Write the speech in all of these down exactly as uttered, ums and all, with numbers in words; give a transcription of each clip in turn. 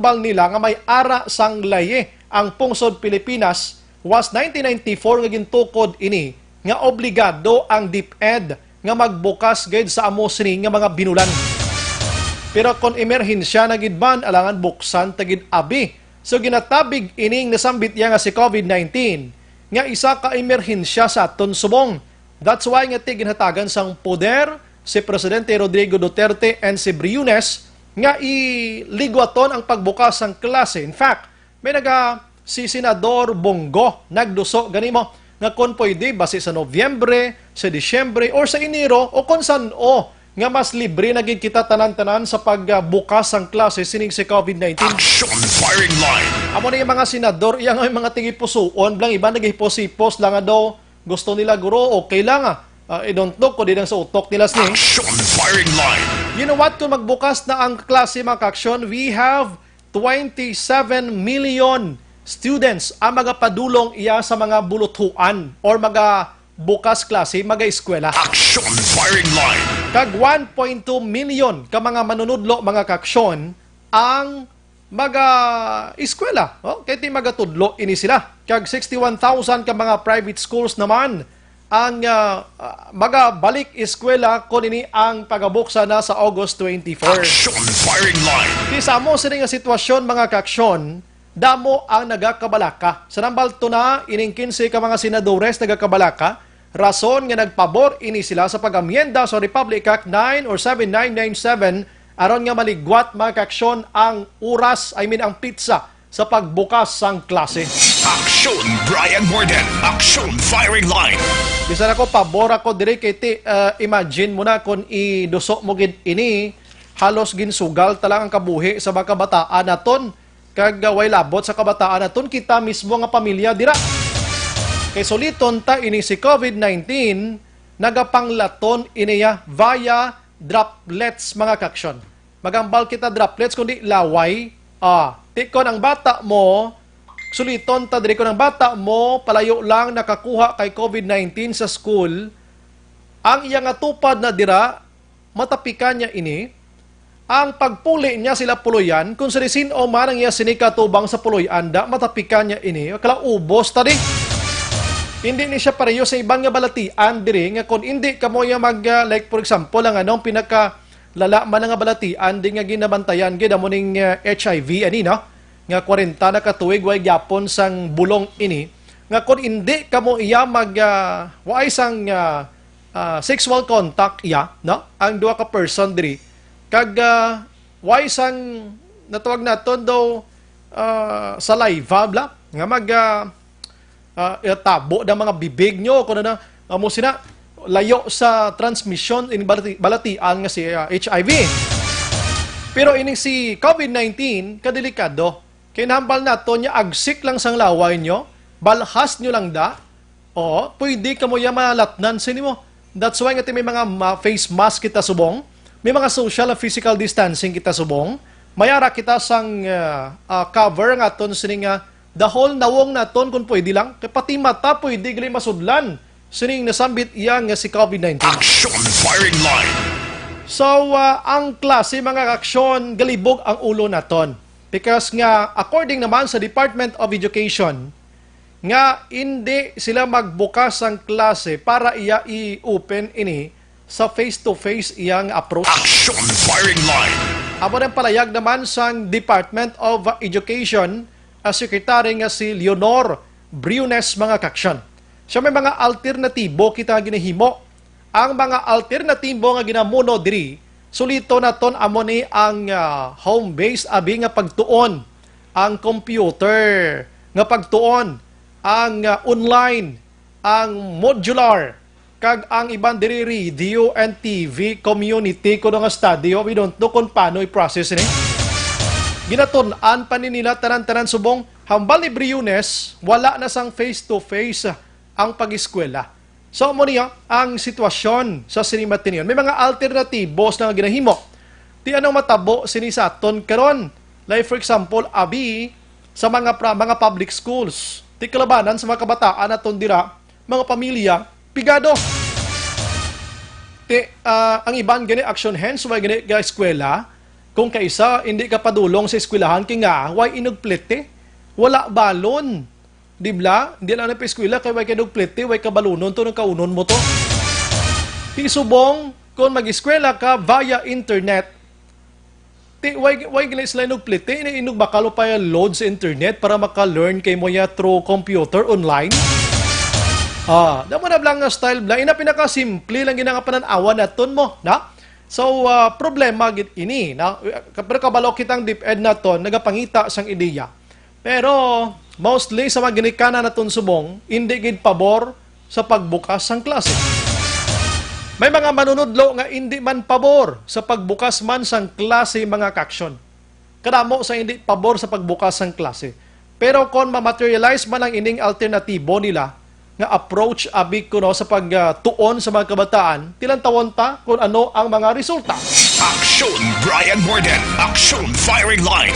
Hambal nila nga may ara sang layi ang pungsod Pilipinas, was nineteen ninety-four nga gintukod ini nga obligado ang DepEd nga magbukas gid sa amo sini nga mga binulan. Pero kon emerhensya na gid man, alangan buksan ta gid abi. So, ginatabig ining nasambit iya nga si COVID nineteen nga isa ka emerhensya sa aton subong. That's why nga ti ginhatagan sang poder si Presidente Rodrigo Duterte and si Briones nga iligwaton ang pagbukas sang klase. In fact, may naga si Senador Bong Go nagduso gani mo nga kon pwede basi sa Nobyembre, sa Disyembre, or sa Enero, o kon san-o nga mas libre na gid kita tanan-tanan sa pagbukas sang klase sining si COVID nineteen. Action Firing Line. Amo na yung mga senador, iya nga yung mga tigipusuon, blang iba nagahipos-hipos lang nga daw gusto nila, guro, okay lang, ah. Ah, I don't know kung di lang sa utok nila sini. Action Firing Line. You know what? Kung magbukas na ang klase, mga kaaksyon, we have twenty-seven million students ang magapadulong iya sa mga buluthuan or magabukas klase, magaeskwela. Action Firing Line. Kag one point two million ka mga manunudlo, mga kaaksyon, ang maga-eskwela, oh, kay ti magatudlo ini sila. Kag sixty-one thousand ka mga private schools naman ang, ah, ah, magabalik eskwela kon ini ang pagabuksan na sa August twenty-four. Action Firing Line. Ti sa amo sini nga sitwasyon, mga kaaksyon, damo ang nagakabalaka. Sa nambal to na, ining quince ka mga senadores nagakabalaka, rason nga nagpabor ini sila sa pag-amyenda sa Republic Act nine or seven nine nine seven aron nga maligwat, mga kaaksyon, ang oras, I mean, ang pitsa sa pagbukas sang klase. Action Brian Morden. Action Firing Line. Bisan ako, pabor ako diri kay ti, ah, imagine mo na kung iduso mo gid ini, halos ginsugal ta lang ang kabuhi sa mga kabataan naton, kag, ah, way labot sa kabataan naton, kita mismo nga pamilya dira. Kay suliton ta ini si COVID nineteen, nagapanglaton iniya via droplets, mga kaaksyon. Magambal kita droplets, kundi laway. Ah, ti kon ang bata mo, suliton ta diri, kon ang bata mo, palayo lang nakakuha kay COVID nineteen sa school, ang iya nga tupad na dira, matapikan niya ini, ang pagpuli niya sila puloyan, kung sa disin o man ang iya sini katubang sa puloy-an, da, matapikan niya ini, kala ubos ta di. Hindi ni siya pareho sa iban nga balatian diri, nga kung hindi kamo iya mag, ah, like, for example, ang anong pinaka lala man nga balatian di nga ginabantayan gid amo ning, ah, H I V ani, no? Nga kwarenta na ka tuig way gyapon sang bulong ini, nga kon indi kamo iya mag, ah, waay sang, ah, ah, sexual contact iya, no? Ang duha ka person diri. Kag, ah, way sang natawag naton daw, ah, saliva bla nga mag, ah, ah, itabo ang mga bibig nyo, kuno na, amo sina, layo sa transmission in balati-, balatian nga si, ah, H I V. Pero ining si COVID nineteen, kadelikado. Kay nahambal naton nga agsik lang sang laway nyo, balhas nyo lang da. Oo, pwede kamo ya malatnan sini mo. That's why nga ti may mga ma-, face mask kita subong, may mga social and physical distancing kita subong, may ara kita sang, ah, ah, cover nga aton sini nga the whole nawong naton kung pwede lang. Kay pati mata pwede gali masudlan sining nasambit iya nga si COVID nineteen. Action Firing Line. So, ah, ang klase, mga kaaksyon, galibog ang ulo naton. Because nga, according naman sa Department of Education, nga hindi sila magbukas sang klase para iya i-open ini sa face-to-face iyang approach. Action Firing Line. Amo ang palayag naman sang Department of Education, ah, Secretary nga si Leonor Briones, mga kaaksyon. So, may mga alternatibo kita nga ginahimo. Ang mga alternatibo nga ginamuno diri, sulito naton amo ni ang, ah, home-based abi nga pagtuon, ang computer nga pagtuon, ang, ah, online, ang modular, kag ang iban diri radio and T V community kuno nga study. We don't know kung paano i-process ini. Ginatun-an pa ni nila tanan-tanan subong hambal ni Briones, wala na sang face-to-face ang pag-eskwela. So, amo niya ang sitwasyon sa sini matinion. May mga alternatibos na nga ginahimo. Ti anong matabo sini sa aton karon? Like, for example, abi sa mga pra-, mga public schools. Ti kalabanan sa mga kabataan naton dira, mga pamilya, pigado. Ti, ah, ang iban gani action hands, way gani ga eskwela, Kung kaisa, hindi ka padulong sa eskwelahan kay nga, way inugplete? Wala balon. Di bala? Hindi lang na pa eskwela kay way ka inugplete, way ka balunon to, nagkaunon mo to. Ti subong, kung mag-eskwela ka via internet, ti way, way gila sila inugplete, ini inug bakalo pa load sa internet para maka-learn kay mo ya through computer online. Ah, damo na lang nga style bala. Ina pinakasimple lang gina nga panan-awan naton mo, na? So, ah, problema gid ini, na? Pero kabalo kitang DepEd naton nagapangita sang ideya. Pero mostly sa mga ginikanan naton subong, hindi gid pabor sa pagbukas sang klase. May mga manunudlo nga hindi man pabor sa pagbukas man sang klase, mga kaaksyon. Kadamo sa hindi pabor sa pagbukas sang klase. Pero kon ma-materialize man ang ining alternatibo nila nga approach, abi kuno, sa pagtuon sa mga kabataan, tilantawon ta kon ano ang mga resulta. Aksyon Brian Morden, Aksyon Firing Line.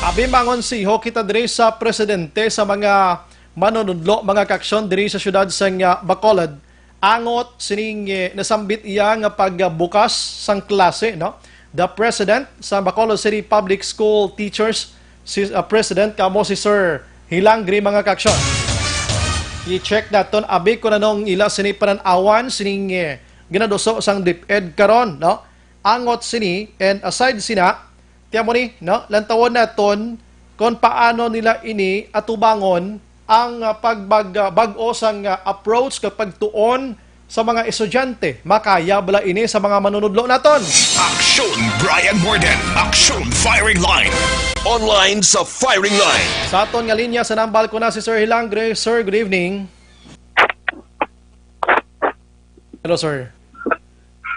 Abi, mangonsiho kita diri sa presidente sa mga manunudlo, mga kaaksyon, diri sa siyudad sang, ah, Bacolod. Angot sining, eh, nasambit iya nga pagbukas sang klase, no? The president sa Bacolod City Public School Teachers, si, ah, President kamo si Sir Hilangre, mga kaaksyon. I-check naton abi kung anong ila sini panan-awan sining, eh, ginaduso sang DepEd karon, no? Angot sini, and aside sina, ti amo ni, no? Lantawon naton kung paano nila ini atubangon ang, ah, pagbag-, ah, bag-o sang, ah, approach kag pagtuon sa mga estudyante. Makaya bala ini sa mga manunudlo naton? Aksyon Brian Morden, Aksyon Firing Line. Online sa Firing Line. Sa aton nga linya sa nambal ko na si Sir Hilangre. Sir, good evening. Hello, sir.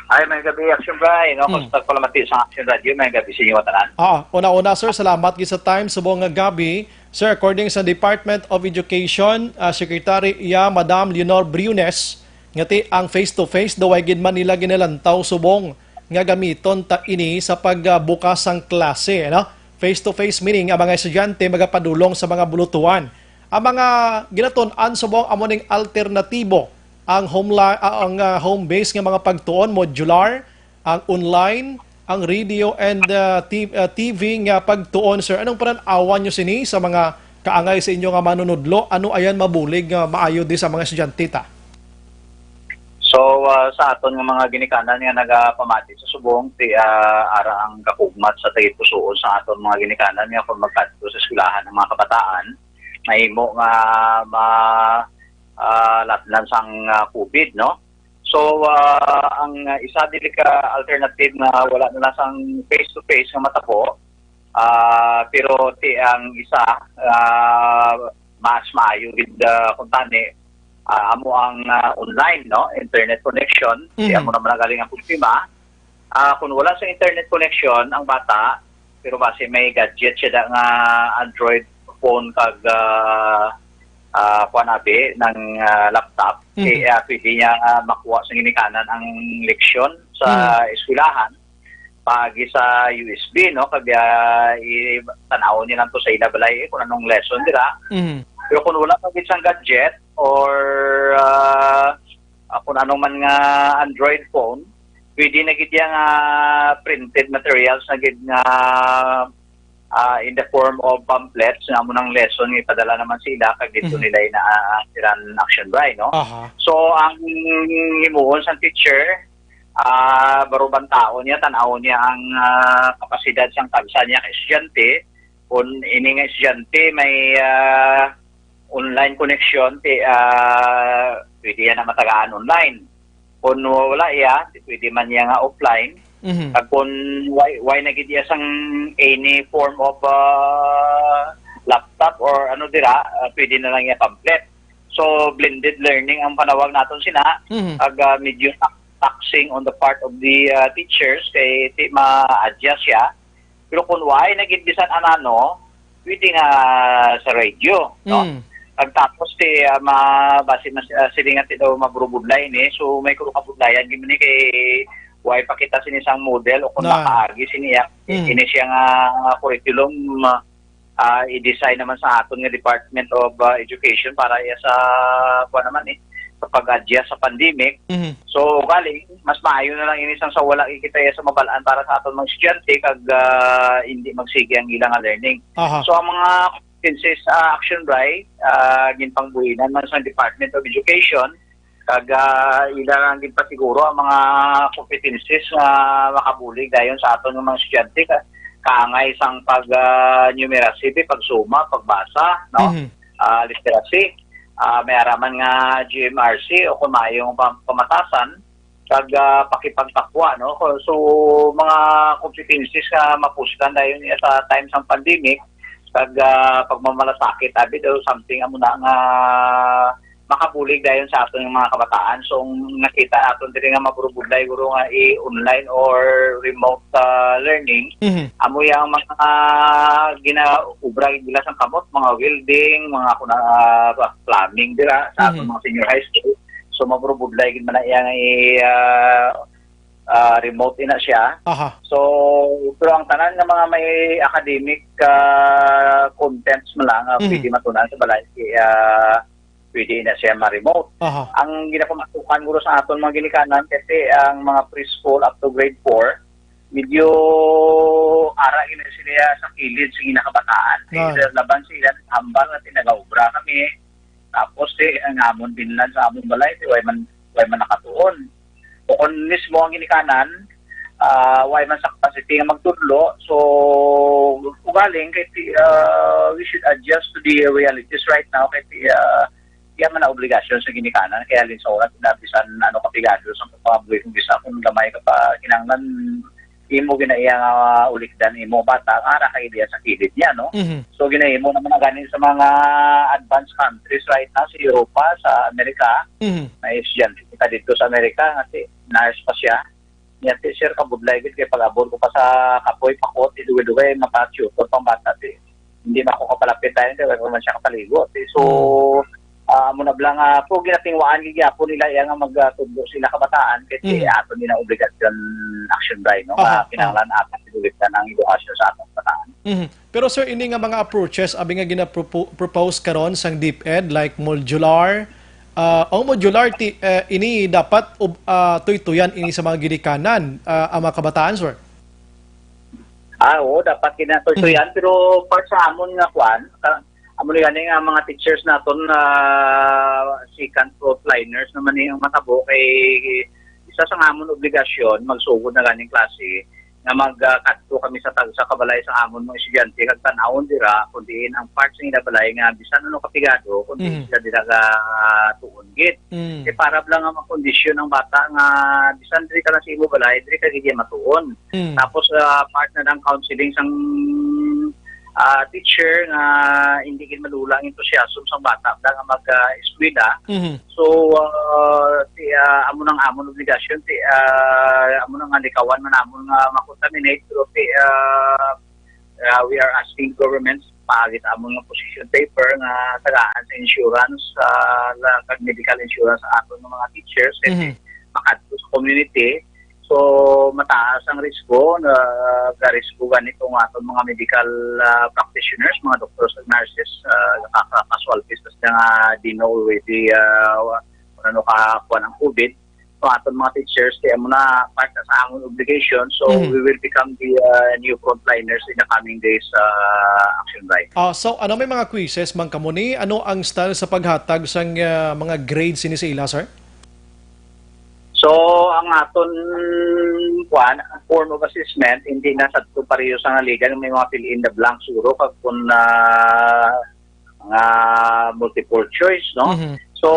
Ay, may gabi, Action Brian. No? Mm. Kumusta, palamati sa Action Radio? May gabi sa inyo, tanan. Ah, una-una, sir, salamat gid sa time subong nga gabi. Sir, according sa Department of Education, ah, Secretary iya, Madam Leonor Briones, nga ti ang face-to-face daw ay gid man nila ginalantaw subong nga gamiton ta ini sa pagbukas sang klase, no? Face-to-face meaning ang mga estudyante magapadulong sa mga bulutuan. Ang mga ginatun-an subong amo ning alternatibo, ang home li-, ah, ang, ah, home base nga mga pagtuon, modular, ang online, ang radio and, ah, T-, ah, T V nga pagtuon, sir. Anong panan-awan nyo sini sa mga kaangay sa inyo nga manunudlo? Ano ayan mabulig nga maayo di sa mga estudyante ta? So, ah, sa aton nga mga ginikanan nga nagapamati sa subong, ti, ah, ara ang kakugmat sa tagipusuon sa aton mga ginikanan nga kung magkadto sa eskwelahan ang mga kabataan, mahimo nga ma-, ah, latnan sang, ah, COVID, no? So, ah, ang, ah, isa dili ka alternative nga wala na lang sang face-to-face nga matabo, ah, pero ti ang isa, ah, mas maayo gid, ah, kung tani, ah, amo ang, ah, online, no? Internet connection. Ti Mhm. amo naman ang galing ang problema. Ah, kung wala sa internet connection ang bata, pero basi may gadget siya da nga Android phone kag, ah, ah, kuwan abi, ng, ah, laptop, Mhm. eh, ah, pwede niya, ah, makuha sa ginikanan ang leksyon sa Mhm. eskwelahan. Paagi sa U S B, no? Kag, ah, i-, tan-awon niya lang to sa ila balay, eh, kung anong lesson dira. Mhm. Pero kung wala pa gid sang gadget or, ah, ah, kung anong man nga Android phone, pwede na gid yang, ah, printed materials na gid nga, ah, in the form of pamphlets nga amo nang lesson nga ipadala naman sa ila kag dito Mhm. nila ina, ah, siran action by, no? Aha. So, ang himuon sang teacher, ah, baruban taon niya, tan-awon niya ang, ah, kapasidad sang tagsa niya ka estudyante. Kung ini nga estudyante may, ah, online connection, ti, ah, pwede yan na matagaan online. Kung wala iya, ti pwede man niya nga offline. Mhm. Kag kung why, why na gid iya sang any form of, ah, laptop or ano dira, ah, pwede na lang iya pamphlet. So, blended learning ang panawag naton sina. Mhm. Kag, ah, medyo ta-, taxing on the part of the, ah, teachers kay ti ma-adjust siya. Pero kung why na gid bisan anano, pwede nga sa radio, no? Mm. Pagtapos ti, ah, ma-, basi mas, ah, sila nga ti daw maburubudlay ni. So, may kuno kabudlayan gid ni kay why pa kita sini sang model o kung Na. nakaagi sini ya, Mm. ini siya nga curriculum, ah, i-design naman sa aton nga Department of, ah, Education para iya sa, kuwan naman eh, sa pag-adjust sa pandemic. Mhm. So, ugaling, mas maayo na lang ini sang sa wala kita sa mabal-an para sa aton mga estudyante kag, ah, hindi magsigi ang ilang learning. Aha. So, ang mga competencies, ah, action by, ah, ginpangbuhinan man sa Department of Education, kag, ah, ila ang ginpasiguro ang mga competencies nga makabulig dayon sa aton nga mga estudyante ka, kaangay sang pag, ah, numeracy, pagsuma, pagbasa, no? Mhm. Ah, literacy. Ah, may araman nga G M R C o kung maayong pam-, pamatasan, kag, ah, pakipagtapwa, no? So, mga competencies nga mapuslan dayon niya sa time sang pandemic, kag, ah, pagmamalasakit, abi daw something amo na nga makabulig dayon sa aton nga mga kabataan. So, ang nakita aton diri nga maburubudlay guro nga i-online or remote, ah, learning, Mhm. amo yang mga ginaubra nila sang kamot, mga welding, mga kuna, ah, plumbing dira sa aton Mhm. mga senior high school. So, maburubudlay gid man na iya nga i, ah, ah, remote ina siya. Aha. So, pero ang tanan nga mga may academic, ah, contents man lang, ah, Mhm. pwede matunan sa balay, ah, pwede na siya ma-remote. Aha. Ang ginapamatukan guro sa aton mga ginikanan kasi ang mga preschool up to grade four, medyo ara gina sila sa kilid sa ginakabataan. Kay Ah. laban sa ila, hambal nga tinagaobra kami. Tapos, eh, ang amon binlan sa amon balay, di, way man, way man nakatuon. O kung mismo ang ginikanan, ah, way man sa capacity nga magtudlo, so, ugaling, kay, ti-, ah, we should adjust to the realities right now, kay, ti-, ah, iya man na obligasyon sa ginikanan, kaya halin sa oras na bisan ano kapigado sa pagpangabuhi kung bisa kung gamay ka pa, kinahanglan imo ginaiya nga ulikdan imo bata nga ara ka ideya sa kilid niya, no? Mhm. So, ginahimo naman na gani sa mga advanced countries right now, sa Europa, sa Amerika. Mhm. May estudyante kita dito sa Amerika, nga si nurse pa siya. Niya, ti, sir, kabudlay gid kay pag-abot ko pa sa kapoy, pakot, idugay-dugay, maka-tutor pang bata, ti. Hindi na ako kapalapit tayo, kay wala man siya kapaligo, ti. So, Mm. ah, amo na bala nga, po, ginatingwaan gid gyapon nila iya nga magtudlo sila kabataan, kay, ti, Mm. ato nila obligasyon action by, no? Ah, Nga kinahanglan ato sibulitan ang edukasyon sa atong kabataan. Mhm. Pero, sir, ini nga mga approaches, abi nga ginapropo-, propose karon sang DepEd, like modular, ah, ang modular, ti-, eh, ini dapat ub-, ah, tuytuyan ini sa mga ginikanan, ah, ang mga kabataan, sir? Ah, oo, dapat kinatuytoyan, Mhm. pero part sa amon nga kwan, ka-, amo ni gani nga mga teachers naton, ah, second frontliners naman ni ang matabo kay isa sa amon obligasyon magsugod na ganing klase nga mag, ah, kadto kami sa tag-, sa kabalay sa amon mga estudyante kag tan-awon dira kung diin ang part sa ila balay nga bisan ano kapigado kung diin Mhm. sila dira ga tuon gid. Mm. Kay para lang nga makondisyon ang bata nga bisan diri ka lang sa imo balay, diri ka gid matuon. Mm. Tapos, ah, part na ang counseling sang, ah, teacher nga hindi gid malula ang enthusiasm sang bata nga mag, ah, eskwela. Mhm. So, ah, ti, ah, amo nang amon obligasyon, ti, ah, amo nang likawan man amon nga makontaminate, pero ti, ah, ah, we are asking governments paagi sa amon nga position paper nga tagaan sa insurance, ah, la-, kag medical insurance sa aton nga mga teachers kay Mhm. makadto sa community. So, mataas ang risko, na, ka-risko gani kung aton mga medical, ah, practitioners, mga doctors and nurses, ah, nakaka-casualties sa nga di na already, ah, wa-, kung ano ka, kuwan ang COVID. So, aton mga teachers, kaya mo na part na sa amon obligation. So, Mhm. we will become the, ah, new frontliners in the coming days, ah, Action By. Ah, so, ano may mga quizzes man kamo ni? Ano ang style sa paghatag sang, ah, mga grades ini sa ila, sir? So, ang aton, kuwan, ang form of assessment, hindi na sa ito pareho sa nga legal, may mga fill in the blanks, siguro, kag kung, ah, nga multiple choice, no? Mhm. So,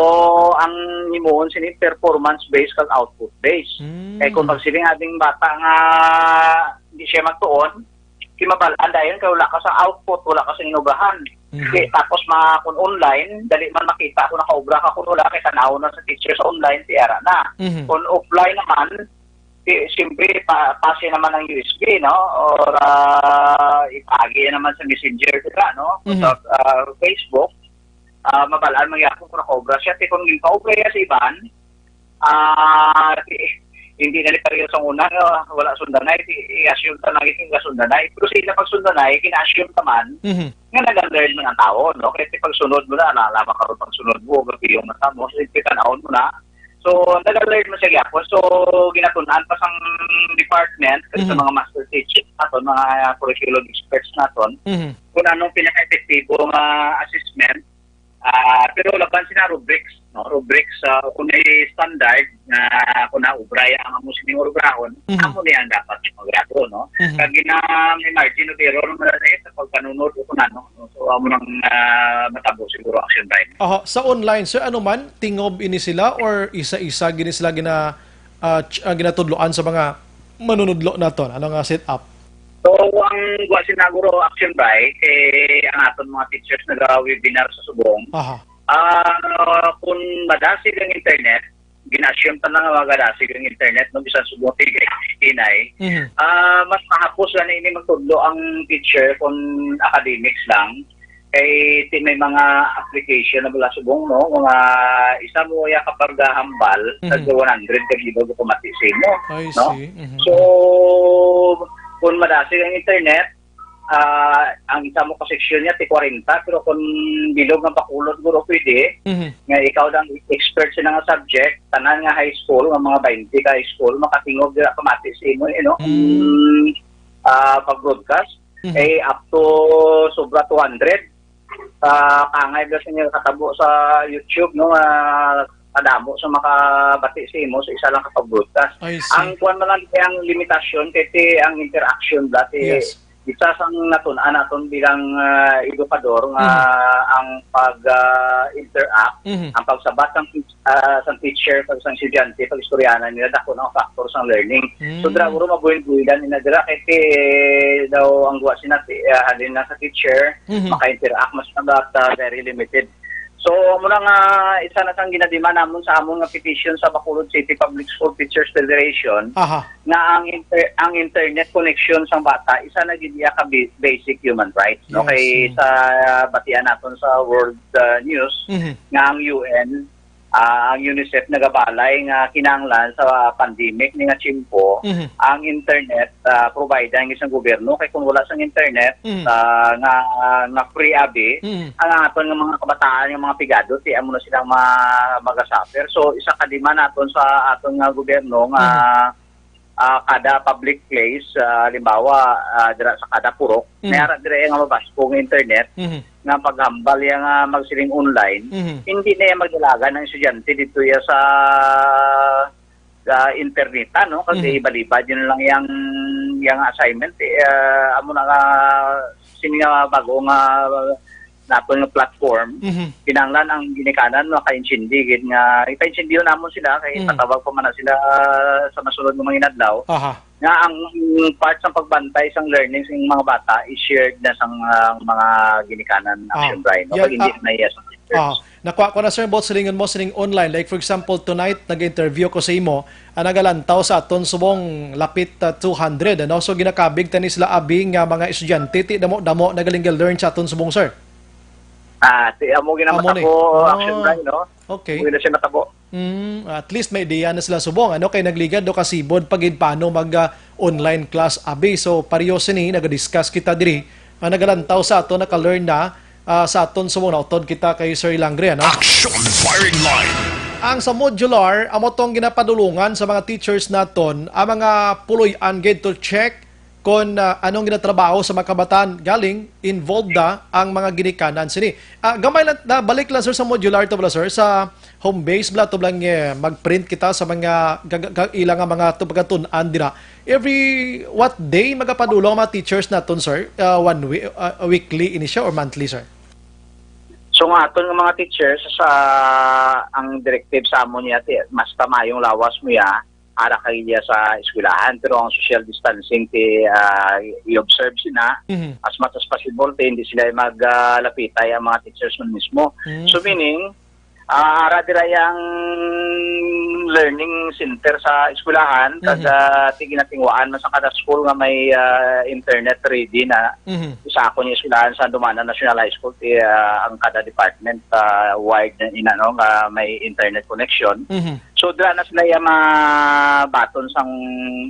ang himuon sini performance-based kag output-based. Mm. Kay kung pagsiling ating bata nga hindi siya magtuon, di mabalaan dayon kay wala ka sa output, wala ka sa inubahan. Mhm. Kay, tapos ma-, kung online, dali man makita kung nakaobra ka kung wala, kay tanaw na sa teacher sa online, ti ara na. Mhm. Kung offline naman, di, siyempre, pa-, pase naman ang U S B, no? Or, ah, ipagi naman sa messenger, di ba, no? Mhm. Sa, ah, Facebook, ah, mabalaan man gyapon kung nakaobra siya. Kay kung ginpaobra niya sa iban, ah, di, Hindi na ni pareho sa una nga wala sundanay, i-, i-assume ta na nga sundanay. Pero sa ila pagsundanay, gina-assume naman Mhm. nga nag-learn man ang tao, no? Kaya pagsunod mo na, ala, ala, makaroon pagsunod mo, gabi yung mata mo, so, ipitanahon mo na. So, nag-learn mo siya gyapon. So, ginatunan pa sang department, sa Mhm. mga master teachers naton, mga curriculum experts naton, Mhm. kung anong pinaka-epektibo nga assessment. Ah, pero laban sina rubrics, no? Rubrics, ah, kung may standard nga kung naubra ang amo sining urubrahon, Mhm. amo niya ang dapat magrado, no? Mhm. Kag gina-, may margin of error naman na sa pagpanunod o kung ano, no? So, amo nang, ah, matabo siguro action time. Oho, sa online, sir, ano man, tingob ini sila or isa-isa gini sila gina-, ah, ch-, ah, ginatudloan sa mga manunudlo naton? Ano nga setup? So, ang wa sinaguro action by, kay ang aton mga teachers naga-webinar sa subong. Aha. Ah, kung madasig ang internet, gina-assume pa lang nga magadasig ang internet, no, bisan subong tigay, hinay. Mhm. Ah, mas mahapos gani ini magtudlo ang teacher kung academics lang. Kay ti may mga application na wala subong, no? Mga isa mo ya kapag hambal, Mhm. tagda one hundred ka bilog pamati sa imo, I no? see. Mhm. So, kung madasig ang internet, ah, ang isa mo ka seksyon niya, ti kwarenta, pero kung bilog nga bakulod, guro, pwede, Mhm. nga ikaw lang expert sa nga subject, tanan nga high school, nga mga twenty ka high school, makatingog dira pamati sa imo, eh, no? Mm. Ah, pag-broadcast, Mhm. eh, up to sobra two hundred. Ah, kangay ba sa inyo katabo sa YouTube, no, nga kadamo sa makabati sa imo sa isa lang ka pag-broadcast. I see. Ang kuwan man lang, ang limitasyon, kay ti ang interaction ba, ti Yes. isa sang natun-an naton bilang, ah, edukador nga Mhm. ang pag, ah, interact, Mhm. ang pagsabat sang ah, sang teacher, pag sang estudyante, pag istoryanan nila, dako na ang factor sang learning. So, Mm. dira, guro, mabuhil-buhilan nila dira, kay ti daw ang guwa sina, ti-, ah, halin lang sa teacher, Mhm. maka-interact, mas na, but, ah, very limited. So, amo na nga, isa na sang ginademand namon sa amon nga petition sa Bacolod City Public School Teachers Federation, Aha. nga ang inter-, ang internet connection sang bata, isa na gid iya ka bi-, basic human rights, no? Yes, Kay mm. sa batian naton sa world, ah, news, Mhm. nga ang U N, ah, ang UNICEF nagabalay nga kinahanglan sa pandemic ni nga tiyempo, Mhm. ang internet, ah, provide ang isang gobyerno. Kay kung wala sang internet, Mhm. ah, nga, nga free abi, Mhm. ang aton nga mga kabataan, nga mga pigado, ti amo na silang ma-, magasuffer. So, isa ka demand naton sa aton nga gobyerno nga Mhm. ah, kada public place, ah, halimbawa, ah, dira sa kada purok, Mhm. may ara dira nga mabaskog nga internet, Mhm. nga paghambal iya nga magsiling online, Mhm. hindi na iya magdalagan ang estudyante dito iya sa, sa internet, no? Kasi Mhm. ibalibad yun lang yang, yang assignment, eh, ah, amo na nga, sini nga bago nga naton nga platform, Mhm. kinahanglan ang ginikanan makaintindi gid nga ipaintindi namon sila kay Mhm. patawag pa man na sila sa masunod nga mga inadlaw Aha. nga ang part sa pagbantay sang learning sa mga bata is shared na sang, ah, mga ginikanan Ah. action, Brian, no? Yeah, Pag hindi ah, na iya sa teachers. Ah, nakuha ko na, sir, about silingon mo sining online. Like, for example, tonight, nag-interview ko sa imo, ang nagalantaw sa aton subong lapit, ah, two hundred, ano? So, ginakabig tani sila abi nga mga estudyante, ti damo-damo nagaling learn sa aton subong, sir. Ah, ti amo Amo ni. ginamatabo, Ah, action, Brian, no? okay. Amo na siya natabo. Mm, at least may ideya na sila subong, ano, kay nagligad do kasibod pa gid paano mag, ah, online class abi. So, pareho sini, nagadiscuss kita diri, nga nagalantaw sa ato, naka-learn na, ah, sa aton subong, nautod kita kay Sir Ilangre, ano? Action Firing Line. Ang sa modular, amo tong ginapadulungan sa mga teachers naton, ang mga puloy-an gid to check kon, ah, anong ginatrabaho sa mga kabataan. Galing, involved na ang mga ginikanan sini. Ah, gamay lang, na balik lang, sir, sa modular to bala, sir, sa home base bala to bala, eh, mag-print kita sa mga ga-, ga-, ila nga mga to pagkatun-an dira. Every what day magapadulong ang mga teachers naton, sir? Ah, one week, ah, weekly ini siya or monthly, sir? So, nga aton nga mga teachers, sa ang directive sa amon niya, ti-, mas tamayong lawas mo ya, ara kay iya sa eskwelahan, pero ang social distancing ti, ah, i-observe sina Mhm. as much as possible, ti hindi sila mag, ah, lapitay ang mga teachers man mismo. Mm. So, meaning, ah, ara dira yang learning center sa eskwelahan, kag, Mhm. ah, ti ginatinguhaan man sa kada school nga may, ah, internet ready na. Mhm. Sa akon nga eskwelahan sa Dumana National High School, ti, ah, ang kada department, ah, wide na ina, no, nga may internet connection. Mhm. So, dira na sila iya mabaton sang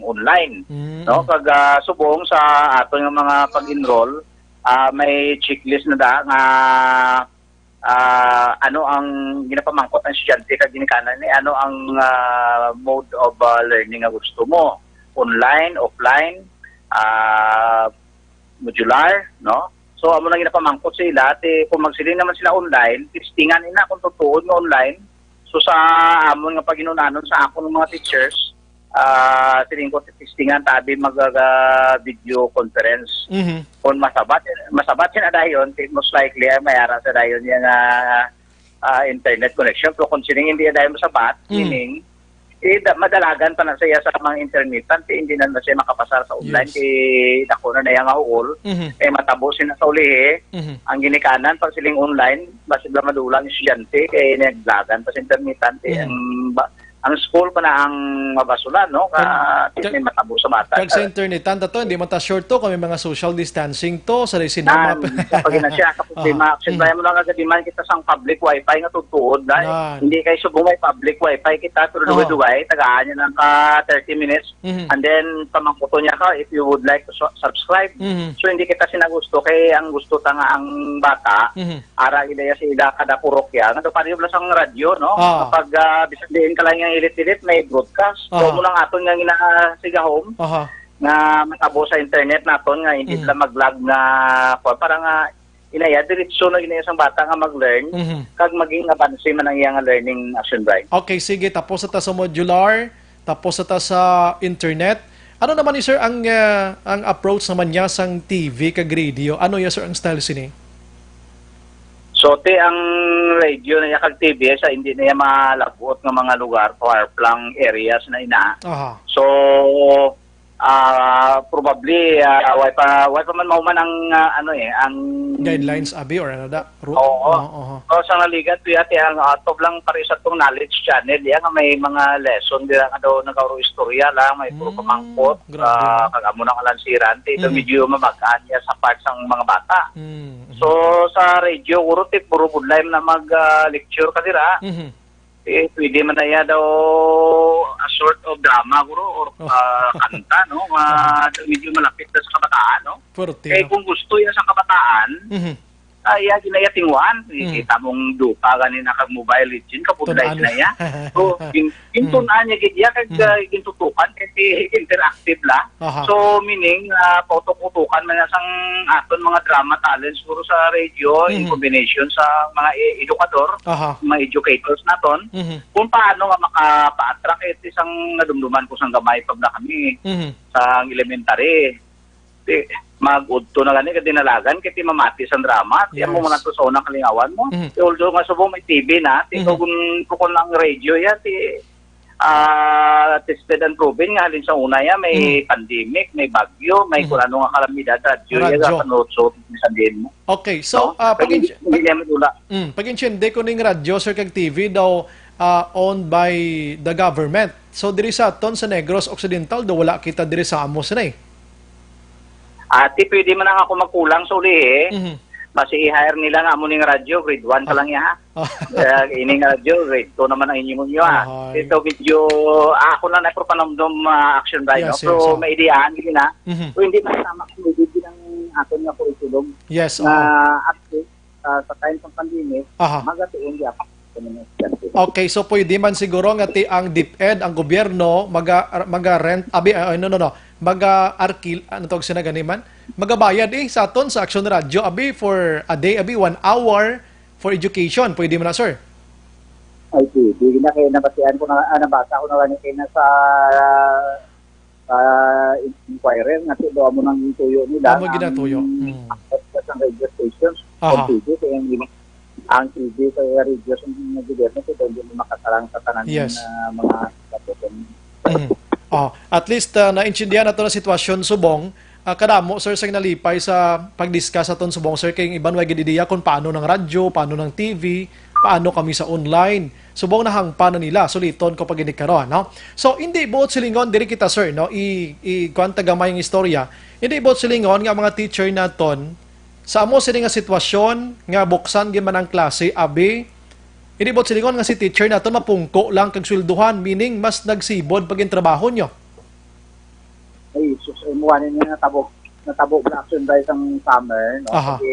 online, Mm. no? Kag, ah, subong sa aton nga mga pag-enroll, ah, may checklist na da nga, ah, ano ang ginapamangkot ang estudyante kag ginikanan ni ano ang, ah, mode of, ah, learning nga gusto mo, online, offline, ah, modular, no? So, amo na ginapamangkot sa ila, ti kung magsiling naman sila online, testingan ina kung tutuod nga online. So, sa amon nga paginunanon sa akon mga teachers, ah, siling ko, testingan tabi mag, ah, video conference. Mhm. Kung masabat, masabat sina dayon, ti most likely ay may ara sa dayon yang, ah, ah, internet connection. Pero kung siling hindi dayon masabat, Mm. meaning, eh, da-, madalagan pa na siya sa mga intermittent, eh, hindi na, na siya makapasar sa online, Yes. kay dako na na iya nga huol, Mhm. eh, matabo sina sa ulihi, Mhm. ang ginikanan, pag siling online, basi ba madulang estudyante, kay naglagan pa sa intermittent, eh, Mhm. ang ba-, ang school pa na ang mabasulan, no? Ka, Kag, di kag, may matabo sa bata. Kag sa internet, tanda to, hindi man ta sure to kung may mga social distancing to, sa Nan, cinema. Sa pag-, na siya, sa problema. Ah, Actually, mm. Kaya mo lang agad man kita sang public wifi nga tutuod, dahil Nan. Hindi kay subong may public wifi kita, pero Aha. Duway-duway, tagaan niya lang ka thirty minutes, Mhm. and then pamangkuto niya ka if you would like to su-, subscribe. Mhm. So, hindi kita sinagusto, kay ang gusto ta nga ang bata, Mhm. Ara gid iya sa ila kada purokya. Nga daw pareho lang sang radyo, no? Ah. Kapag, ah, bisan diin ka lang yang ilit-ilit, may broadcast. Aha. So, mo lang aton nga ginasigahom Aha. nga matabo sa internet naton nga hindi Mhm. lang mag-lag nga, kuwan, para nga inaya, diretso na gid iya sang bata nga mag-learn, Mhm. kag maging abanse man ang iya nga learning action, Brian. Okay, sige. Tapos sa ta sa modular, tapos sa ta sa internet. Ano naman ni, sir, ang, ah, ang approach naman niya sang T V kag radio? Ano ya, sir, ang style sini? So, ti ang radio na niya kag T V sa hindi na niya malabot nga mga lugar, far-flung areas na ina. Aha. So, ah, probably, ah, way pa, way pa man mahuman ang, ah, ano eh, ang Guidelines, abi, or ano da? Ru-, Oo. Oo, oho. So, sa naligat, kuya, ti ang out of lang pareho sa tong knowledge channel, iya nga may mga lesson dira nga daw nagauro istorya lang, may puro Mm, pamangkot, grabe, ah, no? Kag amo nang alansiran, ti ito Mm. medyo mabag-an niya sa part sang mga bata. Mm, mhm. So, sa radio, guro, ti puro budlay na mag, ah, lecture ka dira. Mhm. Eh, pwede man na iya daw a sort of drama, guro, or, Oh. ah, kanta, no? Nga Aha. medyo malapit na sa kabataan, no? Pwerte, Eh, no? Kung gusto iya sa kabataan, Mhm. Ay, iya, ginayatingwan. Mhm. Kita mong dupa gani na kag Mobile Legend, kabudlay Tun-an. Na iya. So, gin-, Mhm. Gintun-an niya gid iya, kag, Mhm. Ah, gintutukan, kay interactive la. Aha. So, meaning, ah, pautok-utukan man na sang aton mga drama talents, siguro sa radio, in Mhm. combination sa mga e-, edukador, Aha. Mga educators naton, Mhm. Kung paano nga makapaattract, eh, isang nadumduman ko sang gamay pag na kami Mhm. Sa elementary. Ti, mag-udto na gani ka dinalagan, kay ti mamati sang drama, ti amo Yes. man ato sa unang kalingawan mo. Mhm. Ti, although nga subong may T V na, ti, Mhm. kung, kung ang radio ya, ti, ah, tested and proven nga halin sa una ya, may Mhm. pandemic, may bagyo, may Mhm. kung ano nga kalamidad, radyo ya, Radyo. Sa panurot-surot, sa din mo. Okay, so, No? Ah, Kaya pag-, hindi, hindi pag-, naman wala. Mm, pag-intindi ko ning radyo, sir, kag T V daw, ah, owned by the government. So, diri sa aton sa Negros Occidental, daw wala kita diri sa amo sini. Ati, pwede man ang ako magkulang sa uli, eh. Mhm. Basi i-hire nila nga amo ning radyo, grade one ka lang ya, ha? Oh. Kaya ining radyo, grade two naman ang inyo, inyo, ha? Ahay. Ito, medyo, ah, ako lang na, pero panumdum, ah, action ba, Yes, no? Pero yes, oh. May ideahan, yun, ha? Mhm. So, hindi masama kung hindi din ang aton nga curriculum Yes, na oo. Active, ah, sa time ng pandemic, Aha. Magatuon gyapon sa mga estudyante. Okay, so pwede man siguro nga ti ang DepEd, ang gobyerno, maga, maga-rent, abi, ah, no, no, no, maga-arkil-, ano tawag sina gani man? Magabayad, eh, sa aton, sa Action Radio, abi, for a day, abi, one hour for education. Pwede man na, sir? Ay, pwede na. Kaya nabasihan ko na, ah, nabasa ko na lang kaya na sa, ah, Inquirer nga ti daw amo nang tuyo nila. Amo ang ginatuyo. Hmm. Access sa radio stations. Aha. Kung pwede, kaya ang iba, ang T V sa radio sa mga gobyerno, kaya hindi mo makatarang sa tanan Yes. Ng, ah, mga katutunan. Mm. Oh, at least, ah, naintindihan nato na sitwasyon subong. Ah, kadamo, sir, sa nalipay sa pag-discuss aton subong, sir, kay ang iban way gid ideya kung paano ng radyo, paano ng T V. paano kami sa online? Subong nahangpan na nila, suliton ko pa gid ni karon, no? So, hindi buot silingon, diri kita, sir, no? I, i, kuwan ta gamay ang istorya. Hindi buot silingon nga mga teacher naton, sa amo sini nga sitwasyon, nga buksan gid man ang klase, abi, hindi buot silingon nga si teacher naton mapungko lang kag sweldohan, meaning mas nagsibod pa gid trabaho nyo. Ay, sus, ay, muha ninyo natabo, natabo na action dahil sang summer, no? Aha. Kasi,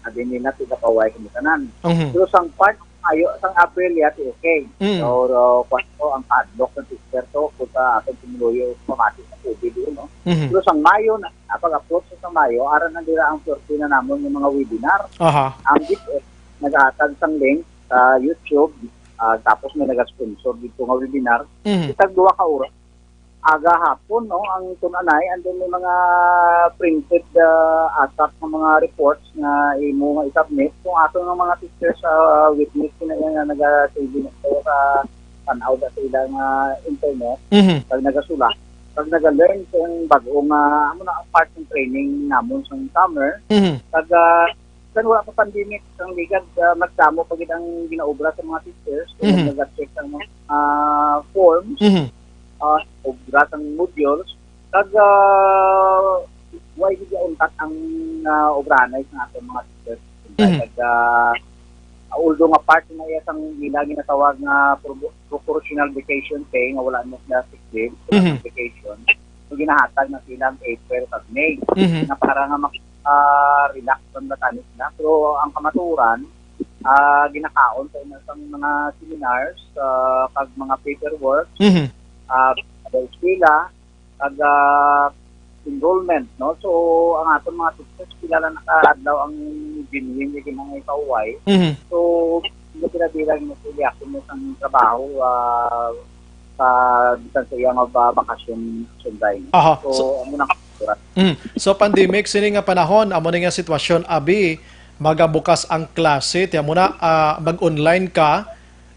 sabi nila, tiga paway kami tanan. Mhm. Pero sang part, ayo, sang April, yati, okay. Mm. So, uh, kwanto ang padlock ng teacher to, kung sa akin, tumuloy yung pamati sa COVID, yun, no? Mhm. Pero sang Mayo, na, pag-approach sa Mayo, aran na nila ang swerte na namon yung mga webinar. Aha. Ang D eped, nag-aatag sang link sa YouTube, ah, tapos may nag-sponsor dito nga webinar. Mhm. Itag duha ka oras, aga hapon, no, ang tun-anay, and then may mga printed, ah, asap nga mga reports nga imo nga i-submit. Kung ato nga mga teachers sa witness, sila nga naga-saving sa tan-aw sa ila nga internet, Mhm. pag nagasulat, pag naga-learn sa bag-o nga, amo na ang part ng training namon sa summer. Mhm. Pag, ah, kan wala pa pandemic, ang ligad, ah, magdamo pa gid ang ginaobra sa mga teachers, kung Mhm. nag-check ang mga, ah, forms, Mhm. ah, obra sang modules, kag, ah, way gid untat ang, ah, obrahanay sa aton mga teachers. Mhm. Kag, ah, although nga part na iya sang ila ginatawag nga pro-, proportional vacation pay, nga wala na sila sick leave, wala Mhm. na vacation, so ginahatag na sila ang April kag May, Mhm. na para nga mak-, ah, relax ang batanis na. Pero ang kamaturan, ah, ginakaon sa ina sang mga seminars, ah, kag mga paperwork, Mhm. ah, sa eskwela, kag, ah, enrollment, no? So, ang aton mga teachers, pila lang na ka adlaw ang genuine nga ginangay kauway. Mhm. So, hindi pila-pila ang nagpili ako mo sang trabaho, ah, sa, bisan sa iyang ba-, bakasyon, sunday. Aha. So, So, amo na ang Mm. So, pandemic, sini nga panahon, amo ni nga sitwasyon, abi, magabukas ang klase, ti amo na, ah, mag-online ka.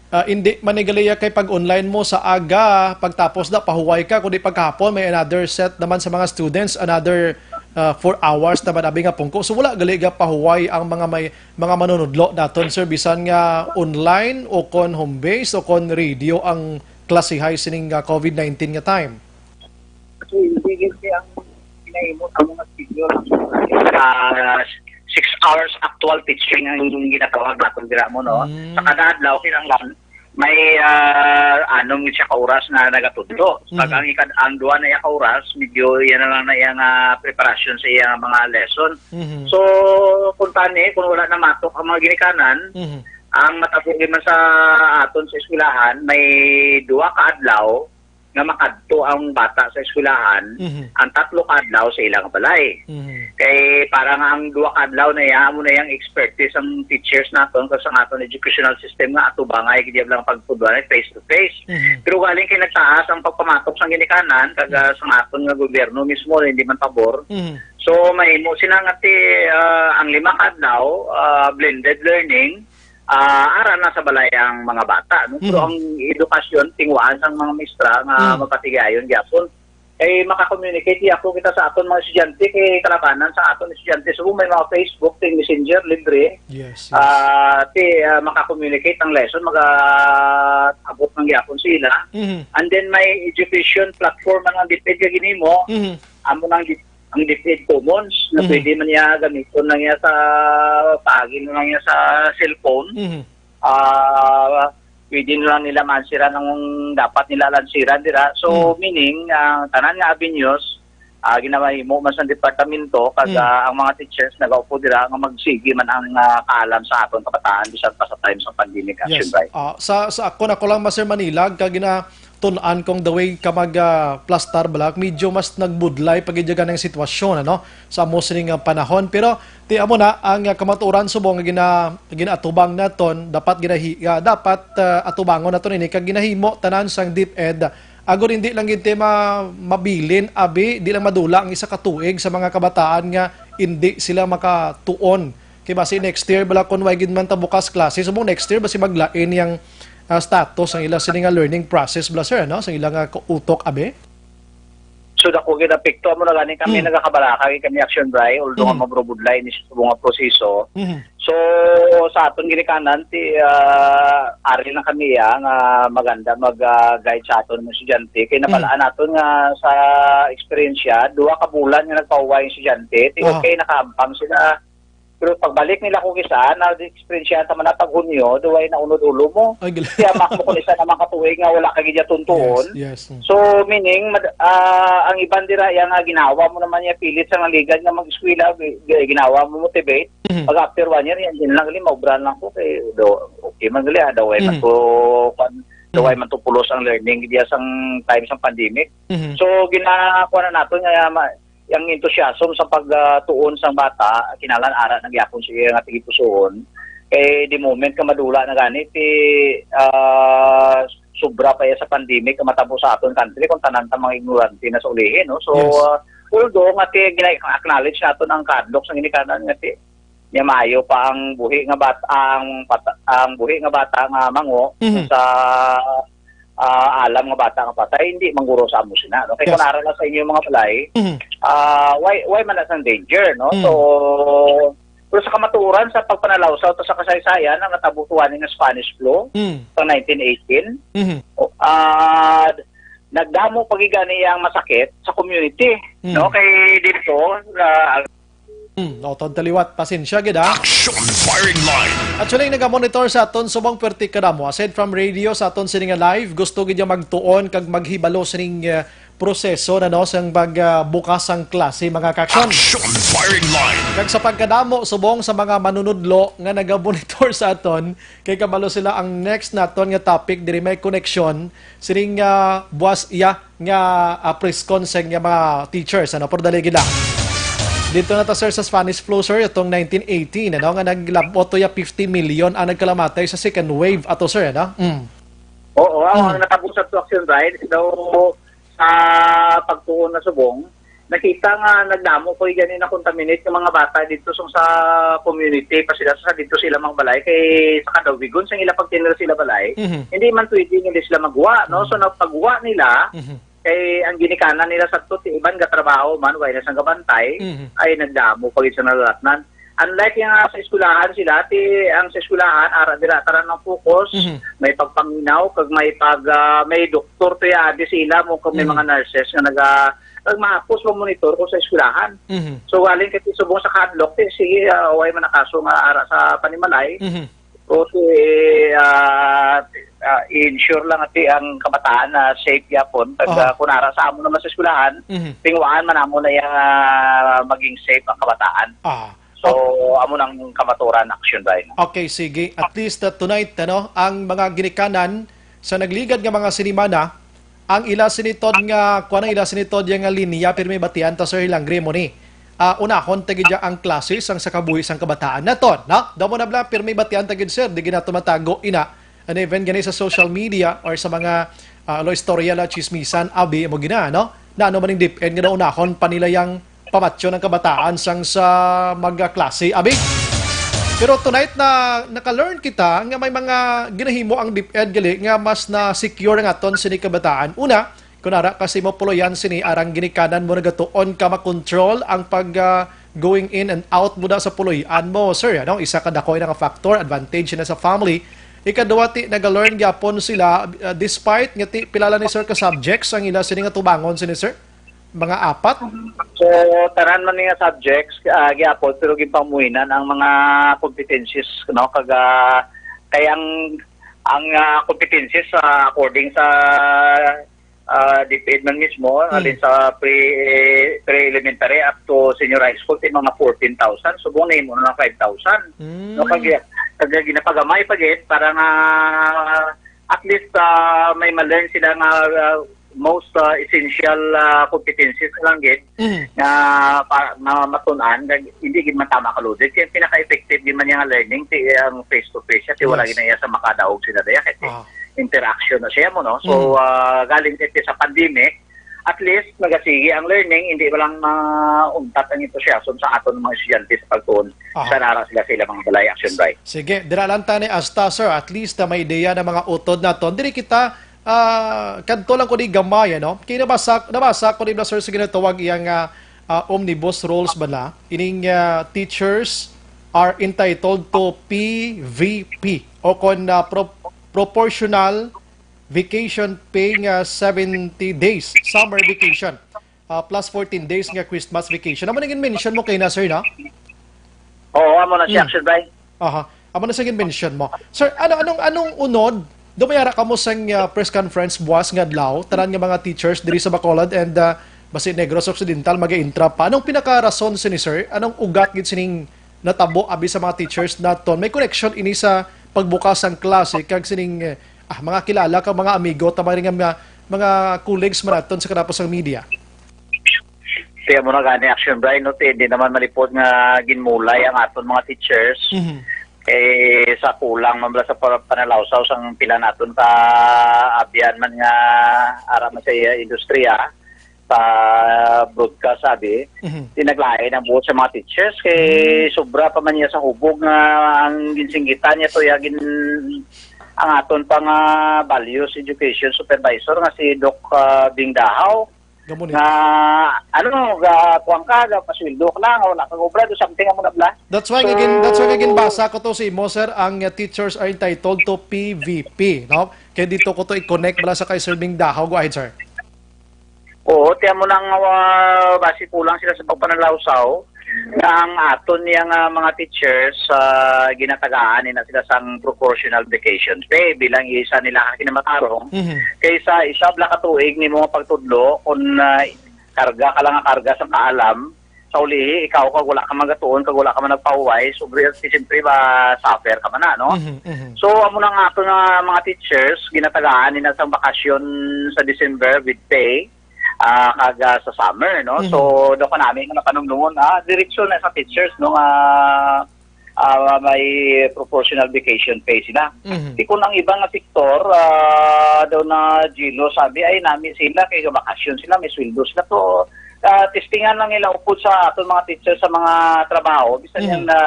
Ah, hindi man ni gali ya kay pag-online mo sa aga, pagtapos na, pahuway ka, kundi paghapon, may another set naman sa mga students, another, ah, four hours naman, abi, nga pungko. So, wala gali ga pahuway ang mga may, mga manunudlo naton, sir, bisan nga online o kon home base o kon radio ang klasihay sining, ah, COVID nineteen nga time. So, hindi gid siya ang pinahimo sa mga schedule. Ah, six hours actual teaching ang ginatawag naton dira mo, no? Mm. Sa kada adlaw, kinahanglan may, ah, anom gid siya ka oras na nagatudlo. Pag Mhm. ang ikad-, ang duha na iya ka oras, medyo yan na lang na iyang, ah, preparasyon sa iyang mga lesson. Mhm. So, kung tani, kung wala na matok ang mga ginikanan, Mhm. ang matabo man sa aton sa eskwelahan, may duha ka adlaw nga makadto ang bata sa eskwelahan, Mhm. ang tatlo ka adlaw sa ilang balay. Mhm. Kay para nga ang duha ka adlaw na iya, amo na yang expertise ang teachers naton kag sa aton educational system nga atubangay gid lang pagpudwanay face to face. Mhm. Pero galing kay nagtaas ang pagpamatok sa ginikanan kag, ah, sa aton nga gobyerno mismo hindi man pabor. Mhm. So mahimo sila nga ti, ah, ang lima ka adlaw, ah, blended learning, ah, ara na sa balay ang mga bata, no? Pero Mhm. ang edukasyon, tinguhaan sang mga maestra nga Mhm. mapatigayon gyapon. Kay maka-communicate gyapon kita sa aton mga estudyante, kay kalabanan sa aton estudyante. So, may mga Facebook, may Messenger, libre. Yes, yes. Ah, ti, ah, maka-communicate ang lesson, mag-abot ng gyapon sila. Mhm. And then, may education platform ang DepEd nga ginhimo. Mhm. Amo nang ang DepEd Commons na Mhm. pwede man niya gamiton lang niya sa paagi na lang niya sa cellphone. Mhm. Ah, pwede na lang nila maansiran ang dapat nila lansiran dira. So, Mhm. meaning, ang tanan nga avenues, ah, ginamahimo man sa departamento, kag, Mhm. ah, ang mga teachers nagaupo dira nga magsigi man ang, ah, kaalam sa aton kabataan bisan pa sa time sa pandemic, Yes. Action Bright. Ah, sa, sa ako na ko lang, Master Manilag, kag gina-, tun-an kung the way ka mag, ah, plastar bala, medyo mas nagbudlay pa gid ang sitwasyon, ano, sa amo sining, ah, panahon. Pero ti amo na ang, ah, kamatuoran subong nga gina-, ginaatubang naton, dapat ginahi-, ah, dapat, ah, atubangon naton ini kag ginahimo tanan sang DepEd. Agod hindi lang gid ti ma-, mabilin, abi, di lang madula ang isa ka tuig sa mga kabataan nga hindi sila makatuon. Kay basi next year bala, kung way gid man ta bukas klase, subong next year basi maglain yang, ah, status ang ila sini nga learning process bala, sir, ano? Sa ila nga ku-, utok, abi? So, dako gid apekto. Amo na gani kami Hmm. nagakabalaka gid kami, Action Bray, although nga Hmm. mabrubudlay ni sa subong nga proseso. Mhm. So, sa aton ginikanan, ti, ah, ari lang kami, ah, nga maganda mag, ah, guide sa aton mga estudyante. Kay Mm. nabalaan naton nga sa eksperyensya, duha ka bulan nga nagpahuway ang estudyante. Ti, Aha. okay, nakaambang sila. Pero pagbalik nila kung isa, na-eksperyensya naman na pag Hunyo, duway na unod ulo mo. Ay, gal- Kaya mak mo kung isa naman katuig nga wala ka gid tuntuon. Yes, yes. Mm. So, meaning, mad-, ah, ang iban dira, yang, ah, ginawa mo naman niya, pilit sa nga ligad nga mag-eskwela, gi-, gi-, ginawa mo motivate. Mhm. Pag after one year, yan, yan lang gali, maubran lang ko kay do, okay man gali, ah, daway man Mhm. to, kwan, daway Mhm. man to pulos ang learning diya sang time sang pandemic. Mhm. So, ginakuha na naton nga ma-, ang enthusiasm sa pagtuon sang bata, kinahanglan ara na gyapon siya nga tigipusuon. Kay the moment ka madula na gani, ti, ah, sobra pa iya sa pandemic nga matabo sa aton country kung tanan ta mga ignorante na sa ulihi, no? So, Yes. ah, although nga ti gina-acknowledge naton ang kahadlok sa ginikanan nga ti niya maayo pa ang buhi nga bat-, ang pata-, ang buhi nga bata nga mango Mhm. sa, ah, alam nga bata nga patay, hindi mangguro sa amo sina, no? Kay Yes. kung ara lang sa inyo mga balay, Mhm. ah, why, why man na sang danger, no? Mm. So, pero sa kamatuoran, sa pagpanalawsaw to sa kasaysayan, ang natabo tuwani nga Spanish flu Mm. sa nineteen eighteen, Mhm. o, ah, nagdamo pa gid gani ang masakit sa community, Mm. no? Kay dito, ah, Hmm, o, tod taliwat. Pasensya gid, ha? Action Firing Line. Actually, nagamonitor sa aton subong perti kadamo. Aside from radio, sa aton sini nga live, gusto gid niya magtuon kag maghibalo sining, eh, proseso na, no, sang pag, ah, bukas sang klase, mga ka-action. Action Firing Line. Kag sa pagkadamo subong sa mga manunudlo nga nagamonitor sa aton, kay kabalo sila ang next naton nga topic diri may koneksyon sining, ah, buwas iya nga, ah, press con sa nga mga teachers, ano, pero dali gid lang. Dito na ta, sir, sa Spanish flu, sir, itong nineteen eighteen, ano, nga naglabot to ya fifty million ang nagkalamatay sa second wave ato, sir, ano? Mm. Oo, ang Mm. natabo sa to, Action Brian, daw sa pagtuon na subong, nakita nga nagdamo ko gani na contaminate nga mga bata dito sa, sa community pa sila sa dito sila mga balay kay sa kadawigon sa ila pagtinira sila balay, Mhm. hindi man pwede nga hindi sila magwa, no? So, Mm. nagpagwa nila, Mhm. kay ang ginikanan nila sa to, ti iban nga trabaho man, way na sang gabantay, Mhm. ay nagdamo pa gid sa nalatnan. Unlike nga sa eskwelahan sila, ti ang sa eskwelahan, ara dira tanan ang focus, Mhm. may pagpaminaw, kag may pag, ah, may doktor to ya, di sila mo, kag may Mhm. mga nurses nga naga-, kag mahapos mo monitor ko sa eskwelahan. Mhm. So, galing kay subong sa kadlok, ti, sige, ah, way man nakaso nga ara sa panimalay. Mhm. O, ti, ah, ah, i-ensure lang, ti, ang kabataan na safe yapon. Kag, Aha. ah, kung ara sa amo naman sa eskwelahan, Mhm. tingwaan man amo na yang, ah, maging safe ang kabataan. Ah. So, Okay. amo nang kamaturan action ba yun? Okay, sige. At least, uh, tonight, ano, ang mga ginikanan sa nagligad nga mga sinimana, ang ila sinitod nga, kuwan, ang ila sinitod yang nga linya, pirmi batian ta, Sir Hilangre, mo ni. Ah, unahon ta gid ang klase sang sa kabuhi sang kabataan naton, no? Damo na bla, pirmi batian ta gid, sir, di gid nato matago ina. And even gani sa social media or sa mga, ah, lo istorya la chismisan, abi mo gina, no? Na ano man ning DepEd nga naunahon pa nila yang pamatyon ang kabataan sang sa magklase, abi? Pero tonight na naka-learn kita nga may mga ginahimo ang DepEd gali nga mas na secure ang aton sini kabataan. Una, kun ara kasi mo puloyan sini arang ginikanan mo nagatuon ka makontrol ang pag, ah, going in and out mo na sa puloy-an mo, sir, ano? Isa ka dako na nga factor, advantage na sa family. Ikaduha, ti, nag-learn gyapon sila, ah, despite nga ti, pila lang ni sir ka subjects ang ila sini nga tubangon sini, sir? Mga apat? So, tanan man nga subjects, ah, gyapon, pero ginpamuhinan ang mga competencies, no? Kag, ah, kay ang, ang, ah, competencies, ah, according sa, ah, DepEd man mismo, Hmm. halin sa pre-, pre-elementary up to senior high school, ti mga fourteen thousand, subong na imo na lang five thousand. Hmm. No, kag, kag ginapagamay pa gid para nga at least, ah, may ma-learn sila nga, ah, most, ah, essential, ah, competencies lang gid Mhm. nga pa, nga matun-an, nga hindi gid man tama ka loaded. Kaya pinaka-effective gid man niya nga learning, ti ang face-to-face siya, ti wala Yes. gid na iya sa makadaog sila daya, kay Ah. interaction na siya mo, no? So, Mhm. ah, galing kay sa pandemic, at least, nagasige ang learning, hindi ba lang mauntat ang enthusiasm sa aton mga estudyante sa pagtuon Aha. sa nara sila sa ilang mga balay, action by. Sige, dira lang tani hasta, sir. At least, ah, may ideya na mga utod naton. Diri kita, ah, kadto lang ko di gamay, ano? Kay nabasa, nabasa ko di ba, sir, sa ginatawag iyang, ah, ah, omnibus rules ba na? Ining, ah, teachers, are entitled to P V P o kon, ah, pro-, proportional vacation pay nga seventy days, summer vacation, ah, plus fourteen days nga Christmas vacation. Amo na gin-mention mo kay na, sir, no? Oo, amo na si Mm. Action Bray. Aha. Amo na sa gin-mention mo. Sir, ano, anong, anong unod? Dumayara kamo sang, ah, press conference buwas nga adlaw, tanan nga mga teachers diri sa Bacolod and, ah, basi Negros Occidental, mag-intra pa. Anong pinakarason sini, sir? Anong ugat gid sining natabo abi sa mga teachers naton? May connection ini sa pagbukas sang klase kag sining, eh, ah, mga kilala kag mga amigo, tama rin nga mga, mga colleagues man naton sa kanapos sang media? Kaya mo na gani, Action Bray, no, ti, hindi naman malipod nga ginmulay ang aton mga teachers. Mhm. Eh, sa kulang man bala sa pa- panalawsaw sang pila naton ka abyan man nga ara man sa iya industriya, sa broadcast, sabi, Mhm. tinaglain ang buot sa mga teachers kay sobra pa man niya sa hubog nga ang ginsinggitan niya to ya gin ang aton pa nga values education supervisor nga si Doc, ah, Bing Dahaw. Gamo ni. Nga, ano, ga kuan ka, ga pasweldo ka lang, wala kang obra, do something amo na bala. That's why So- gagin that's why gagin basa ko to sa imo, sir, ang, uh, teachers are entitled to P V P, no? Kaya dito ko to i-connect bala sa kay Sir Bing Dahaw. Go ahead, sir. Oo, tiyan mo nang, ah, basi kulang sila sa pagpanalawsaw nga ang aton niya nga mga teachers, ah, ginatagaan nila sila sang proportional vacation pay bilang isa nila ka kinamatarong Mhm. kaysa isa bala ka tuig nimo nga pagtudlo kung, ah, karga ka lang nga karga sa kaalam sa ulihi ikaw kag wala ka magatuon kag wala ka man nagpahuway, sobre siyempre ba suffer ka man na, no? Mhm, mhm. So amo na nga ato nga mga teachers ginatagaan nila sang bakasyon sa December with pay, ah, kag, ah, sa summer, no? Mhm. So do kanami nga napanumdumon, ah, direksyon na sa teachers, no, nga ah, may proportional vacation pay sila. Mhm. Di kung ang iba nga sektor, ah, daw na Gilo sabi ay nami sila kay bakasyon sila, may sweldo sila to. Ah, testingan lang nila upod sa aton mga teachers sa mga trabaho bisan Mhm. yan na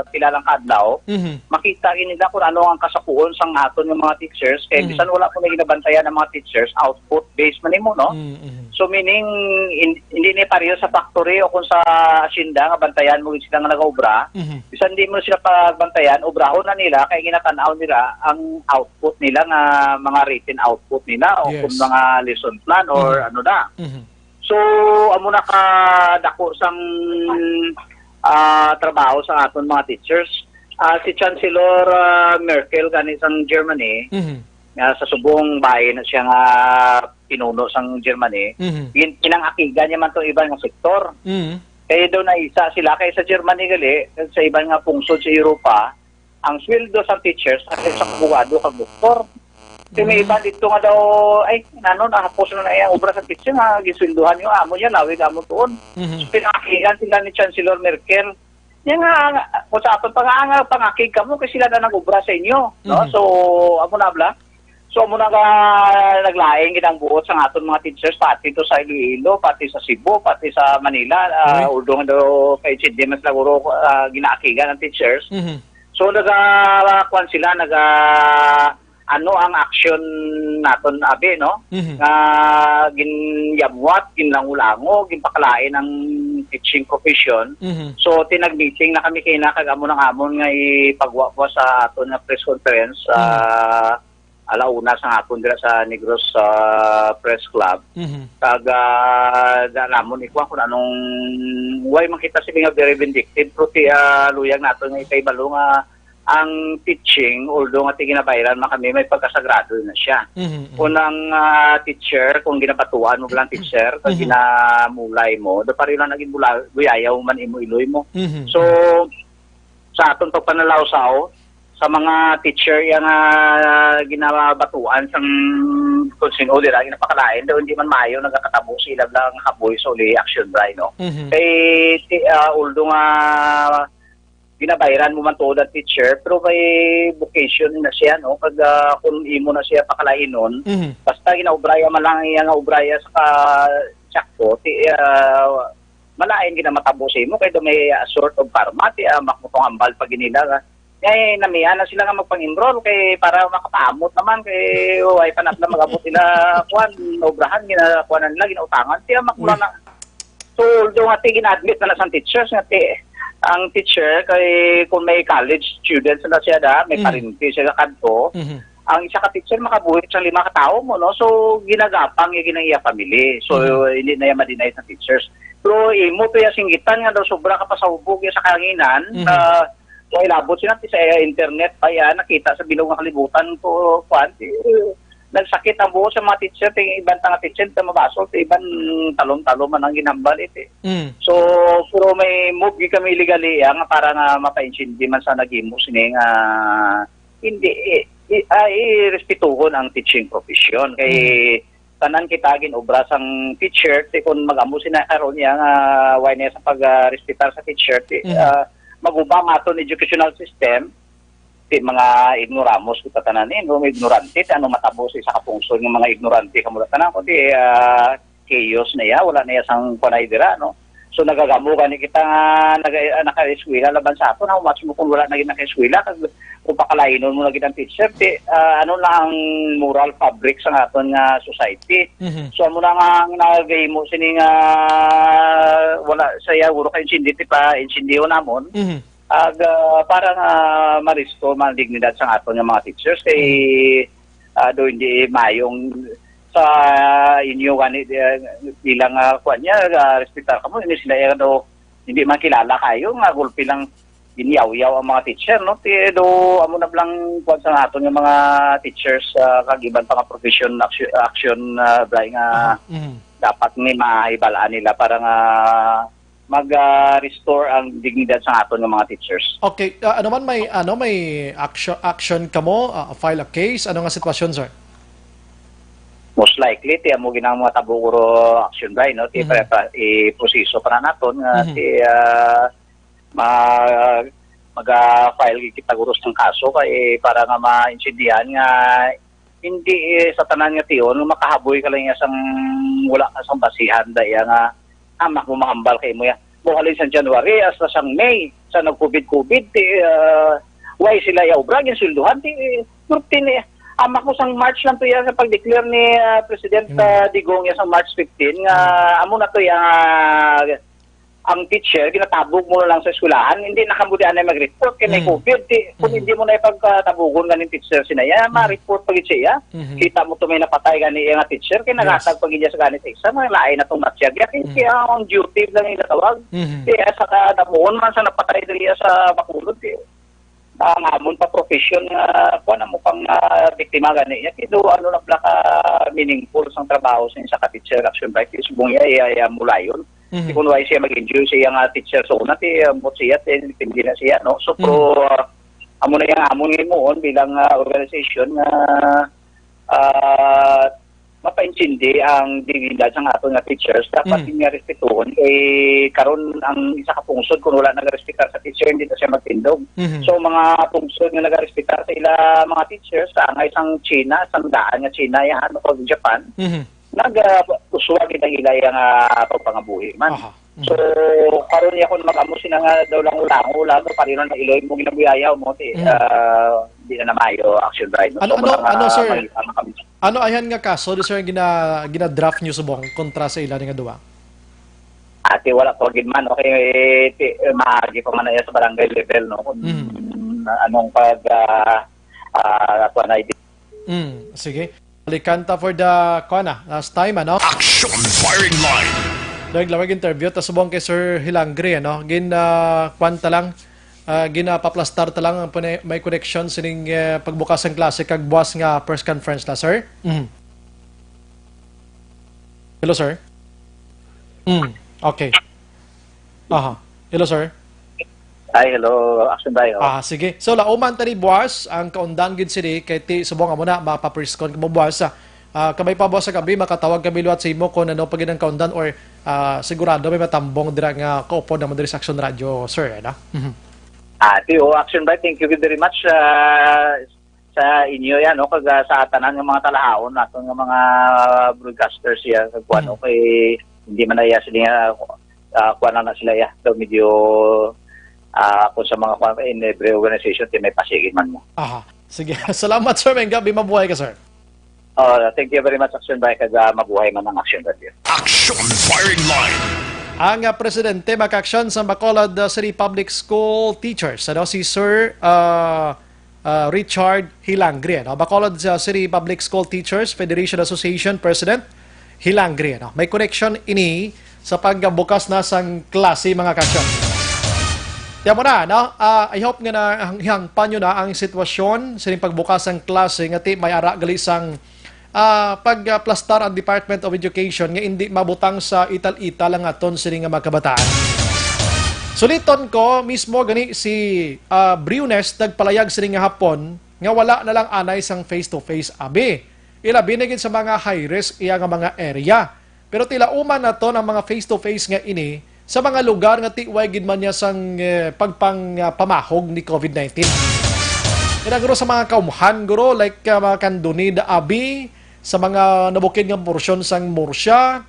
pila lang ka adlaw, Mhm. makita gid nila kung ano ang kasapuon sang aton nga mga teachers kay Mhm. bisan wala ko na ginabantayan ang mga teachers, output based man nimo, no? Mhm, mhm. So meaning in- hindi ni pareho sa factory o kung sa asyenda nga bantayan mo gid sila nga nagaobra. Mhm. Bisan di mo sila pagbantayan, obrahon na nila kay ginatan-aw nila ang output nila nga mga written output nila o Yes. kung mga lesson plan or Mhm. ano na. Mhm. So amo na ka dako sang ah, trabaho sa aton mga teachers. Ah, si Chancellor ah, Merkel gani sang Germany Mhm. nga sa subong bahin na siya nga pinuno sang Germany, Mhm. gin- pinangakigan niya man tong iban nga sektor. Mhm. Kaya daw naisa sila kay sa Germany gali, sa iban nga pungsod sa Europa, ang sweldo sa teachers sa sa abogado kag doktor. Kay may Mm. iban dito nga daw, ay, nano, nahapos na na yung obra sa teacher nga gisweldohan nyo, amo niya, lawig amo tuon. Mhm. Pinakigan sila ni Chancellor Merkel. Yan nga, kung sa aton pa nga, nga pangakig kamo, kay sila na nag-obra sa inyo. No? Mhm. So, amo na bla. So, amo na nga naglain gid ang buot sa aton mga teachers, pati to sa Iloilo, pati sa Cebu, pati sa Manila. Ah, Uy. Although nga daw kay H D man sila guro, ah, ginaakigan ang teachers. Mhm. So, naga, kuwan sila, naga, ano ang action naton, abi, no? Mhm. Nga ginyamwat, ginlango-lango, ginpakalain ang teaching profession. Mhm. So, tinag-meeting na kami kina kag amo nang amon nga ipagwa po sa aton nga press conference sa Mhm. alauna sa hapon dira sa Negros ah, Press Club. Mhm. Kag ah, da namon ikuha kung anong, why man kita sila nga very vindictive, pero ti ah, luyag nato nga ikahibalo nga ang teaching, although nga ti ginabayaran man kami, may pagkasagrado na siya. Mhm. Kung ang ah, teacher, kung ginabatuan mo lang teacher, kag Mhm. ginamulay mo, do pareho lang naging bula, guyayaw man imo iloy mo. Mhm. So, sa aton pagpanalawsaw, sa mga teacher yang ah, ginabatuan sang kung sino dira ginapakalain, daw hindi man maayo nagakatabo sa ila lang kabuhi sa uli action, Bray, no? Mhm. Kay ti- ah, although nga ginabayaran mo man tuod ang teacher, pero may vocation na siya, no? Kag ah, kung imo na siya pakalainon, Mhm. basta ginaobraya man lang iya nga obraya sa ka sakto, ti ah, malain ginamatabo sa imo kay do may ah, sort of karma, ti ah, makutong ambal pa ginila nga. Kay namian na sila nga magpang-enroll kay para makapaamot naman kay way pa na sila mag-abot nila kuan, obrahan gina kuan nila ginautangan, ti ah, makula Uy. na. So, although nga ti gina-admit na na sang teachers nga ti Ang teacher, kay kung may college students na siya da, may Mhm. parente siya kadto, Mhm. ang isa ka teacher makabuhi sa lima ka tawo mo, no? So, ginagapang niya gid ang iya family. So, Mhm. hindi na iya ma-deny sa teachers. Pero imo to iya singgitan nga daw sobra ka pasahubog iya sa kahanginan, Mhm. ah, kay labot sila sa iya internet pa iya nakita sa bilog nga kalibutan ko, kuwan, eh, nagsakit ang buot sa mga teacher, kay iban ta nga teacher, ta mabasol, kay iban talom-talom man ang ginhambal, eh. Mm. So, pero may move gid kami legally, ah, nga para nga mapaintindi man sa naghimo sini nga hindi, eh, i-, ah, irespetuhon ang teaching profession. Kay Mm. tanan kita ginobra sang teacher, ti kun mag-amo sina karon niya nga way niya sa pag, ah, respetar sa teacher, ti, Mhm. ah, maguba ang aton educational system, ti mga ignoramos kita tanan, eh, no? Mga ignorante, ti ano matabo sa isa ka pungsod nga mga ignorante kamo tanan, kundi, ah, chaos na iya, wala na iya sang panay dira, no? So, nagagamo gani kita nga naga-, ah, naka-eskwela laban sa aton, how much mo kung wala na gid naka-eskwela, kag kung pakalainon mo na gid ang teacher, ti, ah, ano na ang moral fabric sa aton nga society? Mhm. So, amo na nga ang nagahimo sini nga wala sa iya, guro ka intindi, ti pa, intindi namon. Mhm. Ag, ah, para nga ma-restore man ang dignidad sang aton nga mga teachers kay, ah, do hindi mayong sa inyo gani, eh, bilang, ah, kuwan niya, ah, respetar kamo, hindi sila, eh, ano, hindi man kilala kayo nga gulpi lang ginyaw-yaw ang mga teacher, no? Ti do amo na lang kuwan sa aton nga mga teachers, ah, kag iban pa nga profession action, action, ah, bray nga Aha. Mhm. dapat ni mahibalaan nila para nga mag, ah, restore ang dignidad sa aton nga mga teachers. Okay, ah, ano man may, ano, may action, action kamo, ah, file a case? Ano nga sitwasyon, sir? Most likely, ti amo ginang mga tabukuro action ba, no? Ti Mhm. pa, pa, iproseso pa na naton nga Mhm. ti, ah, ma-, maga-file kita guro sang kaso kay para nga maintindihan nga hindi, eh, sa tanan nga tion nga makahaboy ka lang iya sang wala ka sang basihan da iya nga amak mo mahambal kay mo ya. Mo halin sang January hasta sang May, sa nag-COVID-COVID, ti, ah, way sila ya obra, ginsweldohan, ti, eh, pero ti ni, amak mo sang March lang to ya sa pag-declare ni, ah, President, Hmm. ah, Digong ya sa March fifteen nga Hmm. amo na to ya nga ang teacher, ginatabog mo na lang sa eskwelahan, hindi na kamo di anay mag-report kay may Mm. COVID. Di, kung Mm. hindi mo na ipagtabugon ganing teacher sina iya, Mm. ma-report pa gid siya. Mhm. Kita mo to may napatay gani iya nga teacher, kay Yes. nagatag pa gid iya sa gani sa exam, ang lain na tong matyag. Kaya kay Mm. siya ang duty lang yung natawag. Mhm. Kaya sa kadamuon man sa napatay diri sa Bacolod, eh. Ang amon pa profession nga, kuwan, amo pang, ah, biktima gani niya. Kaya do, ano na pala ka meaningful sang trabaho sa isa ka teacher, action by subong iya, iya, iya mulayon. Mhm. Di kung why siya mag-enjoy sa iya nga teacher sa una, ti, ambot siya, ti, depende na siya, no? So, Mhm. pro, ah, amo na yung amon nga himuon bilang, ah, organization nga, ah, mapaintindi ang dignidad sa aton nga teachers, dapat Mm. nga respetuhon. Eh, karon ang isa ka pungsod, kung wala nagarespetar sa teacher, hindi na siya magtindog. Mhm. So, mga pungsod nga nagarespetar sa ila mga teachers, sa angay sang China, sang daan nga China, yan, o Japan, Mhm. nag, ah, uswag gid ang ila nga pagpangabuhi man. Aha. So, karon niya kung mag-amo sila nga daw lang ulango, ulango, pareho na iloy mo ginabuyayaw mo, ti, Mm. ah, di na na maayo action, right? Ano, So, ano, mga ano, sir? may, ano kami. Ano ayan nga kaso, di, sir, gina-, gina-draft nyo subong kontra sa ila nga duwa? Ate, wala pa gid man, okay, ti, maagi pa man na iya sa barangay level, no? Kung Mm. anong pag, ah, ah, kuwan na Mm, sige. Balikan ta for the, kuwan na, last time, ano? Action Firing Line. Dahil lawag interview, ta subong kay Sir Hilangre, ano? Gin, ah, kuwan ta lang, ah, gin, ah, paplastar ta lang ang pune-, may connection sining, eh, pagbukas ng klase kag buwas nga press conference na, sir. Mhm. Hello, sir? Mm, okay. Aha. Hello, sir. Ay, hello, Action Tayo. Ah, sige. So, lauman tani buwas ang kaundan gid sini kay ti subong amo na mapapriskon kamo buwas. Ah, kamay pa buwas sa gabi, makatawag kami liwat sa imo kung ano pa gid ang kaundan or, ah, sigurado may matambong dira nga kaupod naman diri sa Action Radio, sir, ano? Mhm. Ah, ti, oh, Action Tayo, thank you very much, ah, sa inyo yan, no? Kag, ah, sa tanan nga mga talahaon naton nga mga broadcasters yan, kag kuwan, Mm. okay, hindi man na iya sila, ah, kuwan na, na sila ya. So, medyo, ah, kung sa mga kuwan, in every organization, ti may pasigin man mo. Aha. Sige. Salamat, sir. May gabi, mabuhay ka, sir. Oh, thank you very much, Action Tayo, kag, ah, mabuhay man ang Action Radio. Action Firing Line. ang, ah, presidente, mga ka-aksyon, sa Bacolod, ah, City Public School Teachers, ano, si Sir, ah, ah, Richard Hilangre, ano? Bacolod, ah, City Public School Teachers Federation Association President Hilangre, ano? May connection ini sa pagbukas na sang klase, mga ka-aksyon. Kaya mo na, no? Ah, I hope nga na hang-, hangpan nyo na ang sitwasyon sa pagbukas sang klase nga ti may ara gali sang ah, pagplastar ang Department of Education nga indi mabutang sa ital-ital ang aton sini nga mga kabataan. Suliton ko mismo gani si, ah, Briones nagpalayag sini nga hapon nga wala na lang anay sang face-to-face abi. Ilabi na gid sa mga high risk iya nga mga area. Pero tilauman naton ang mga face-to-face nga ini sa mga lugar nga ti way gid man niya sang, eh, pagpang, ah, pamahog ni covid nineteen. Kaya guro sa mga kaumhan, guro, like, ah, mga Candonida abi, sa mga nabukid nga porsyon sang Murcia,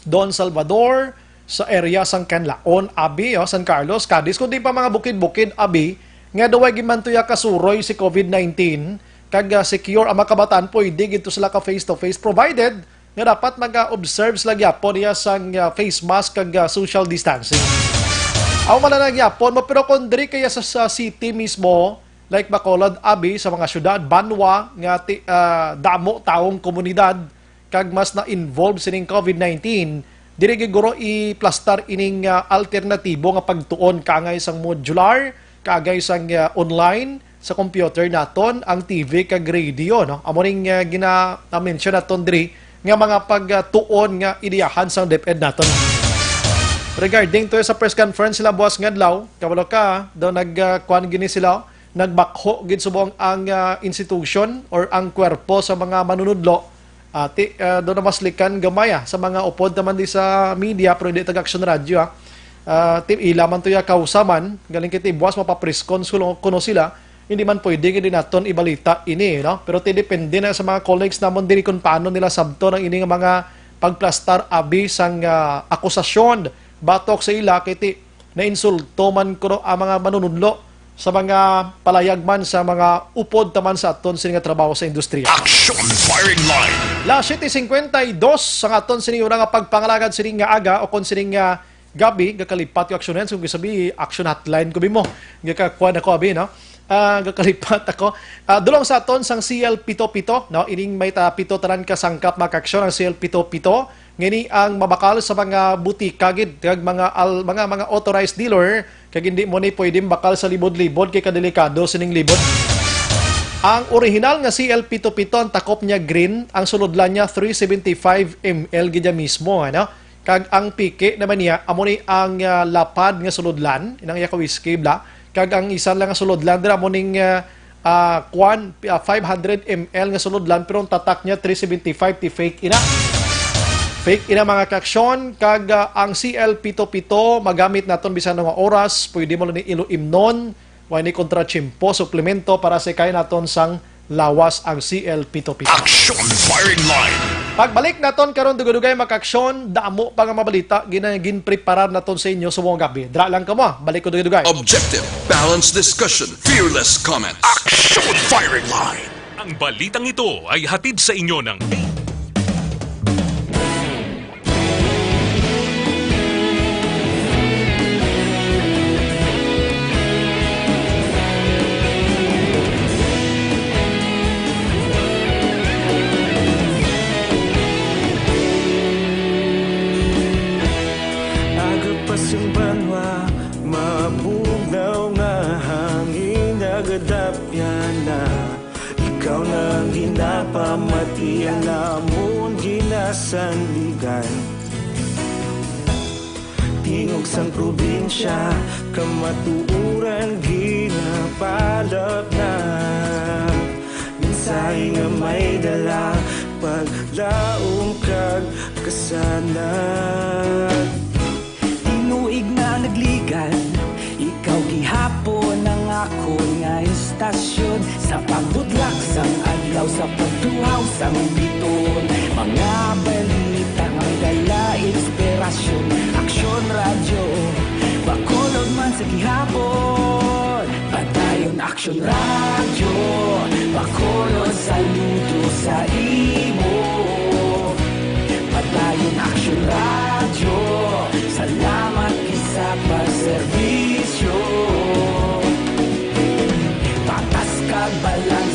Don Salvador, sa area sang Canlaon abi, oh, San Carlos, Cadiz, kundi pa mga bukid-bukid abi, nga daw way gid man tuya kasuroy si covid nineteen, kag, ah, secure ang mga kabataan, pwede gid to sila ka face-to-face, provided nga dapat mag-observe sila gyapon niya sang, ah, face mask kag, ah, social distancing. Amo man lang gyapon mo, pero kung diri kaya sa, sa city mismo, like Bacolod abi, sa mga syudad, banwa nga ti-, ah, damo taong komunidad kag mas na-involve sining covid nineteen, diri gid guro iplastar ining, ah, alternatibo nga pagtuon, kaangay sang modular, kaagay sang, ah, online, sa computer naton, ang T V kag radio, no? Amo ning, ah, gina-, na-mention naton diri nga mga pagtuon nga ideyahan sang DepEd naton. Regarding to sa press conference sila buwas nga adlaw, kabalo ka, daw nag, ah, kuwan gini sila, nagbakho gid subong ang, ah, institution or ang kwerpo sa mga manunudlo. Ah, ti, ah, daw namaslikan gamay, ah, sa mga upod naman di sa media, pero di taga Action Radio, ah. Ah, ti, ila man to ya kausa man, galing kay ti buwas mapapriskon sulo-, kuno sila, hindi man pwede nga di naton ibalita ini, no? Pero ti depende na sa mga colleagues namon diri kung paano nila sabton ang ini nga mga pagplastar abi sang, ah, akusasyon batok sa ila kay ti nainsulto man kuno ang mga manunudlo sa mga palayag man sa mga upod taman sa aton sini nga trabaho sa industriya. Action Firing Line. Las siete cincuenta y dos sa aton sini una nga pagpangalagad sini nga aga o kon sini nga gabi, gakalipat ko aksyonan, so, sabi, action hotline ko bimo. Gakakuan ako, abi, no? Ah, gakalipat ako. Ah, dulong sa aton sang C L pito pito, no? Ining may ta-, pito tanan ka sangkap makaaksyon ang C L pito pito. Ngini ang mabakal sa mga butika gid, kag mga al-, mga, mga authorized dealer, kag hindi mo ni pwede bakal sa libod-libod kay kadelikado sining libod. Ang original nga C L pito pito, ang takop niya green, ang sulodlan niya three seventy-five M L gid niya mismo, ano? Kag ang piki naman niya, amo ni ang, ah, lapad nga sulodlan, inang iya ka whiskey, bla. Kag ang isa lang nga sulodlan dira, amo ning, ah, ah, kwan, ah, five hundred M L nga sulodlan, pero ang tatak niya three seventy-five, ti fake ina. Fake ina, mga kaaksyon, kag, ah, ang C L pito pito, magamit naton bisan nga oras, pwede mo lang ni ilo imnon, wa ni kontra tiyempo, suplemento para sa ikay naton sang lawas ang C L pito pito. Action Firing Line. Pagbalik naton karon, dugay-dugay, mga kaaksyon, damo pa nga mabalita, gina-, ginpreparar naton sa inyo subong gabi. Dra lang kamo, balik ko dugay-dugay. Objective, balanced discussion, fearless comment. Action Firing Line. Ang balitang ito ay hatid sa inyo ng Aga pa sing banwa, mabugnaw nga hangin, nagadapyan na. Ikaw na ang ginapamati, ang amon ginasandigan. Tingog sang probinsya, kamatuoran ginapalap na. Mensahe nga may dala, paglaom kag kasanag. Tinuig na nagligan, ikaw gihapon ang akon nga istasyon. Sa pagbudlak sang adlaw, sa pagtuhaw sang biton, mga balita nga may dala inspirasyon. Aksyon Radyo, Bacolod man sa gihapon. Padayon Aksyon Radyo, Bacolod, saludo sa imo. Padayon Aksyon Radyo, saludo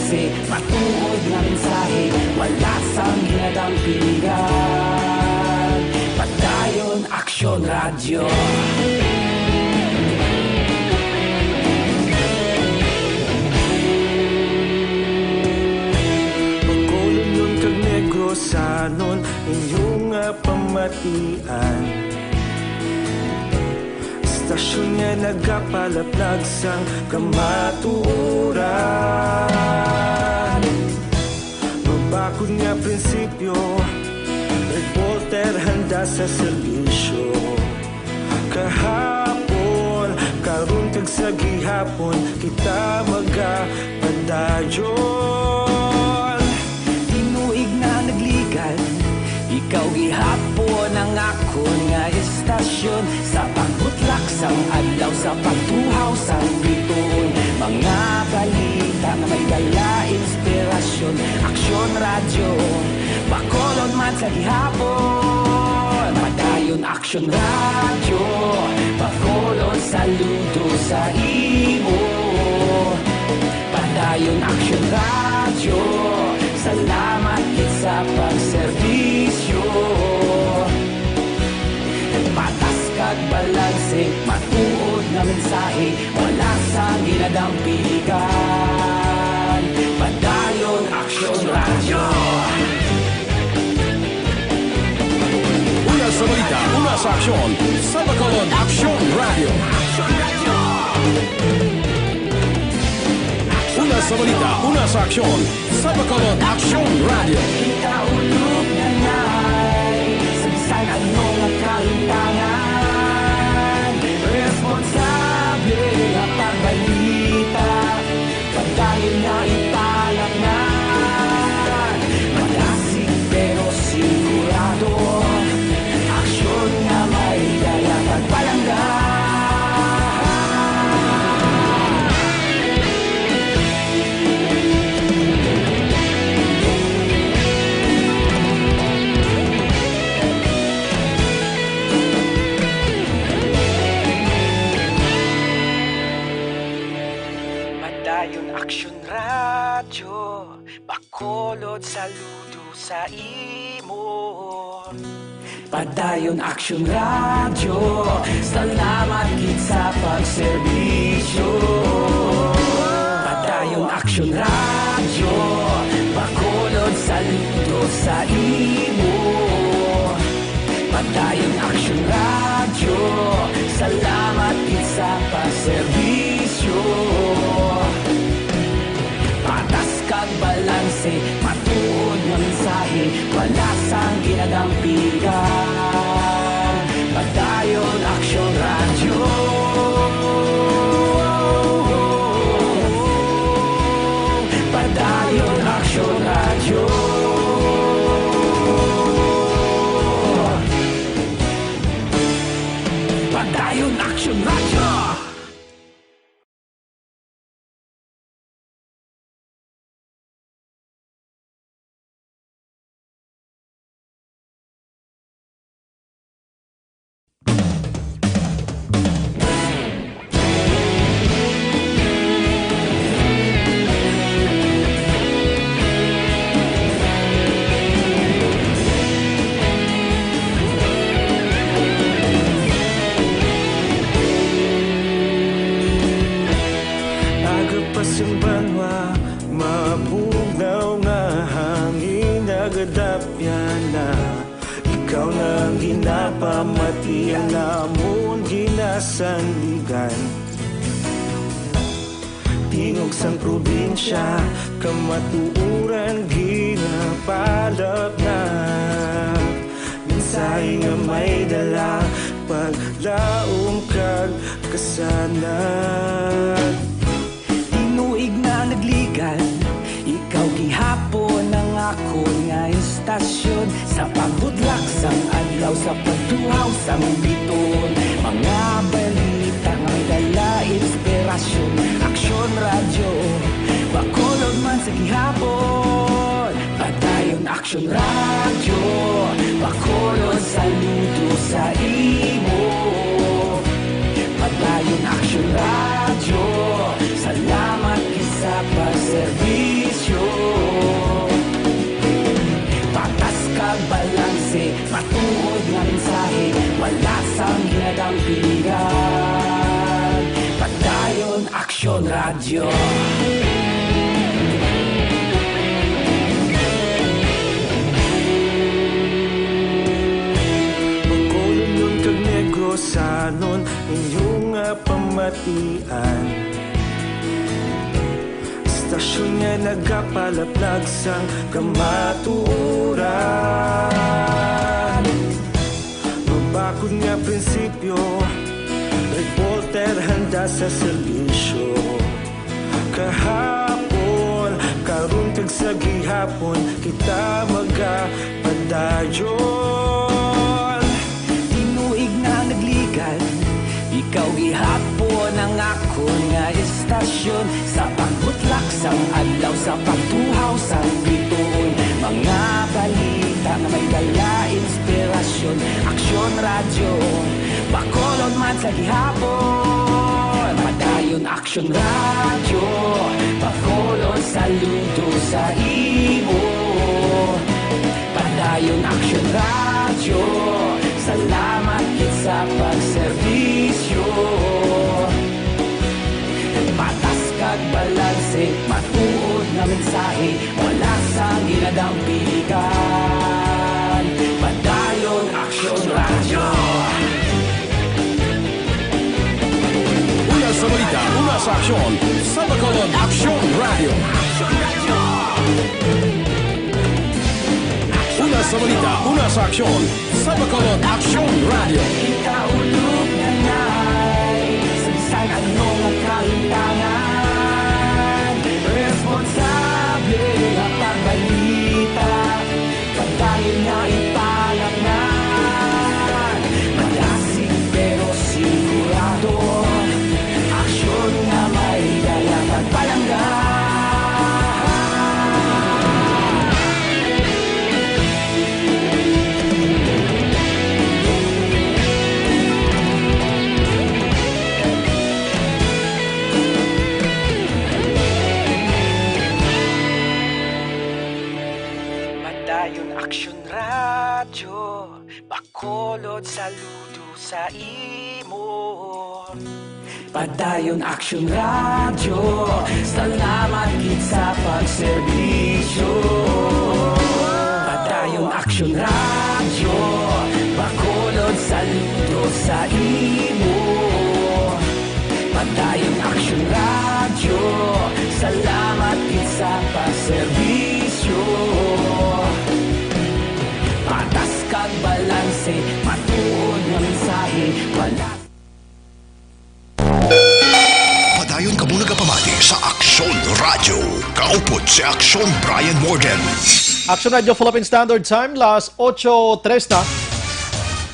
Matuod nga mensahe, wala sang ginadampigan. Padayon Aksyon Radyo. Bacolodnon kag Negrosanon, inyo nga pamatian. Istasyon nga nagapalaplag sang kamatuoran. Mabakod nga prinsipyo, reporter handa sa serbisyo. Kahapon, karon kag sa gihapon, kita magapadayon. Tinuig na nagligan, ikaw gihapon ang akon nga istasyon. Sa pagbutlak sang adlaw, sa pagtuhaw sang bituon, mga balita nga may dala inspirasyon. Aksyon Radyo, Bacolod man sa gihapon. Padayon Aksyon Radyo, Bacolod saludo sa imo. Padayon Aksyon Radyo, salamat gid sa pagserbisyo. Patas kag balanse, matuod nga mensahe, wala sang ginadampigan. Padayon Aksyon Radyo. Una sa balita, una sa aksyon, sa Bacolod Aksyon Radyo. Una sa balita, una sa aksyon, sa Bacolod Aksyon Radyo. Kita ulog na nay, sa bisan ano nga kalimtangan, responsable nga pagbalita. Padayon nga italaknan, madasig pero sigurado, aksyon nga may dala pagpalangga. Padayon Aksyon Radyo, Bacolod saludo sa imo. Padayon Aksyon Radyo, salamat gid sa pagserbisyo. Padayon Aksyon Radyo, Bacolod saludo sa imo. Padayon Aksyon Radyo, salamat gid sa pagserbisyo. Patas kag balanse, matuod nga mensahe, wala sang ginadampigan. Padayon Aksyon Radyo. Padayon Aksyon Radyo. Padayon Aksyon Radyo. Aga pa sing banwa, mabugnaw nga hangin nagadapyan na. Ikaw na ang ginapamatian namon, ginasandigan. Tingog sang probinsya, kamatuoran ginapalapnap. Mensahe nga may dala, paglaom kag kasanag. Tinuig na nagligan, ikaw gihapon ang akon nga istasyon. Sa pagbudlak sang adlaw, sa pagtuhaw sang bituon, mga balita nga may dala inspirasyon. Aksyon Radyo, Bacolod man sa gihapon. Padayon Aksyon Radyo, Bacolod saludo sa imo. Padayon Aksyon Radyo, salamat gid sa pagserbisyo. Radyo. Bacolodnon kag Negrosanon, inyo nga pamatian. Istasyon nga nagapalaplag sang kamatuoran. Mabakod nga prinsipyo, reporter handa sa serbisyo. Kahapon, karon kag sa gihapon, kita magapadayon. Tinuig na nagligad, ikaw gihapon ang akon nga istasyon. Sa pagbutlak sang adlaw, sa pagtuhaw sang bituon, mga balita nga may dala inspirasyon. Aksyon Radyo, Bacolod man sa gihapon. Padayon Aksyon Radyo, Bacolod saludo sa imo. Padayon Aksyon Radyo, salamat gid sa pagserbisyo. Patas kag balanse, matuod nga mensahe, wala sang ginadampiligan. Padayon Aksyon Radyo. Una sa balita, una sa aksyon, sa Bacolod Aksyon Radyo. Una sa balita, una sa aksyon, sa Bacolod Aksyon Radyo. Ikaulog na ngay, sa bisan anong kahintangan, responsable nga pagbalita, padayon nga ipalatnan. Madasig pero sigurado, aksyon nga may dala pagpalangga. Padayon Aksyon Radyo, Bacolod saludo sa imo. Padayon Aksyon Radyo, salamat gid sa pagserbisyo. Padayon Aksyon Radyo, Bacolod saludo sa imo. Padayon Aksyon Radyo, salamat gid sa pagserbisyo. Patas kag balanse, matuod nga mensahe, wala. Padayon kamo nagapamati sa Aksyon Radyo. Kaupod si Aksyon Brian Morden. Aksyon Radyo Philippine Standard Time, las ocho tres na.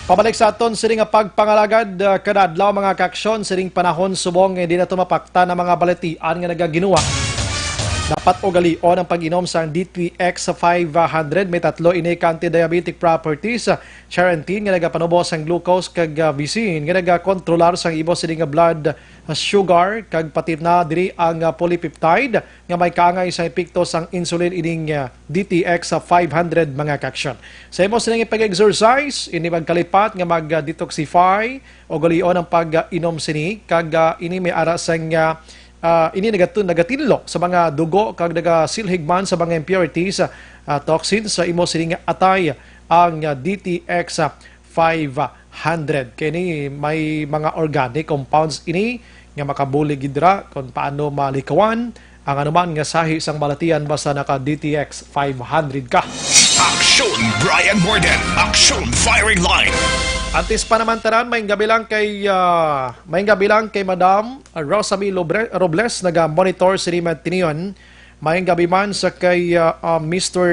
Pabalik sa aton sini nga pagpangalagad, ah, kada adlaw, mga kaaksyon, sining panahon subong nga hindi nato mapaktan ang mga balatian nga nagaginuwa. Dapat ugalion ang pag-inom sang D T X five hundred. May tatlo ini ka anti-diabetic properties. Charantin nga nagapanubo sang glucose kag, ah, visin nga nagakontrolar sang imo sini nga blood, ah, sugar, kag pati na diri ang, ah, polypeptide nga may kaangay sa epekto sang insulin ining, ah, D T X five hundred, mga kaaksyon. Sa imo sini nga pag-exercise, ini magkalipat nga mag-detoxify o galion ang pag-inom sini, kag, ah, ini may ara sang, ah, ah, ini nagatu-, nagatinlo sa mga dugo kag nagasilhig man sa mga impurities, ah, toxins sa imo sining atay ang, ah, D T X five hundred. Kay ni may mga organic compounds ini nga makabulig gid dira kung paano malikawan ang anuman nga sahi sang balatian basta naka D T X five hundred ka. Aksyon Brian Morden, Aksyon Firing Line. Antes pa naman tanan, may gabi lang kay, ah, may gabi lang kay Madam, ah, Rosalie Lobre-, Robles, naga-monitor sini matinion. May gabi man sa kay, ah, ah, Mister,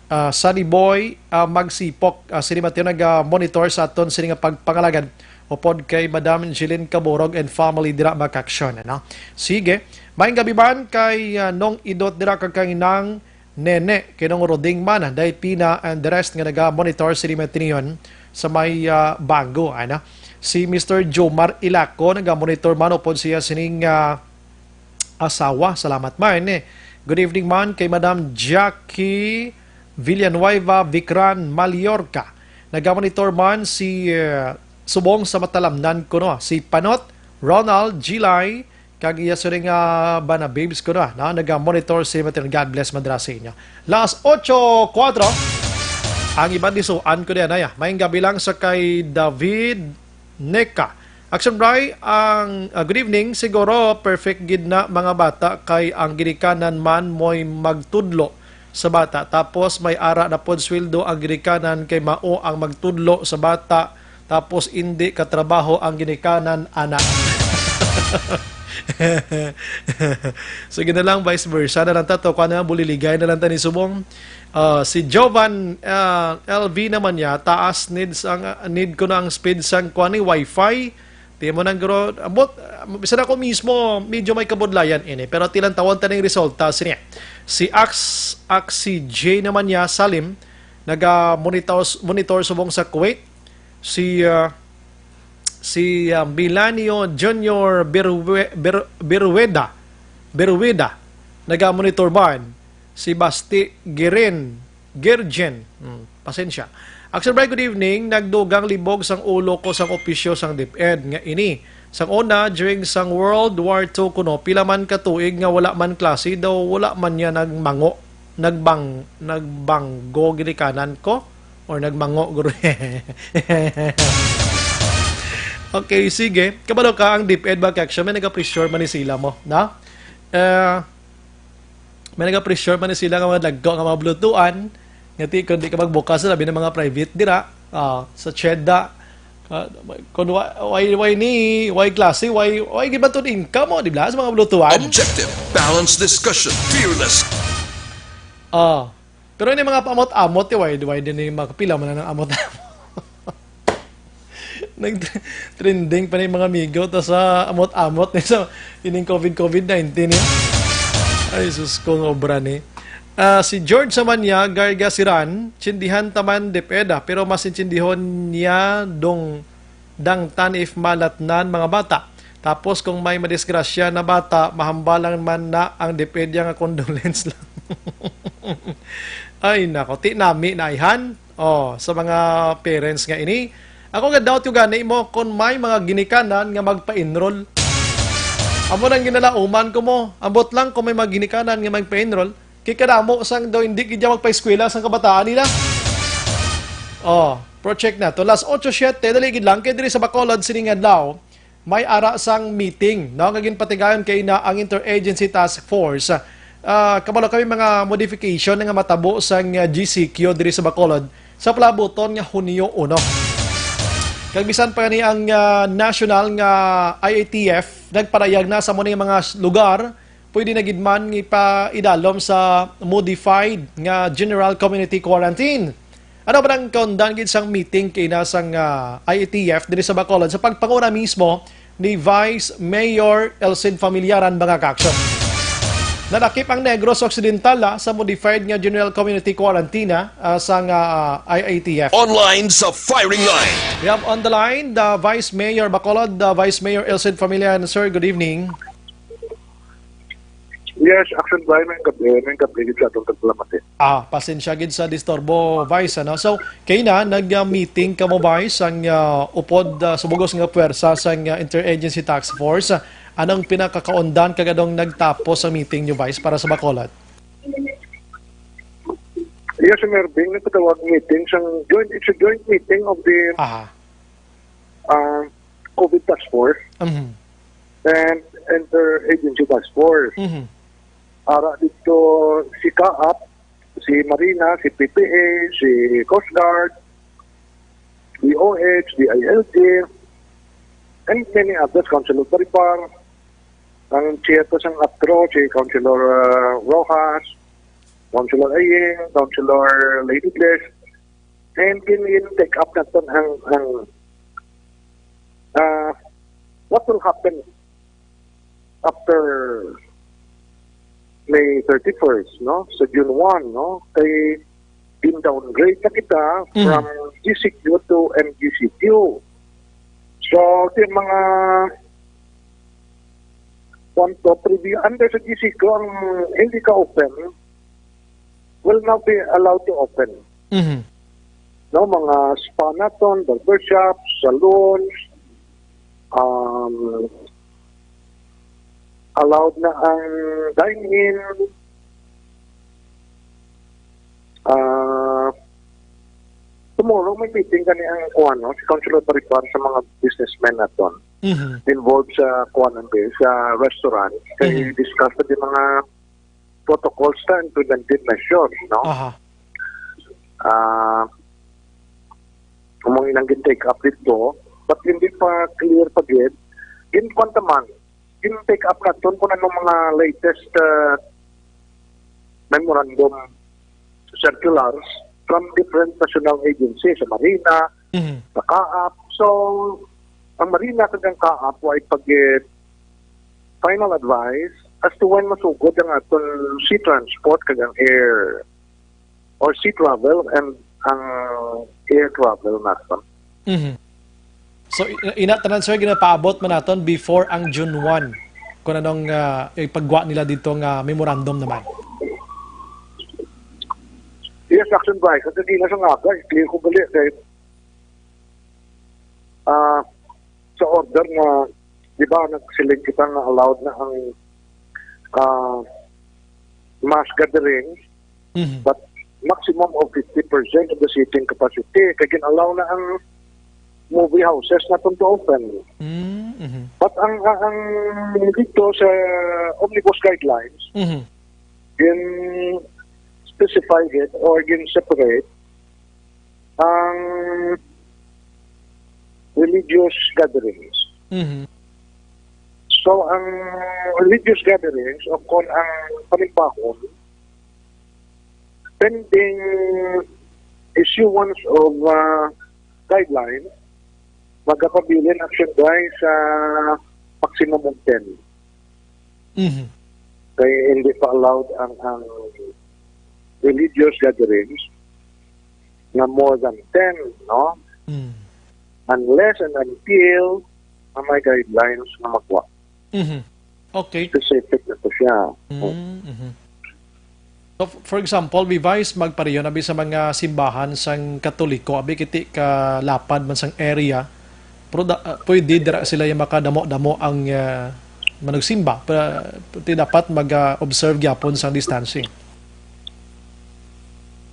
ah, Sunny Boy, ah, Magsipok, ah, sini matinion naga-monitor sa aton sini nga pagpangalagad. Upod kay Madam Jeline Caborog and family dira, mga kaaksyon, ano? Sige. May gabi man kay, ah, Nong Idot dira kag kay Nang Nene, kay Nong Roding man, Day Pina, and the rest nga naga-monitor sini matinion sa may, ah, Bago, ano? Si Mister Jomar Ilaco naga-monitor man upod siya sining, ah, asawa. Salamat man, eh. Good evening man kay Madam Jackie Villanueva Vicran Mallorca. Naga-monitor man si, eh, subong sa Matalamnan kuno, si Panot, Ronald, Jilay, Kag iya siring nga ba na babes ko na, na naga-monitor si Maternal. God bless, madra sa inyo. Las ocho kuwatro. Ang iban disuan ko diyan, ay, ah, may gabi lang sa kay David Neka. Action Bry, ang, ah, good evening. Siguro perfect gid na mga bata kay ang ginikanan man mo'y magtudlo sa bata. Tapos may ara na pod sweldo ang ginikanan kay mao ang magtudlo sa bata. Tapos indi katrabaho ang ginikanan, ana. Sige na lang, vice versa na lang ta to. Kuha na lang, buliligay na lang ta ni subong. Ah, si Jovan, ah, L V naman niya, taas need sang, need ko na ang speed sang kuha ni wifi. Di mo nang gro-, ambot, ah, bisan ako mismo, medyo may kabudlayan ini. Pero tilantawon ta ning resulta, sini. Si Ax, Axi J naman niya, Salim, naga-monitor, monitor subong sa Kuwait. Si, ah, si, ah, Milanio Junior Berue-, Ber-, Berueda, Berueda, naga-monitor man. Si Basti Girin, Girgin, hmm, pasensya. Action Bright, good evening. Nagdugang libog sang ulo ko sang opisyo sang DepEd nga ini. Sang una, during sang World War Two kuno, pila man ka tuig nga wala man klase, daw wala man niya nagmango, nagbang-, nagbanggo ginikanan ko, or nagmango, guro. Okay, sige. Kabalo ka, ang DepEd ba, Kaksyon, may nagapressure man ni sila mo, na? Eh, may nagapressure man ni sila nga mga dagko nga mga blutuan, nga ti, kung di ka magbukas, labi ng mga private dira, ah, sa Cheda, ah, kung wa-, why, why ni, why klase, why, why gibaton income mo, di ba, sa mga blutuan? Objective, balanced discussion, fearless. Ah, pero ini mga paamot-amot, eh, why, why din yung mga kapila man ang amot-amot? Nag-trending pa ni mga amigo to sa amot-amot ni sa ining COVID, COVID nineteen, eh. Ay, sus ko, nga obra ni. Ah, si George Samanya Gargasiran, tsindihan taman depeda, pero mas intindihon niya dong dangtan if malatnan mga bata. Tapos kung may madisgrasya na bata, mahambalan man na ang depedya nga condolence lang. Ay, nako, ti nami na, ihan. Oh, sa mga parents nga ini, ako ga doubt ko gani mo kung may mga ginikanan nga magpa-enroll. Amo nang ginalauman ko mo. Ambot lang kung may mga ginikanan nga magpa-enroll, kay kadamo sang daw hindi gid magpa-eskwela sang kabataan nila. Oh, project na to. Las ocho siete, dali gid lang kay diri sa Bacolod sining adlaw. May ara sang meeting, no, nga ginpatigayon kay na ang Interagency Task Force. Ah, kabalo kami mga modification nga matabo sang, ah, G C Q diri sa Bacolod sa palabuton nga Hunyo uno. Kag bisan pa ni ang, ah, national nga I A T F nagparayag na sa mo ni mga lugar pwede na gid man ipaidalom sa modified nga general community quarantine. Ano ba ang kaundan gid sang meeting kay na sang, ah, I A T F diri sa Bacolod sa pagpanguna mismo ni Vice Mayor Elcid Familiaran, mga ka-action? Nadakip ang Negros Occidental, ah, sa modified nga general community quarantine, ah, sang, ah, I A T F. Online sa firing line. We have on the line the Vice Mayor Bacolod, the Vice Mayor Elcid Familiaran. Sir, good evening. Yes, Action Brian, may gabi, may gabi gid sa atong tagpalamati. Ah, pasensya gid sa disturbo, Vice, ano? So, kay na, nag-meeting kamo, Vice, ang, ah, upod, ah, sa bugos nga pwersa sa, ah, Interagency Task Force. Anong pinakakaundan kag anong nagtapos sa meeting nyo, Vice, para sa Bacolod? Yes, Sir Mervin, nagpatawag meeting sang joint, it's a joint meeting of the Aha. uh, COVID Task Force Mhm. and Interagency Task Force. Mhm. Ara dito si CAAP, si Marina, si P P A, si Coast Guard, D O H, D I L G, and many others, Councilor Baribar, ang chair po sang ATRO, si Councilor, uh, Rojas, Councilor Aying, Councilor Lady Bless, and gin-, gin-take up naton ang, ang, ah, what will happen after May thirty-first, no? Sa June one, no? Kay gin-downgrade na kita Mhm. from G C Q to M G C Q. So, yung mga kwanto, preview, under sa G C Q, ang hindi ka open, will now be allowed to open. Mhm. No, mga spa naton, barbershops, salons, um, allowed na ang dine-in. Ah, tomorrow may meeting gani ang kuan, no, si Councilor Baribar sa mga businessmen naton Mhm. involved sa kuan, sa restaurant. Kay Mhm. discuss na di mga protocols ta and preventive measures, no? Aha. Ah, kung ilang gin-take up dito, but hindi pa clear pa gid. Gin-, kuwan ta man, gin-take up naton kung anong mga latest, ah, memorandum circulars from different national agencies, sa Marina, Mhm. sa CAAP. So, ang Marina kag ang CAAP way pag final advice as to when masugod ang aton sea transport kag ang air or sea travel and ang air travel naton. Mhm. So, i-, ina tanan, sir, ginapaabot man naton before ang June one, kung anong, ah, ipagwa nila dito nga memorandum naman. Yes, Action Bike. Kasi di na sa nga, guys, clear ko gali. Kay, ah, sa order nga, di ba, nagsiling kita nga allowed na ang, ah, mass gatherings, Mhm. but maximum of fifty percent of the seating capacity. Kay gin-allow na ang movie houses naton to open. Mm, mhm. But ang, ang, ang dito sa omnibus guidelines, Mhm. gin-specify it or gin-separate ang religious gatherings. Mhm. So, ang religious gatherings o kon ang panimbahon, pending issuance of, ah, guidelines, magapabilin, Action Bike, sa maximum of ten. Mhm. Kay hindi pa allowed ang, ang religious gatherings nga more than ten, no? Mm. Unless and until na may guidelines na magwa. Mhm. Okay. Specific na to siya. Mm, mhm. So, f-, for example, Vice, magpareho na bi sa mga simbahan sang Katoliko, abi kiti kalapad man sang area, pero da-, ah, pwede dira sila yung makadamo-damo ang, ah, managsimba. Pero, ti dapat mag-, ah, observe gyapon sang distancing.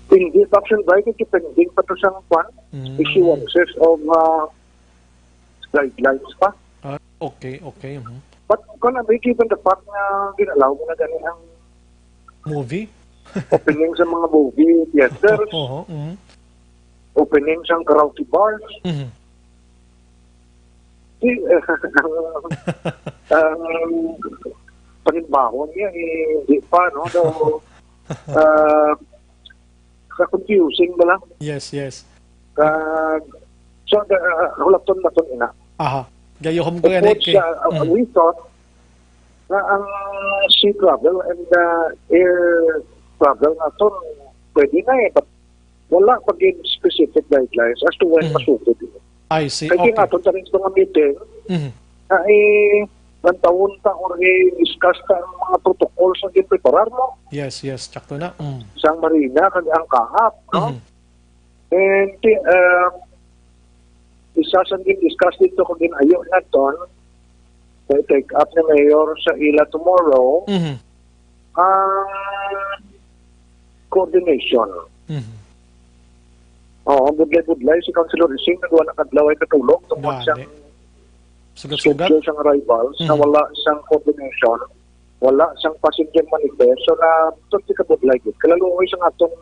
Hindi, Action Bike, kay pending pa to sang kwan, Mm. issuances of, ah, guidelines pa. Ah, okay, okay, mhm. But kung ano, given the fact nga gin-allow mo na gani ang Movie? opening sa mga movie theaters, Oo, mhm. opening sa karaoke bars, Mhm. di, ang, ang panimbahon niya, eh, di pa, no? So, ah, ka-confusing ba lang? Yes, yes. Kag, so, the, uh, hulaton naton ina. Aha. Gayuhom ko yan, Upod eh, kay sa, uh, Mm. we thought na ang sea travel and, uh, air travel naton pwede na eh, but wala pa gid specific guidelines as to when Mm. masugod ini. I see. Kay Okay. nga aton sa next mga meeting, Mhm. na i-, lantawon ta or i-discuss ta ang mga protocols nga ginpreparar mo. Yes, yes, tsakto na. Mm. Sang Marina kag ang CAAP, no? Mhm. And, uh, isa sa gin-discuss dito kag gin-ayo naton, kay take up ni Mayor sa ila tomorrow, Mhm. ang coordination. Mhm. Oo, budlay-budlay si Councilor Ising, nagwa na kadlaw ay katulog, tungod Gani. siyang Sugat-sugat. schedule sang arrivals, na Mhm. wala sang coordination, wala sang passenger manifest, so na, to, di ka budlay gid. Kalaluoy sang atong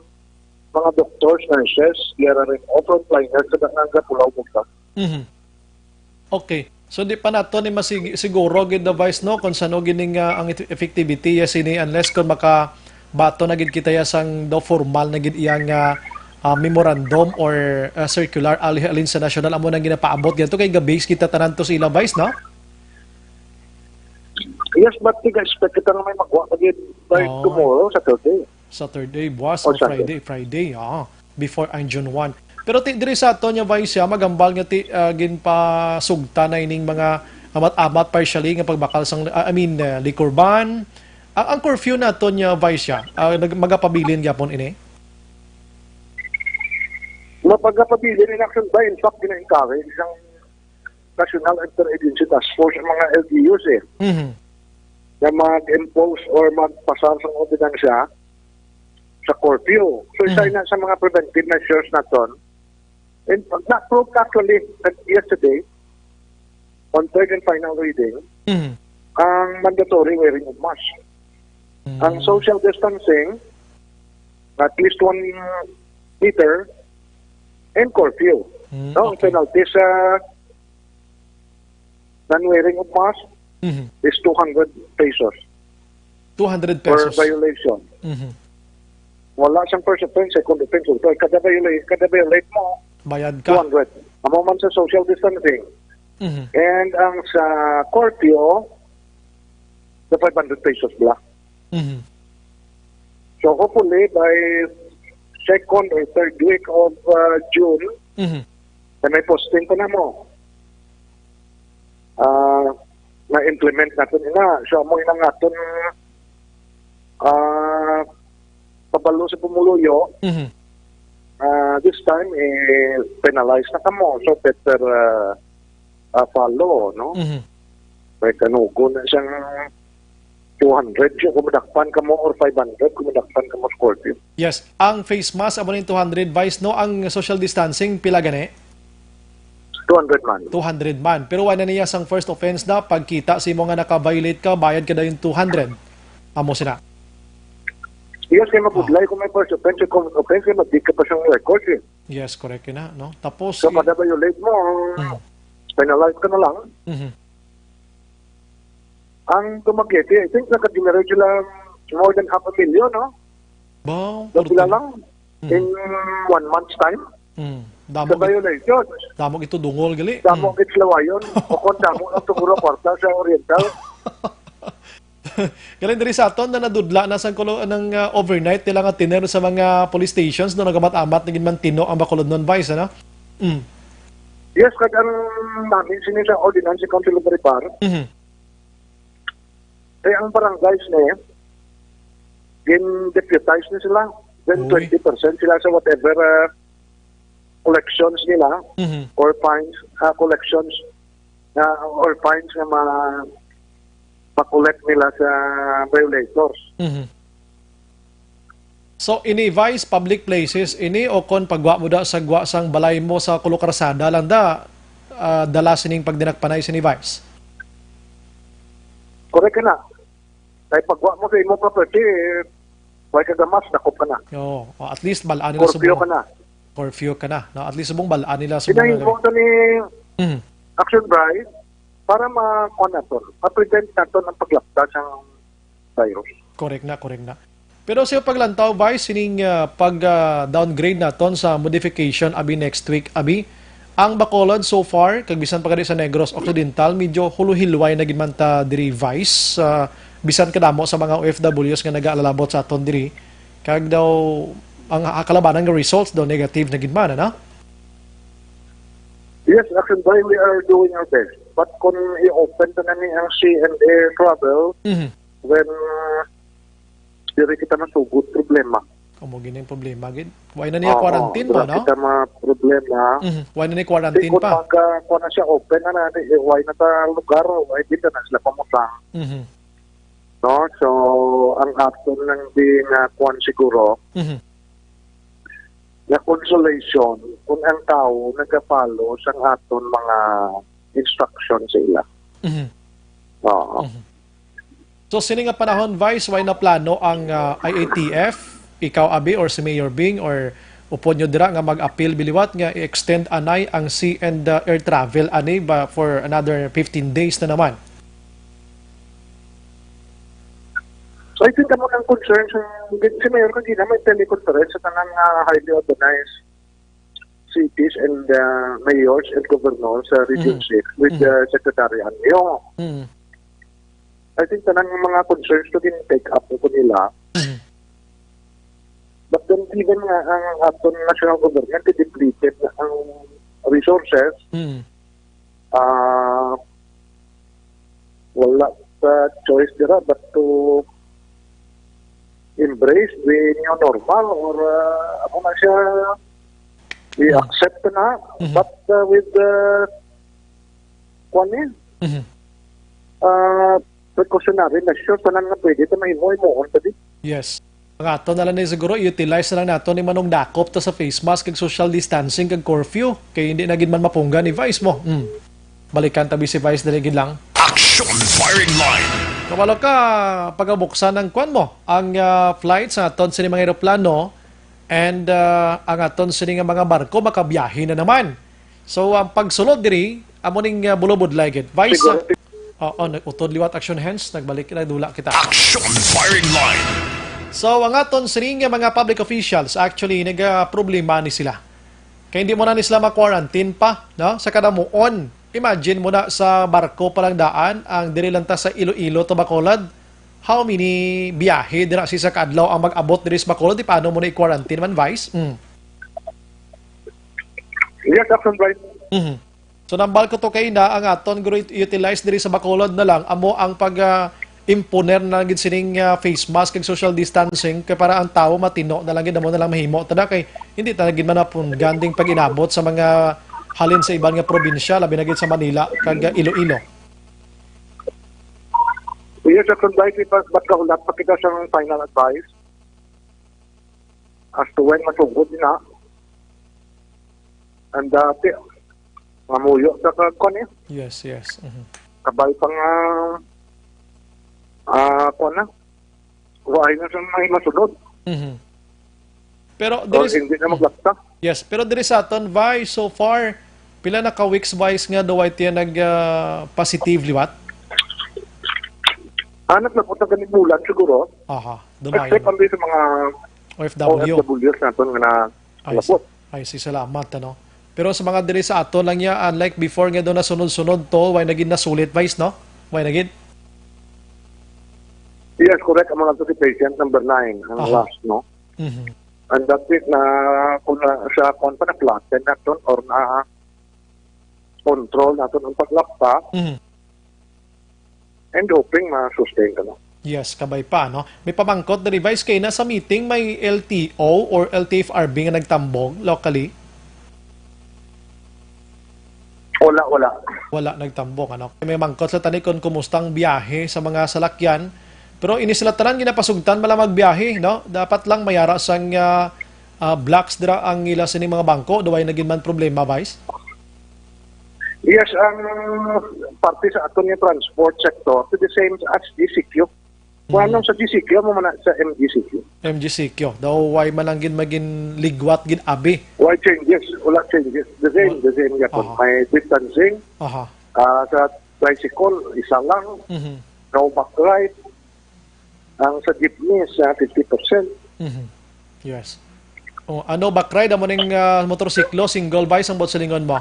mga doctors, nurses, D R R M O, frontliners, kada nga gapulaw mo ka. Mhm. Okay. So, di pa nato ni masig-, siguro gid, the Vice, no, kung sano gini nga ang eff-, effectivity ya sini, unless kung makabato na gid kita ya sang daw formal na gid iya nga, ah, memorandum or, ah, circular ali-, alin sa national amo nang ginapaabot ganito kay ga-base kita tanan to sa ila, Vice, no? Yes, but tiga-expect kita nga may magwa pa gid by Oh. tomorrow, Saturday. Saturday, buwas Or o Sunday. Friday, Friday, ah, before ang June one. Pero ti, diri sa ato niya, Vice, siya, magambal nga ti, ah, ginpasugta na ining mga amat-amat partially nga pagbakal sang, ah, I mean, ah, liquor ban. Ang, ang curfew nato niya, Vice, siya, ah, nag-, magapabilin gyapon ini? Mapagapabilin in action ba? In fact, gina-encourage sang National Interagency Task Force ang mga L G Us eh. Mhm. nga mag-impose or magpasar sang ordinansya sa curfew. So, isa Mm. na sa mga preventive measures naton. And na-approve actually nag-, yesterday, on third and final reading, Mm. ang mandatory wearing of mask. Ang Mm. social distancing, at least one meter, and curfew. Mm, No, ang okay. penalty sa non-wearing of mask Mhm. is two hundred pesos two hundred per pesos. violation. Mhm. Wala siyang first offense, second offense, third. Kada violate, kada violate mo, Bayad ka. two hundred. Amo man sa social distancing. Mhm. And ang sa curfew, the five hundred pesos bala. Mhm. So hopefully by second or third week of uh, June, Mhm. na may posting pa na mo. Ah, na-implement natin ina. So amo inang aton ah, pabalo sa pumuluyo, Mhm. ah, this time, eh, penalize na kamo. So, better, ah, ah, follow, no? Mhm. May kanugo na siyang two hundred, siya, kung madakpan kamo, or five hundred, kung madakpan kamo sa curfew. Yes. Ang face mask, amo ning two hundred, Vice, no? Ang social distancing, pila gani? Two hundred man. Two hundred man. Pero wala niya sang first offense na, pagkita sa imo nga naka-violate ka, bayad ka dayon two hundred. Amo sina. Yes, kaya mabudlay kung may first offense, kung offense, kaya mabig ka pa siyang record eh. Yes, correct yun na, no? Tapos, So, i- kada violate mo, Mm. penalize ka na lang. Mhm. Ang Dumaguete, I think naka-generate sila more than half a million, no? Ba, Daw sila purti. lang Mm. in one month's time. Mm. Sa Damo git-, violation. damo gito dungol gali. Damo Mm. git lawayon. O kung damo ang siguro kwarta sa Oriental. Galing diri sa aton na nadudla na sang kulo ng ah, overnight nila nga tiner sa mga police stations no nagamat-amat na gid man tino ang Bacolod non, Vice, ano? Mm. Yes, kag ang namin sini sa ordinance si Council of Ribar, Mhm. eh, ang barangays na eh, gin-deputize na sila. Then Uy. twenty percent sila sa whatever ah, collections nila Mhm. or fines, ah, collections na or fines nga ma ma-collect nila sa violators. Mhm. So, ini, Vice, public places ini o kon pagwa mo da sa gwa sang balay mo sa kulo karsada lang da, ah, dala sining pagdinakpanay sini, Vice? Correct ka na. Kay pagwa mo sa imo property, eh, way ka gamas, dakop ka na. Oo. O, at least, balaan nila Curfew subong. ka na. Curfew ka na. No? At least, subong, balaan nila subong. Pinahimo to ni Mhm. Action Bright para ma-, kuwan naton, ma-prevent naton ang paglapta sang virus. Correct na, correct na. Pero sa paglantaw, Vice, sining ah, pag ah, downgrade naton sa modification abi next week, abi, ang Bacolod so far, kag bisan pa gani sa Negros Occidental, medyo huluhilway na gid man ta diri, Vice, ah, bisan kadamo sa mga O F Ws nga nagaalalabot sa aton diri, kag daw ang ah, kalabanan nga results daw negative na gid man, ano? Yes, actually, we are doing our best. But kung i-open na ni ang sea and air travel, Mhm. when diri kita masugod problema. Amo gini ang problema gid. Why na niya Oo, quarantine ba, dira no? kita ma-problema. Mhm. Why na niya quarantine Di kung pa? mag, ah, kuwan na siya, open na na, di, eh, why na ta lugar, why di na sila pamutang. Mhm. No? So, ang aton lang di nga kuwan siguro, Mhm. nga consolation kung ang tao nagafollow sang aton mga instruction sa ila. Mhm. Oo. Mhm. So, sini nga panahon, Vice, way na plano ang ah, I A T F, ikaw, abi, or si Mayor Bing, or upod nyo dira nga mag-appeal biliwat nga i-extend anay ang sea and ah, air travel ani ba for another fifteen days na naman? So, I think amo ang concern sa si Mayor kagina may teleconference sa tanan nga highly urbanized cities and uh, mayors and governors sa Region Mhm. six with Mhm. uh, Secretary Anyo. Mhm. I think tanan nga mga concerns to din take up ko nila. Mhm. But then given nga ang aton national government depleted na ang resources, Mhm. ah wala sa choice dira but to embrace the new normal or uh, amo na siya i-accept na Mhm. but uh, with the kuan ni Mhm. uh, precautionary measures, tanan nga pwede, ta mahimo, himuon ta di. Yes. Ang ato na lang ni siguro, i-utilize na lang nato ni Manong Dakop ta sa face mask, kag social distancing, kag curfew. Kay hindi na gid man mapunggan ni Vice mo. Hmm. Balikan tabi si Vice dali gid lang. Action Firing Line. Kabalo ka, pagabuksan ang kwan mo, ang, ah, flight sa aton sini mga eroplano, and, ah, ang aton sini nga mga barko makabiyahe na naman. So, ang pagsulod diri, amo ning, ah, bulubudlay gid. Vice, Siguro, ah, oo, nag-utod liwat, action hands, nagbalik na, dula kita. Action Firing Line. So, ang aton sini nga mga public officials, actually, nagaproblema ni sila. Kay hindi mo na ni sila ma-quarantine pa, no? Sa kadamuon, imagine mo na sa barko pa lang daan, ang diri lang ta sa Iloilo to Bacolod. How many biyahe dira sa isa ka adlaw ang mag-abot diri sa Bacolod? Di paano mo na i-quarantine man, Vice? Mm. Yes, Action Vice. Mhm. So, nambal ko to kay na ang aton guro ut-, utilize diri sa Bacolod na lang amo ang pag, ah, imponer na gid sining, ah, face mask kag social distancing, kay para ang tawo matino na lang gid, amo na lang mahimo. Tada kay hindi ta gid man napunggan ding pag-inabot sa mga halin sa iban nga probinsya, labi na gid sa Manila kag, ah, Iloilo. Yes, Action Vice, but, but kahulat pa kita sa final advice as to when masugod na. And, uh, ti-, mamuyo sa ka-, kwan, eh. Yes, yes. Mhm. Kabay pa nga, ah, kwan na. Waay na sa may masunod. Mhm. Pero Or diri s-, hindi na maglakta. Yes, pero diri sa aton, Vice, so far, pila na ka weeks, Vice, nga daw ay tiyan nag, ah, positive liwat? Ah, naglabot na ganing bulan siguro. Aha, dumayo Except na. Ang sa mga O F W. O F Ws naton nga na I see. Labot. I see, salamat, ano. Pero sa mga diri sa ato lang niya, unlike before nga doon nasunod-sunod to, way naging nasulit, Vice, no? Way naging? Yes, correct. Ang mga to si patient number nine, ang Aha. last, no? Mhm. And that's it, na kung na, sa kung pa na-flatten naton or na control naton ang paglakta, Mhm. and hoping ma-sustain ka, no? Yes, kabay pa, no? May pamangkot na revise kay na sa meeting may L T O or L T F R B nga nagtambong locally? Wala, wala. Wala nagtambong, ano? May mangkot sa tani kung kumusta ang biyahe sa mga salakyan. Pero ini sila tanan ginapasugtan mala magbiyahe, no? Dapat lang mayara sang, ah, ah, blocks dira ang ila sini mga bangko. Duway na gid man problema, Vice? Yes, ang parte sa aton nga transport sector to the same as G C Q. Kung Mm. anong sa G C Q, mo man na sa M G C Q. M G C Q. Daw why man lang gid magin ligwat gid abi. Why changes? Wala changes. The same, Wal- the same yapon. Aha. May distancing. Aha. Ah, sa tricycle, isa lang. Mhm. No back ride. Ang sa jeepney sa fifty percent. Mhm. Yes. Oh, ano, back ride, amo ning, ah, motorsiklo, single, Vice, ang buot silingon mo?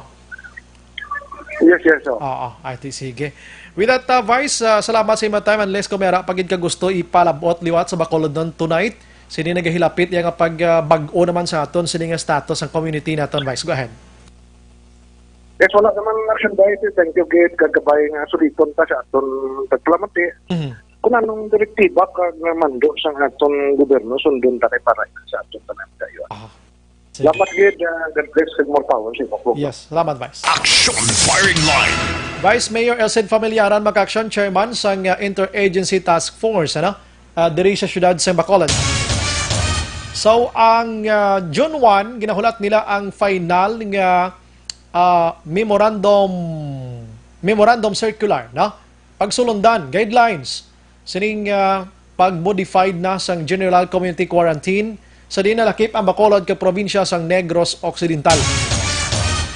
Yes, yes, oh. Oo, I see, sige. With that, uh, Vice, uh, salamat sa imong time. Unless kung may ara pa gid ka gusto ipalabot liwat sa Bacolod non tonight, sini nagahilapit iya nga pag, uh, bag-o naman sa aton sini nga status ang community naton, Vice. Go ahead. Yes, wala naman, Action Vice. Thank you gid kag kabay nga suliton ta sa aton pagpalamati. Mhm. Kung anong direktiba kag mando sang aton gobyerno, sundon ta kay para sa aton tanan kayo. Ah. Sige. Salamat gid, ah, God bless and more power sa inyo. Yes, salamat, Vice. Action Firing Line. Vice Mayor Elcid Familiaran, Makaksyon, Chairman sang, ah, Interagency Task Force, ano? Ah, diri sa siyudad sa Bacolod. So, ang, ah, June one, ginahulat nila ang final nga, ah, memorandum, memorandum circular, no? Pagsulundan, guidelines, sining, ah, pag-modified na sang General Community Quarantine sa diin nalakip ang Bacolod kag probinsya sang Negros Occidental.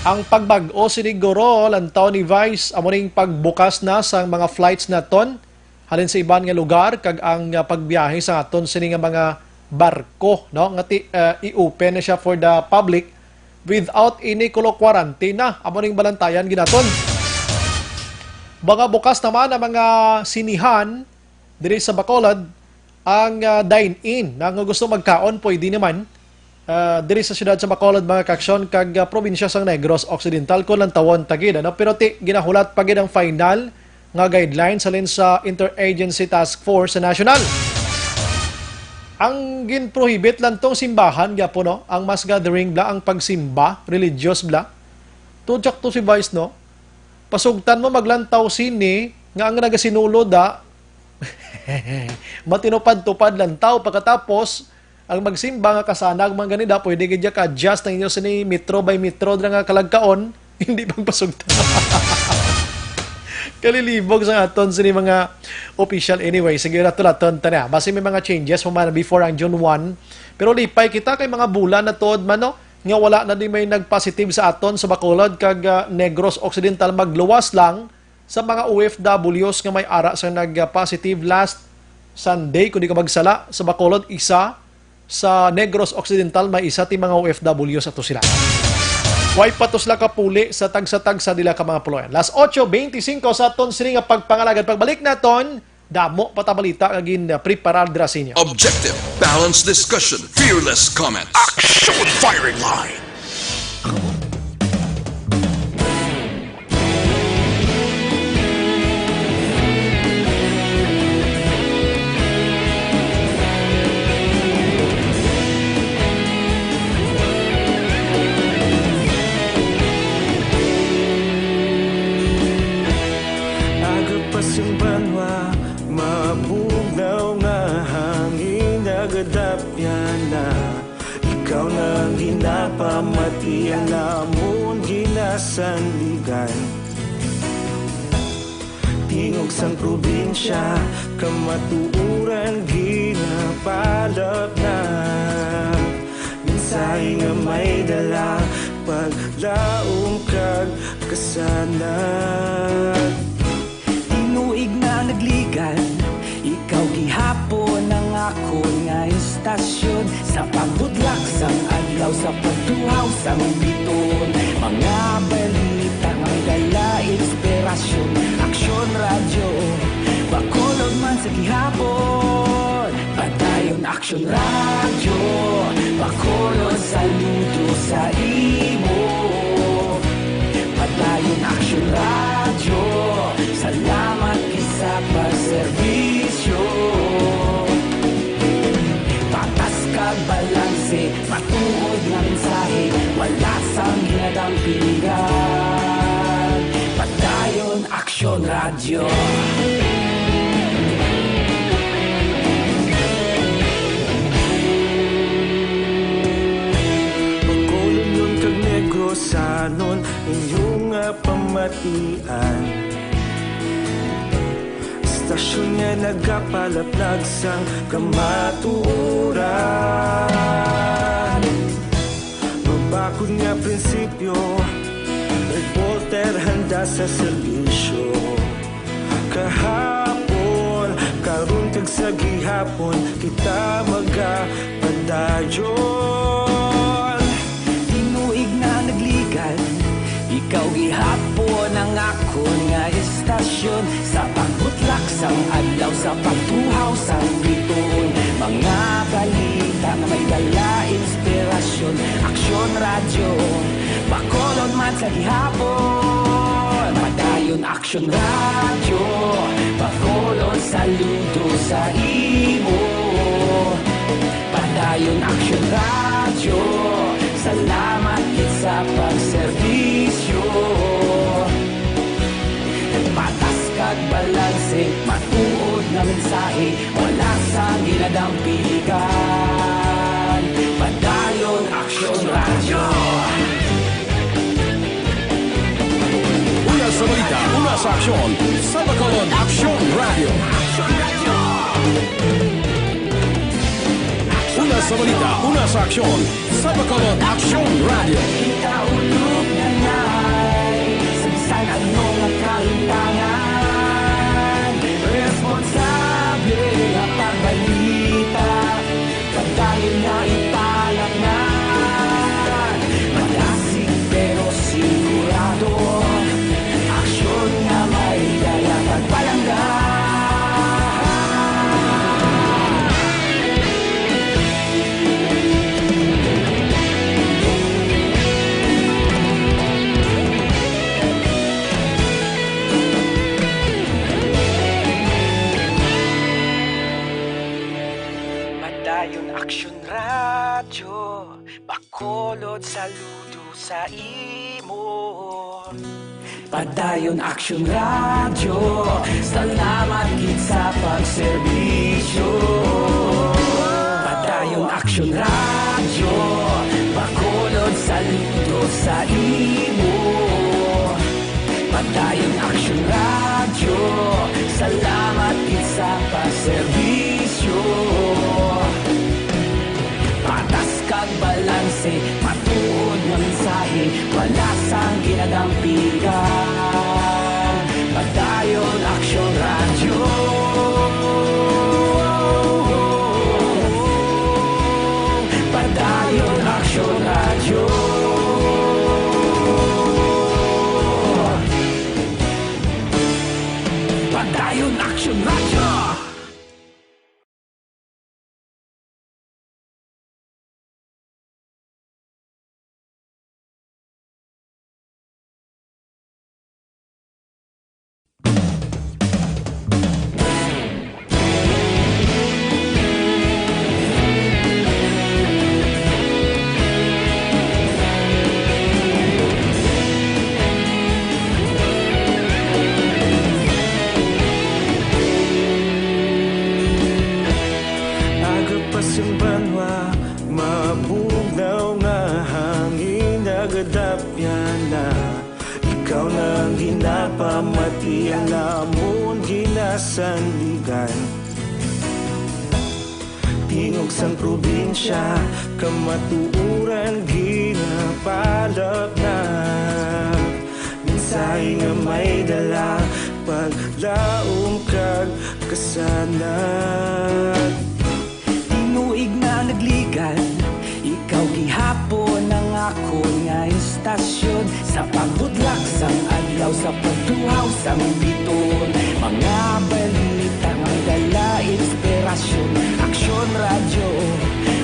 Ang pagbag-o sini guro, lantaw ni Vice, amo ning pagbukas na sang mga flights naton halin sa iban nga lugar kag ang, ah, pagbiyahe sa aton sini nga mga barko, no? Nga ti-, ah, i-open na siya for the public without any kulo quarantine na. Amo ning balantayan gid naton. Mga bukas naman ang mga sinihan diri sa Bacolod, ang, ah, dine-in. Na nga gusto magkaon, pwede naman, ah, diri sa siyudad sa Bacolod, mga kaaksyon, kag, ah, probinsya sang Negros Occidental, kung lantawon ta gid, ano? Pero ti, ginahulat pa gid ang final nga guidelines halin sa Interagency Task Force sa national. Ang ginprohibit lang tong simbahan gyapon, no? Ang mass gathering bla, ang pagsimba, religious bla. Tujak to si Vice, no? Pasugtan mo maglantaw sini nga ang nagasinulod, ah, Matinupad-tupad lang taw. Pagkatapos, ang magsimba nga kasanag, mga ganida, pwede gid ka adjust ang inyo sini metro by metro dira nga kalagkaon, hindi pagpasugta. Kalilibog sa aton sini mga official. Anyway, sige, laton-laton ta na. Basi may mga changes pa man before ang June one. Pero lipay kita kay mga bulan na tuod man, no, nga wala na di may nag-positive sa aton sa Bacolod kag, ah, Negros Occidental, magluwas lang sa mga O F Ws nga may ara sa nag-positive last Sunday, kung di ko magsala, sa Bacolod, isa, sa Negros Occidental, may isa ti mga O F Ws ato sila. Way pa to sila kapuli sa tagsa-tagsa nila ka mga puloy. Las ocho beintisinko sa aton sini nga pagpangalagad. Pagbalik naton, damo pa ta balita nga gin-preparar dira sa inyo. Objective, balanced discussion, fearless comments. Action firing line. Aga pa sing banwa, mabugnaw nga hangin, nagadapyan na. Ikaw na ang ginapamatian namon, ginasandigan. Tingog sang probinsya, kamatuoran ginapalapnag. Mensahe nga may dala, paglaom kag kasanag. Tinuig na nagligan, ikaw gihapon ang akon nga istasyon. Sa pagbudlak sang adlaw, sa pagtuhaw sang bituon, mga balita nga may dala inspirasyon. Aksyon Radyo, Bacolod man sa gihapon. Padayon Aksyon Radyo, Bacolod, saludo sa imo. Padayon Aksyon Radyo, salamat gid sa pagserbisyo. Patas kag balanse, matuod nga mensahe, wala sang ginadampigan. Padayon Aksyon Radyo. Bacolodnon kag Negrosanon, inyo nga pamatian. Istasyon nga nagapalaplag sang kamatuoran. Mabakod nga prinsipyo, reporter handa sa serbisyo. Kahapon, karon kag sa gihapon, kita magapadayon. Tinuig na nagligan, ikaw gihapon ang akon nga istasyon. Sa pagbutlak sang adlaw, sa pagtuhaw sang bituon, mga balita nga may dala inspirasyon. Aksyon Radyo, Bacolod man sa gihapon. Padayon Aksyon Radyo, Bacolod, saludo sa imo. Padayon Aksyon Radyo, salamat gid sa pagserbisyo. Patas kag balanse, matuod nga mensahe, wala sang ginadampigan. Padayon Aksyon Radyo. Una sa balita, una sa aksyon, sa Bacolod Aksyon Radyo. Una sa balita, una sa aksyon, sa Bacolod Aksyon Radyo. Kita ulog na nay, sa bisan ano nga kahimtangan, responsable nga pagbalita. Padayon nga ipalapngan, madasig pero sigurado, aksyon nga may dala kag palangga. Padayon Aksyon Radyo, Bacolod, saludo sa imo. Padayon Aksyon Radyo, salamat gid sa pagserbisyo. Padayon Aksyon Radyo, Bacolod saludo sa imo. Padayon Aksyon Radyo, salamat gid sa pagserbisyo. Patas kag balanse, matuod nga mensahe, wala sang ginadampigan. Padayon Aksyon Radyo. Padayon Aksyon Radyo. Padayon Aksyon Radyo. Aga pa sing banwa, mabugnaw nga hangin nagadapyan na. Ikaw na ang ginapamati, ang amon ginasandigan. Tingog sang probinsya, kamatuoran ginapalapnag. Mensahe nga may dala, paglaom kag kasanag. Tinuig na nagligan, ikaw gihapon ang akon nga istasyon. Sa pagbutlak sang adlaw, sa pagtuhaw sang biton, mga balita nga may dala inspirasyon. Aksyon Radyo,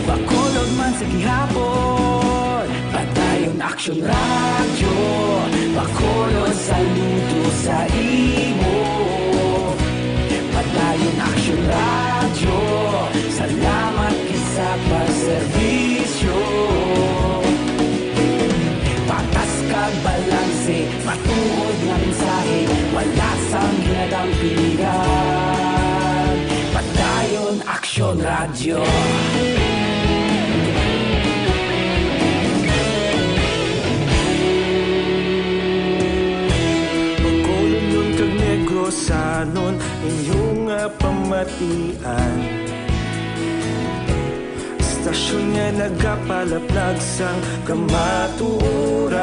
Bacolod man sa gihapon. Padayon Aksyon Radyo, Bacolod saludo sa imo. Padayon Aksyon Radyo, salamat gid sa pagserbisyo. Patas kag balanse, matuod nga mensahe, wala sang ginadampigan. Padayon Aksyon Radyo. Bacolodnon kag Negrosanon, inyo nga pamatian. Istasyon nga nagapalaplag sang kamatuoran.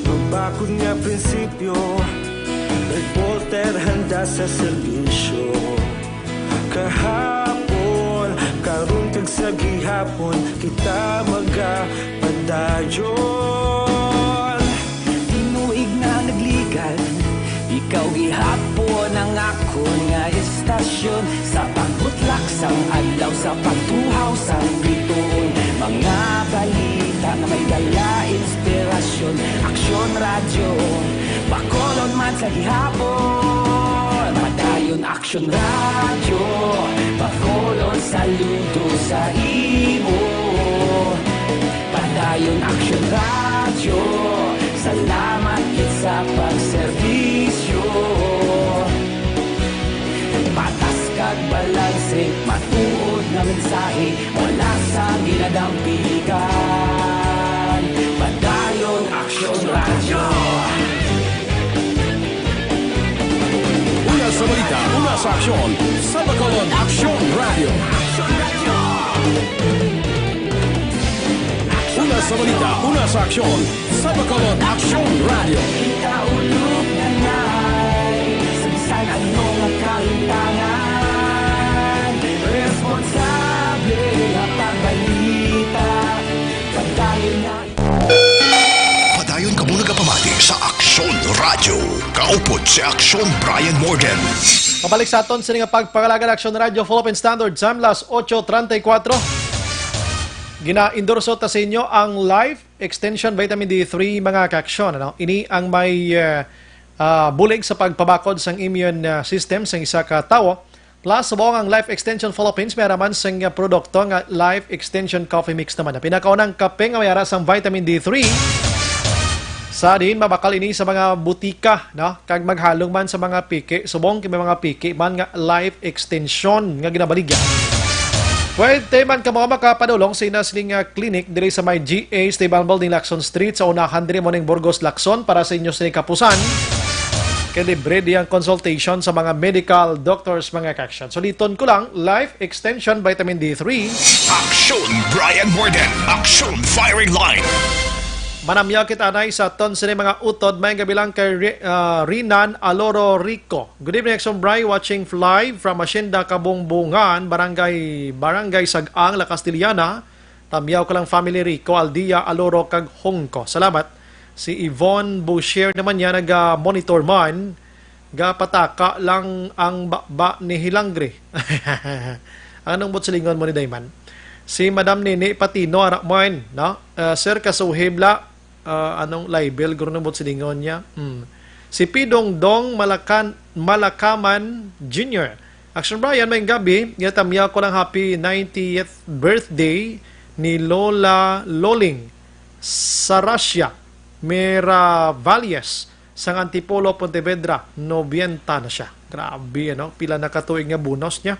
Mabakod nga prinsipyo, reporter handa sa serbisyo. Kahapon, karon, kag sa gihapon, kita magapadayon. Tinuig na nagligan, ikaw gihapon ang akon nga istasyon. Sa pagbutlak sang adlaw, sa pagtuhaw sang biton, mga balita nga may dala inspirasyon. Aksyon Radyo, Bacolod man sa gihapon. Padayon Aksyon Radyo, Bacolod saludo sa imo. Padayon Aksyon Radyo, salamat gid sa pagserbisyo. Patas kag balanse, matuod nga mensahe, wala sang ginadampigan. Padayon Aksyon Radyo. Una sa balita, una sa aksyon, sa Bacolod Aksyon Radyo. Una sa balita, una sa aksyon, sa Bacolod Aksyon Radyo. Kita ulog na nay, sa bisan ano nga kahintangan, responsable nga pagbalita, padayon na. Padayon kamo nagapamati sa Aksyon Radyo. Kaupod si Aksyon Brian Morgan. Pabalik sa aton sini nga pagpangalagad, Aksyon Radyo, Philippine Standard Time, las ocho treinta y cuatro. Gina-endorso ta sa inyo ang Life Extension Vitamin D three, mga kaaksyon, ano? Ini ang may, eh, ah, bulig sa pagpabakod sang immune, ah, system sang isa ka tawo. Plus, subong ang Life Extension Philippines may ara man sang, ah, produkto nga Life Extension Coffee Mix naman. Ang pinakaunang kape nga may ara sang vitamin D three. Sa diin mabakal ini sa mga butika, no? Kag maghalong man sa mga piki, subong kay may mga piki man nga life extension nga ginabaligya. Pwede man kamo makapadulong sa ina sining, ah, clinic diri sa may G A Esteban Building, Lacson Street, sa unahan diri mo ning Burgos, Lacson, para sa inyo sining kapusan. Kay libre di ang consultation sa mga medical doctors, mga kaksyon. Suliton ko lang, life extension, vitamin D three. Action Brian Warden. Action Firing Line. Manamyaw kita anay sa aton sini mga utod. May gabi lang kay Re-, ah, Rinan Aloro Rico. Good evening, Action Bri. Watching live from Hacienda Kabungbungan, Barangay, Barangay Sag-ang, La Castellana. Tamyaw ko lang family Rico, Aldia, Aloro, kag Hongko. Salamat. Si Yvonne Boucher naman niya naga-monitor man. Gapataka lang ang baba ni Hilangre. Anong buot silingon mo ni Dayman? Si Madam Nini Patino, ara man, no? Ah, sir, kasuhib la, ah, anong libel, guro, nang buot silingon niya? Hmm. Si Pidong Dong Malakan-, Malakaman Junior. Action Brian, may gabi, ginatamya ko lang happy ninetieth birthday ni Lola Loling Sarasia Miravalles sang Antipolo, Pontevedra, nobenta na siya. Grabe, ano? Pila na ka tuig nga bonus niya.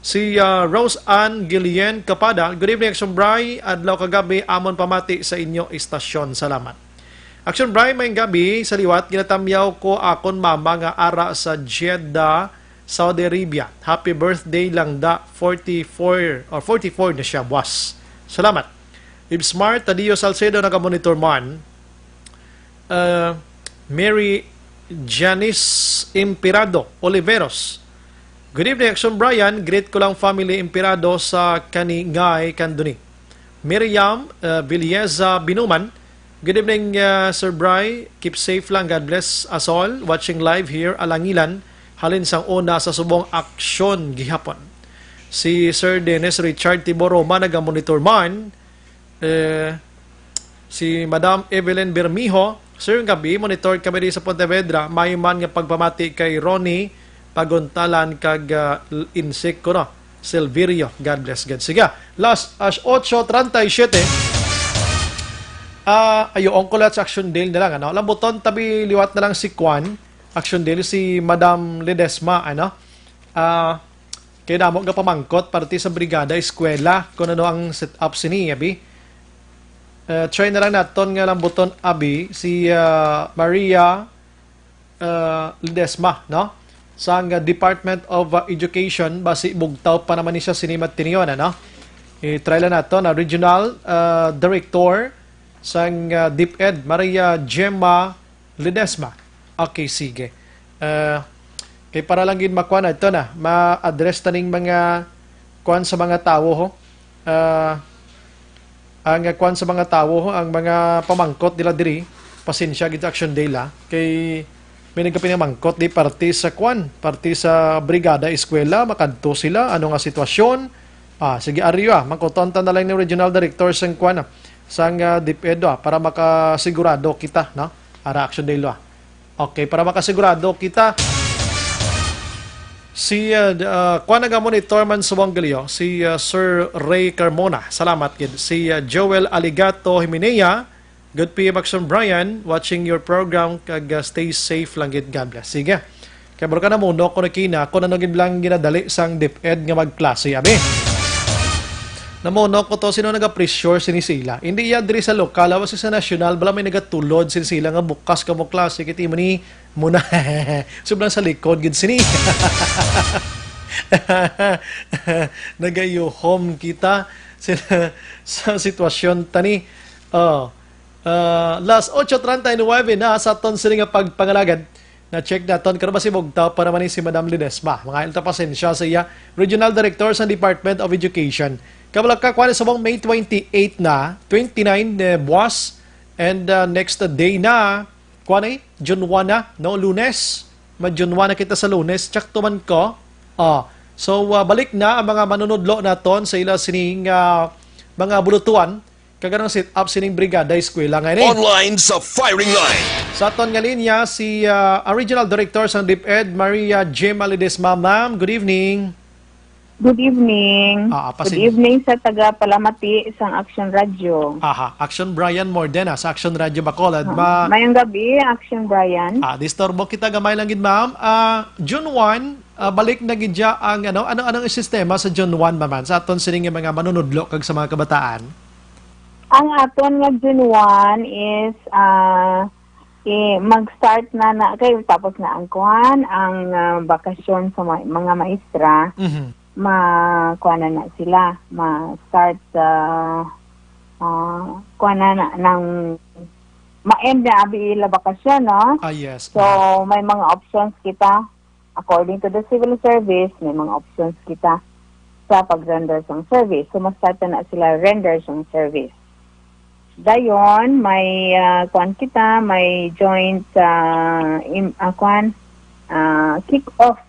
Si, ah, Rose Ann Guillen Capada, "Good evening, Action Bri. Adlaw kag gabi, amon pamati sa inyo istasyon. Salamat." Action Bri, may gabi. Sa liwat, ginatamyaw ko akon mama nga ara sa Jeddah, Saudi Arabia. Happy birthday lang da, forty-four or forty-four na siya, buwas. Salamat. Ibsmart Tadio Salcedo, naga-monitor man. Uh, Mary Janice Imperado Oliveros. "Good evening, Action Brian. Greet ko lang family Imperado sa Kaningay, Candoni." Miriam, uh, Villeza Binuman. "Good evening, uh, Sir Bri. Keep safe lang. God bless us all. Watching live here, Alangilan. Halin sang una sa subong aksyon gihapon." Si Sir Dennis Richard Tiboroma naga-monitor man. Eh, si Madam Evelyn Bermijo, "Sir, gabi, monitor kami di sa Pontevedra. May man nga pagpamati kay Ronnie Paguntalan kag, ah, Insik ko, no? Silverio, God bless, God." Sige, last, as ocho treinta y siete. Ah, ayo, on ko lang sa Action Dale na lang, ano? Lambuton tabi liwat na lang si Kwan, Action Dale, si Madam Ledesma, ano? Ah, kay damo nga pamangkot parte sa Brigada Eskwela kung ano ang set up sini, abi. Eh, try na lang naton nga lambuton, abi, si, ah, Maria, ah, Ledesma, no? Sang, ah, Department of, ah, Education, basi bugtaw pa naman ni siya sini matinion, ano? I-try lang nato na Regional, ah, Director sang, ah, DepEd, Maria Gemma Ledesma. Okay, sige. Ah, kay para lang gid makuan na ito na, ma-address ta ning mga kuan sa mga tawo, ho. Ah, ang, ah, kuan sa mga tawo, ho, ang mga pamangkot nila diri, pasensya gid, Action Dale, ha. Kay may nagapinamangkot di parte sa kuan, parte sa Brigada Eskwela, makadto sila, ano nga sitwasyon. Ah, sige, ari, ah, mangkuton ta na lang ni Regional Director sang kuan, ah, sang, ah, DepEd, ah, para makasigurado kita, no? Ara, Action Dale, ah. Okay, para makasigurado kita. Si, ah, d-, ah, kuan nga monitor man sa Wanggelio, si, ah, Sir Ray Carmona. Salamat gid. Si, ah, Joel Aligato Himenea, "Good P M, Action Brian, watching your program, kag, ah, stay safe lang gid. God bless." Sige. Kay bro ka namuno ko na kina, kung ano gid lang ginadali sang DepEd nga magklase, abi. Namuno ko to, sino naga-pressure sini sila? Hindi iya diri sa lokal, awa sa national, bala may nagatulod sini sila nga bukas ka mo klase, kay timo ni muna. Sobrang sa likod gid sini. Nagayuhom kita sa, sa sitwasyon tani. Oh. Ah, las ocho treinta y nueve na sa aton sini nga pagpangalagad. Na-check naton, karon ba si bugtaw pa naman ni si Madam Ledesma? Mga ilta, pasensya sa iya. Regional Director sa Department of Education. Kabalo ka, kuwan, subong May twenty-eight na, twenty-nine, eh, buwas. And, ah, next day na, kuwan, eh, June one na, no? Lunes. Mag-June one na kita sa Lunes. Check to man ko. Ah, so, ah, balik na ang mga manunudlo naton sa ila sining, ah, mga bulutuan. Kag anong set up sining Brigada Eskwela nga ini? Online sa firing line. Sa aton nga linya, si, ah, ang Regional Director sang DepEd, Maria Gemma Ledesma. Ma'am, good evening. Good evening. Ah, ah, Good pasin- evening sa taga Palamati sang Action Radio. Aha, Action Brian Mordena sa Action Radio Bacolod. Ah, Ma- mayang gabi, Action Brian. Ah, disturbo kita gamay lang gid, ma'am. Ah, June one, ah, balik na gid siya ang ano, ano, anong sistema sa June one, ma'am, sa aton sining mga manunudlo kag sa mga kabataan? Ang aton nga June one is, ah, eh, mag-start na, na kay tapos na ang kuan, ang, ah, bakasyon sa ma-, mga maestra, Mhm. ma kuan na, na sila, ma-start, ah, ah, kuan na, na ng ma-end na abi ila bakasyon, no? Ah, yes. So, Mhm. may mga options kita. According to the civil service, may mga options kita sa pag-render sang service. So, ma-start na sila render sang service. Dayon, may, ah, kuan kita, may joint, ah, im-, ah, kuan, ah, kick-off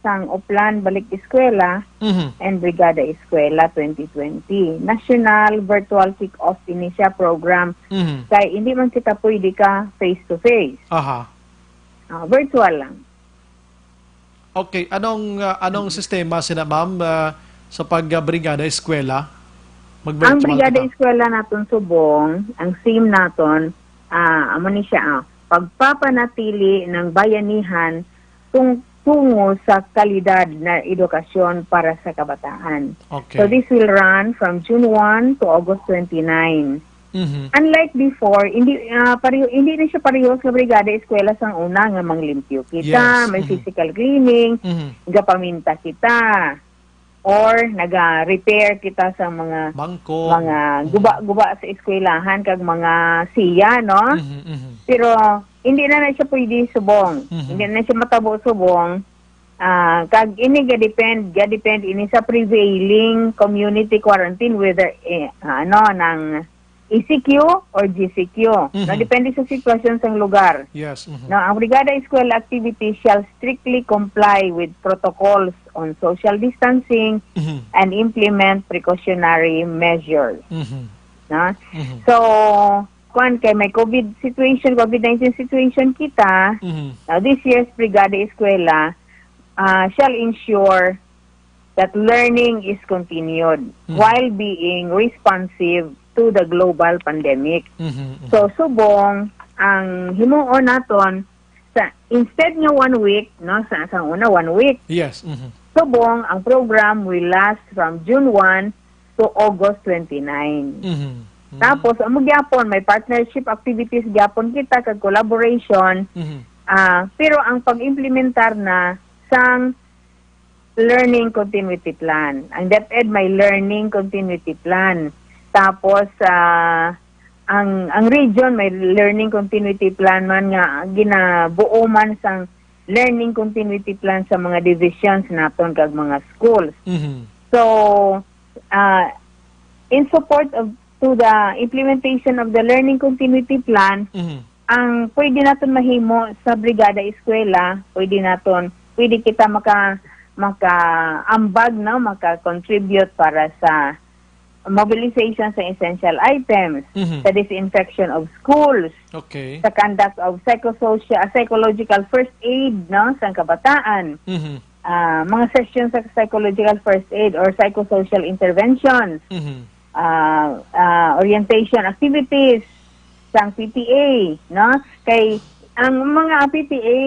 sang Oplan Balik Eskwela Mhm. and Brigada Eskwela twenty twenty. National Virtual Kick-Off ini siya program. Mhm. Kay hindi man kita pwede ka face-to-face. Aha. Ah, virtual lang. Okay, anong, ah, anong Mm. sistema sina, ma'am, ah, sa pag, ah, Brigada Eskwela? Ang Mag-virtual Brigada kita? Eskwela naton subong, ang theme naton, ah, amo ni siya, ah, pagpapanatili ng bayanihan tung-, tungo sa kalidad na edukasyon para sa kabataan. Okay. So, this will run from June one to August twenty-nine. Mhm. Unlike before, hindi, ah, pareho, hindi na siya parehos nga Brigada Eskwela sang una nga manglimpyo kita, Yes, may mhm. physical cleaning, Mhm. gapaminta kita, or naga-repair kita sa mga Bangko. mga Mhm. guba-guba sa eskwelahan kag mga siya, no? Mhm, mhm. Pero hindi na na siya pwede subong. Mhm. Hindi na siya matabo subong. Ah, kag ini ga-depend, ga-depend ini sa prevailing community quarantine, whether, eh, ano, ng E C Q or G C Q. Mhm. No, depende sa sitwasyon sang lugar. Yes, mhm. No, ang Brigada Eskwela activities shall strictly comply with protocols on social distancing Mhm. and implement precautionary measures. Mhm. No? Mhm. So, kuan kay may COVID situation, COVID nineteen situation kita, Mhm. now this year's Brigada Eskwela, ah, shall ensure that learning is continued Mhm. while being responsive to the global pandemic. Mhm, mhm. So, subong, ang himuon naton, sa, instead nga one week, no, sa, sa una, one week, Yes, mhm. subong, ang program will last from June one to August twenty-nine. Mhm, mhm. Tapos, amo gyapon, may partnership activities gyapon kita kag collaboration, Mhm. ah, pero ang pag-implementar na sang learning continuity plan. Ang DepEd may learning continuity plan. Tapos, ah, ang, ang region may learning continuity plan man nga ginabuo man sang learning continuity plan sa mga divisions naton kag mga schools. Mhm. So, ah, in support of, to the implementation of the learning continuity plan, Mhm. ang pwede naton mahimo sa Brigada Eskwela, pwede naton, pwede kita maka-, maka-ambag, no, maka-contribute para sa mobilization sa essential items, Mhm. sa disinfection of schools, Okay. sa conduct of psychosocial, psychological first aid, no, sa kabataan. Mhm. Ah, mga sessions sa psychological first aid or psychosocial interventions, Mhm. ah, ah, orientation activities sang P T A, no? Kay ang mga P T A,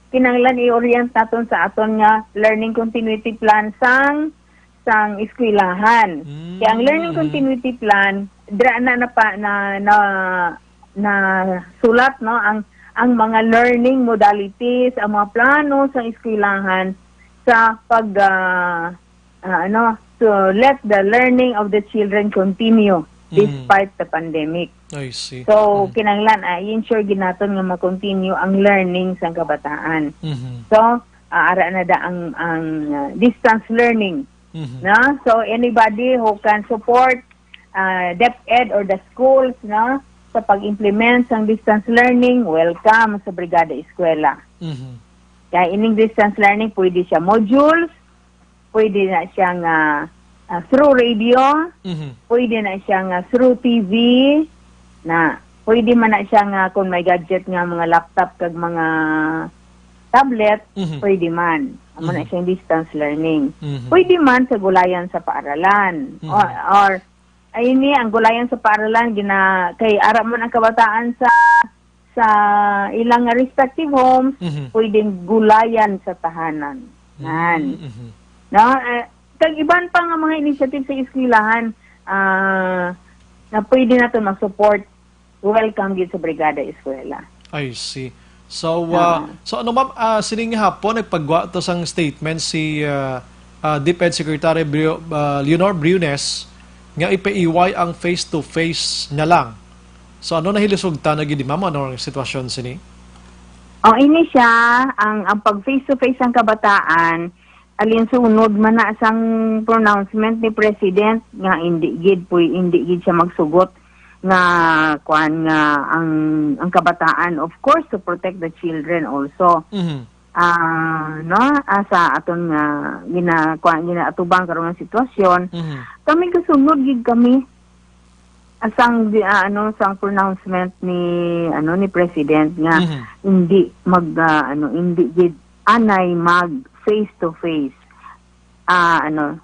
kinahanglan i-orient naton sa aton nga learning continuity plan sang, sang eskwelahan. Mm. Kaya ang learning continuity plan, dira na, na, pa, na, na, na sulat, no, ang, ang mga learning modalities, ang mga plano sa eskwelahan sa pag, ah, ah, ano, to let the learning of the children continue Mm. despite the pandemic. I see. So, Mm. kinahanglan, ah, i-ensure gid naton nga ma-continue ang learning sang kabataan. Mhm. So, ah, ara na da ang, ang, ah, distance learning, Mhm. no? So, anybody who can support, ah, DepEd or the schools, no, sa pag-implement sang distance learning, welcome sa Brigada Eskwela. Mhm. Kaya ining distance learning, pwede siya modules, pwede na siya nga, ah, through radio, Mhm. pwede na siya nga through T V, na pwede man na siya nga kung may gadget nga mga laptop kag mga tablet, Mhm. pwede man. Amo na Mhm. siyang distance learning. Mhm. Pwede man sa gulayan sa paaralan. Mhm. Or, or, ay, ini, ang gulayan sa paaralan, gina-, kay ara man ang kabataan sa, sa ilang respective homes, Mhm. pwedeng gulayan sa tahanan. Nan. Mhm. No? Eh, kag iban pa nga mga initiative sa eskwelahan, ah, na pwede nato mag-support, welcome gyud sa Brigada Eskwela. I see. So, uh, Ah. so ano, ma'am, ah, sining hapon nagpagwa to sang statement si, ah, ah, DepEd Secretary Brio-, ah, Leonor Briones nga ipaiway ang face-to-face na lang. So, ano na hilisugtan na gid, ma'am? Ano ang sitwasyon sini? Oh, ini siya, ang, ang pag face-to-face ang kabataan, alinsunod man na sang pronouncement ni President nga hindi gid, puy-, hindi gid siya magsugot nga, kuan, nga ang, ang kabataan, of course, to protect the children also. Mhm. Ah, no? Ah, sa aton nga gina-, kuan, ginaatubang karon nga sitwasyon, Mhm. kami kasunod gid kami sang di-, ah, ano, sang pronouncement ni, ano, ni President nga Mhm. hindi mag, ah, ano, hindi gid anay mag face to face, ah, ano,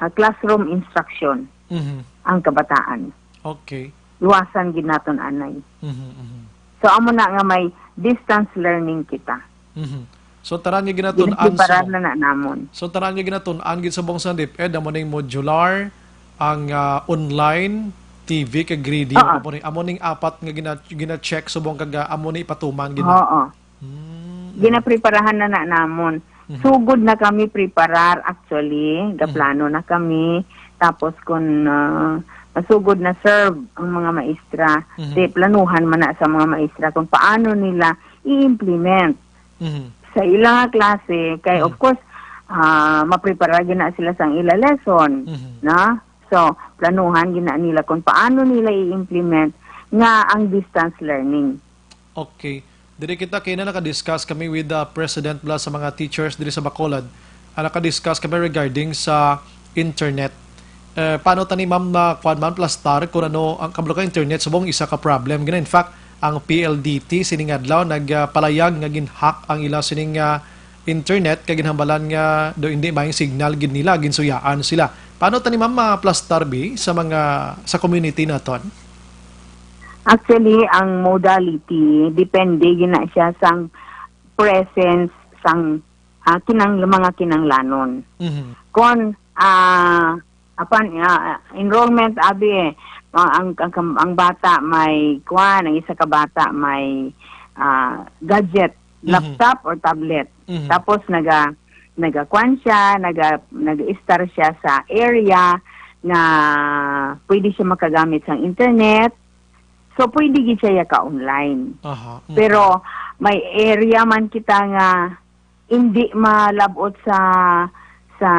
ah, classroom instruction Mhm. ang kabataan. Okay. Iwasan gid naton anay. Mhm, mhm. So, amo na nga may distance learning kita. Mhm. So, tanan nga ginatun-an Ginapreparar subong na na namon. So, tanan nga ginatun-an gid subong sa DepEd, amo ning modular, ang, ah, online, T V, kag radio. Oo. Amo ni, amo ning apat nga gina-, gina-check subong kag, ah, amo ni ipatuman gid na. Oo. Mm. Ginapreparahan na na namon. Mhm. Sugod na kami preparar, actually. Mhm. Gaplano na kami. Tapos kung, ah, masugod na serve ang mga maestra, Mhm. di planuhan man na sa mga maestra kung paano nila i-implement Mhm. sa ila nga klase. Kay, of Mhm. course, ah, maprepara gid na sila sang ila lesson, Mhm. na? So, planuhan gid na nila kung paano nila i-implement nga ang distance learning. Okay. Diri kita kay na naka-discuss kami with the president bala sa mga teachers diri sa Bacolod. Ah, naka-discuss kami regarding sa internet. Eh, paano tani, ma'am, na kuwan man plastar kung ano ang kabalo ka internet subong isa ka problem gina? In fact, ang P L D T sining adlaw nagpalayag nga gin-hack ang ila sining, ah, internet kay ginhambalan nga do hindi may signal gid nila, ginsuyaan sila. Paano tani, ma'am, maplastar bi sa mga, sa community naton? Actually, ang modality, depende gina siya sang presence sang, ah, kinang-, mga kinanglanon. Mhm. Kon, ah, apan, ah, enrollment, abi, eh, ah, ang, ang, ang bata may, kuwan, ang isa ka bata may, ah, gadget, Mhm. laptop or tablet. Mhm. Tapos naga-, naga-, kuwan siya, naga-, nag-istar siya sa area nga pwede siya makagamit sang internet. So, pwede gid siya yaka online. Aha, mhm. Pero may area man kita nga hindi malabot sa, sa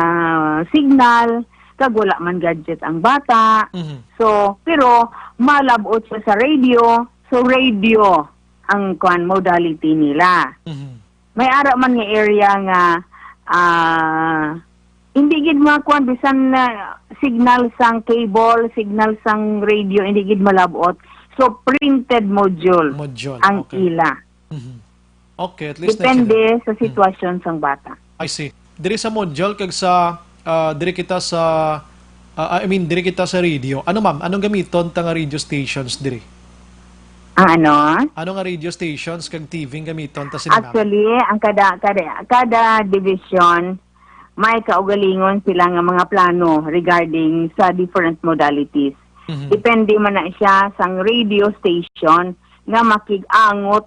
signal, kag wala man gadget ang bata. Mhm. So, pero malabot siya sa radio. So, radio ang, kwan, modality nila. Mhm. May ara man nga area nga, ah, hindi gid makuan bisan na signal sang cable, signal sang radio, hindi gid malabot. So, printed module Module, ang okay. ila. Mhm. Okay, at least Depende na sila. sa Mhm. sitwasyon sang bata. I see. Diri sa module kag sa, ah, diri kita sa, ah, I mean, diri kita sa radio. Ano, ma'am? Anong gamiton ta nga radio stations diri? Ang ano? Ano nga radio stations kag T V ang gamiton ta sini, ma'am? Actually, ang kada, kada, kada division, may kaugalingon sila nga mga plano regarding sa different modalities. Mhm. Depende man na siya sang radio station nga makig-angot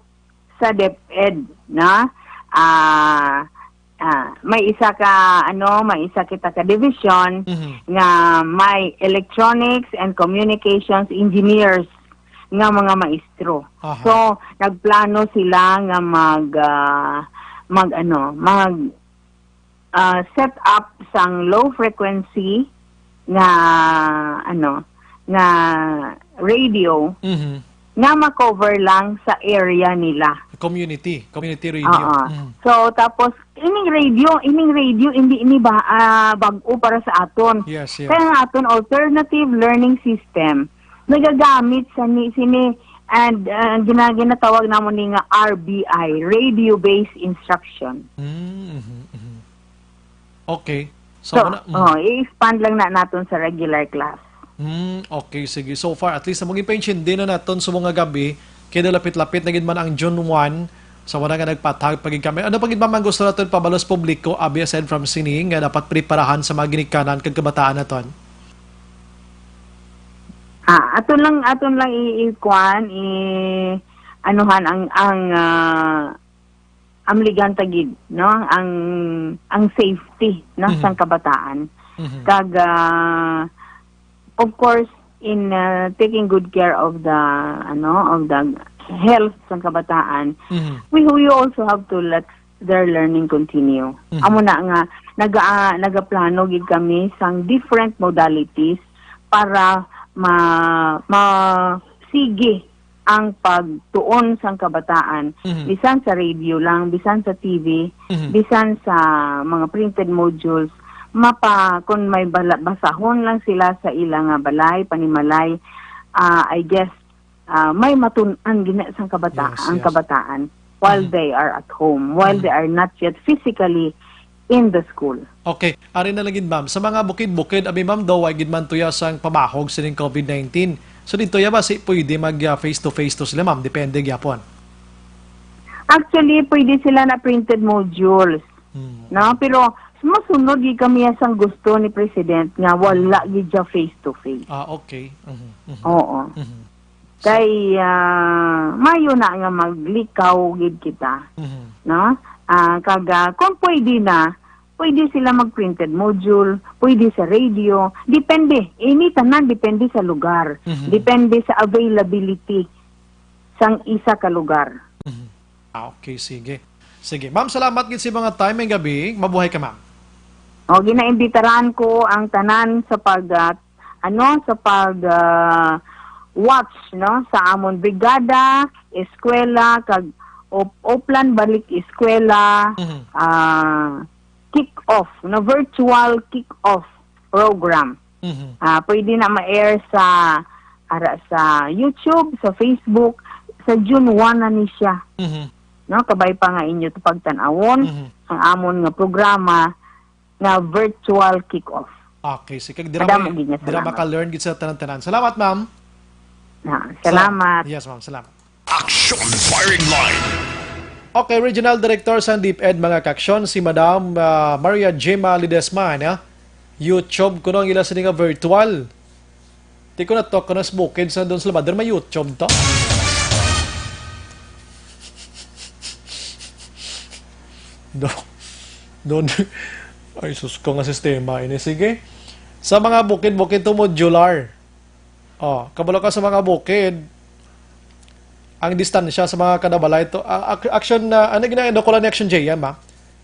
sa DepEd, na, ah, ah, may isa ka, ano, may isa kita ka division Mhm. nga may electronics and communications engineers nga mga maestro. Aha. So, nagplano sila nga mag, ah, mag, ano, mag, ah, set up sang low frequency nga, ano, nga radio Mhm. nga ma-cover lang sa area nila. Community, community radio. Oo. Mhm. So, tapos, ining radio, ining radio, hindi ini ba, ah, bag-o para sa aton. Yes, yes. Kaya nga aton alternative learning system, nagagamit sa ni, sini, And, uh, ang gina-, ginatawag namon ni nga R B I, radio-based instruction. Mm, mhm, mhm. Okay. So, So, muna, mm. oh, i-expand lang na naton sa regular class. Mm, okay, sige. So far, at least, amo gid paintindi na naton sa mga gabi, kay lapit-lapit na gid man ang June one, sa wala nga nagpatag pa gid kami. Ano pa gid ba man gusto naton pabalos publiko, abi, aside from sini, nga dapat preparahan sa mga ginikanan kag kabataan naton? Ah, aton lang, aton lang i-, i-kuan, i-, anuhan ang, ang, ah, amligan ta gid, no? Ang, ang safety, no, Mhm. sang kabataan. Mhm. Kag, ah, of course, in, ah, taking good care of the, ano, of the health sang kabataan, Mhm. we, we also have to let their learning continue. Mhm. Amo na nga, naga-, nagaplano gid kami sang different modalities para ma-, ma-, sige ang pagtuon sang kabataan, Mhm. bisan sa radio lang, bisan sa T V, Mhm. bisan sa mga printed modules, mapa-, kung may bala-, basahon lang sila sa ila nga balay, panimalay, ah, I guess, ah, may matun-an gina sang kabata-, Yes, ang yes. kabataan while Mhm. they are at home, while Mhm. they are not yet physically in the school. Okay, ari na lang gid, ma'am. Sa mga bukid-bukid, abi, ma'am, daw, way gid man tuya sang pamahog sining COVID nineteen. So, dito ya ba si pwede mag, ah, face-to-face to sila, ma'am? Depende gyapon. Actually, pwede sila na printed modules, Hmm. no? Pero masunod gid kami sang gusto ni President nga wala gid siya face-to-face. Ah, okay. Mhm, mhm. Oo. Mhm. So Kay, ah, mayo na nga maglikaw gid kita, Mhm. no? Ah, kag, ah, kung pwede na, pwede sila mag-printed module, pwede sa radio, depende. Ini tanan depende sa lugar, Mhm. depende sa availability sang isa ka lugar. Mhm. Ah, okay, sige. Sige. Ma'am, salamat gid sa mga time ngayong gabi. Mabuhay ka, ma'am. O, ginaimbitaran ko ang tanan sa pag, ah, ano, sa pag, ah, watch, no, sa amon brigada, eskwela, kag Op-, Oplan Balik Eskwela, Mhm. ah, kick-off, no, virtual kick-off program. Mhm. Ah, pwede na ma-air sa, ara, sa YouTube, sa Facebook, sa June one na ni siya. Mhm. No, kabay pa nga inyo to pagtan-awon, Mhm. ang amon nga programa nga virtual kick-off. Okay, sige. Dira Madamo may, gid nga dira salamat. maka-learn gid sa tanan-tanan. Salamat, ma'am. Ah, Salam-, salamat. Yes, ma'am. Salamat. Action Firing Line. Okay, Regional Director sang DepEd, mga kaaksyon, si Madam, ah, Maria Gemma Ledesma, na YouTube kuno ang ila sini nga virtual. Di ko na to, kuno sa bukid sa doon sa Labador, may YouTube to. Do-, doon, ay, sus ko nga sistema ini. Sige. Sa mga bukid-bukid to, modular. Oh, kabalo ka sa mga bukid, ang distansya sa mga kada balay to, ah, ac-, action na, ano gina-, ano ko lang ni Action J M, ah?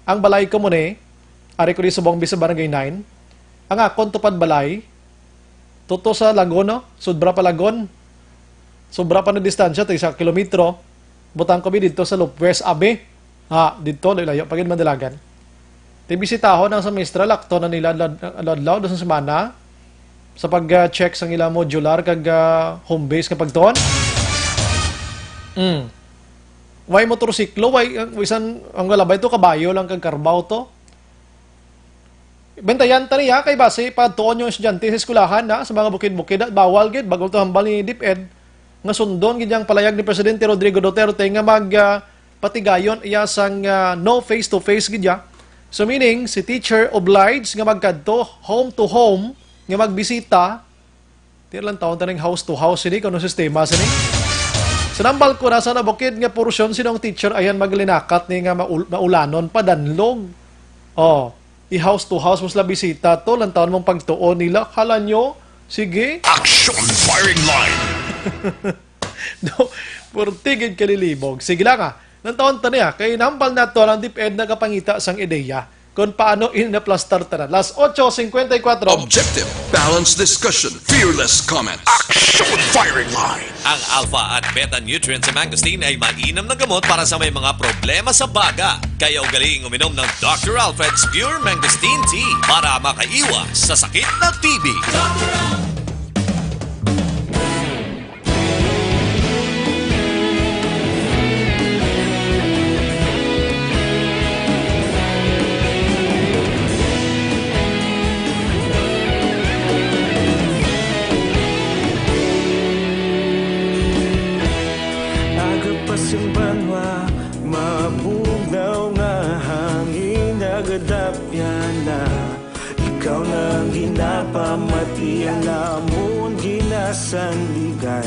Ang balay ko mo ni, ari ko di subong bisa Barangay nine. Ang akon tupad balay, tuto sa Lagon, no? Sobra pa Lagon. Sobra pa na distansya, to isa kilometro. Butang ko bi dito sa Lupwes, abi. Ha, dito, layo-layo, pa gid Mandilagan. Ti bisitahon ang sa maestra, lakto na nila lad-, adlaw, dos semana. Sa pag, ah, check sang ila modular kag, ah, home base nga pagtuon. Mm. Way motorsiklo, way, ang bisan, ang galabay to, kabayo lang kag karbaw to. Bentayan ta niya kay basi padtuon yung estudyante sa eskwelahan na sa mga bukid-bukid at bawal gid, bag-o to hambal ni DepEd nga sundon gid ang palayag ni Presidente Rodrigo Duterte nga mag, ah, patigayon iya sang, ah, no face-to-face gid ya. So meaning, si teacher obliged nga magkadto home to home nga magbisita. Di lang taon taning house to house sini, kung anong sistema sini. Sa nambal ko, nasa na bukid nga porsyon, sinong teacher ayan maglinakat ni nga maul-, maulanon pa danlog? Oh, i-house to house mo sila bisita to, lantaon mong pagtuon nila. Hala nyo? Sige. Action Firing Line. No, purtigid kalilibog. Sige lang, ah. Nang taon ta niya, kay nambal na to ang DepEd nagapangita sang ideya kung paano ini naplastar tanan. Las ocho cincuenta y cuatro. Objective, balanced discussion, fearless comment. Action Firing Line. Ang alpha at beta nutrients sa mangosteen ay mainam na gamot para sa may mga problema sa baga. Kaya ugaliing uminom ng Doctor Alfred's Pure Mangosteen Tea para makaiwas sa sakit na T B. Pamati ang namon ginasandigan.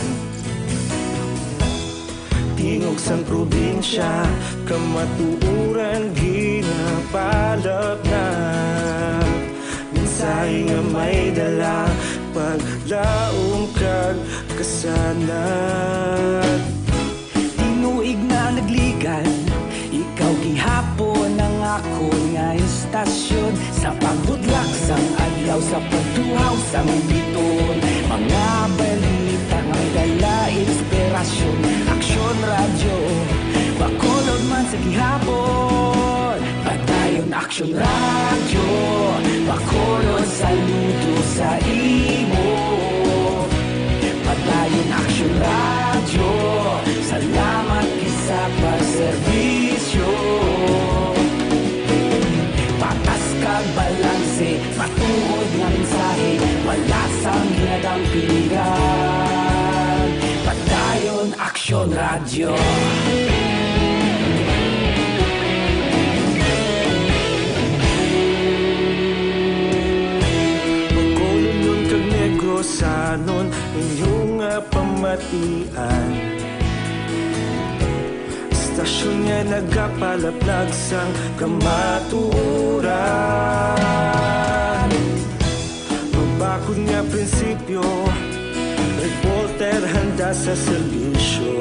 Tingog sang probinsya, kamatuoran ginapalapnap. Mensahe nga may dala, paglaom kag kasanag. Tinuig na nagligan, ikaw gihapon ang akon nga istasyon. Sa pagbudlak sang adlaw, sa pagtuhaw sang biton, mga balita nga may dala inspirasyon. Aksyon Radyo, Bacolod man sa gihapon. Padayon Aksyon Radyo, Bacolod, saludo sa imo. Padayon Aksyon Radyo, salamat gid sa pagserbisyo. Patas kag balanse, matuod nga mensahe, wala sang ginadampigan. Padayon Aksyon Radyo. Bacolodnon kag Negrosanon, inyo nga pamatian. Istasyon nga nagapalaplag sang kamatuoran. Mabakod nga prinsipyo, reporter handa sa serbisyo.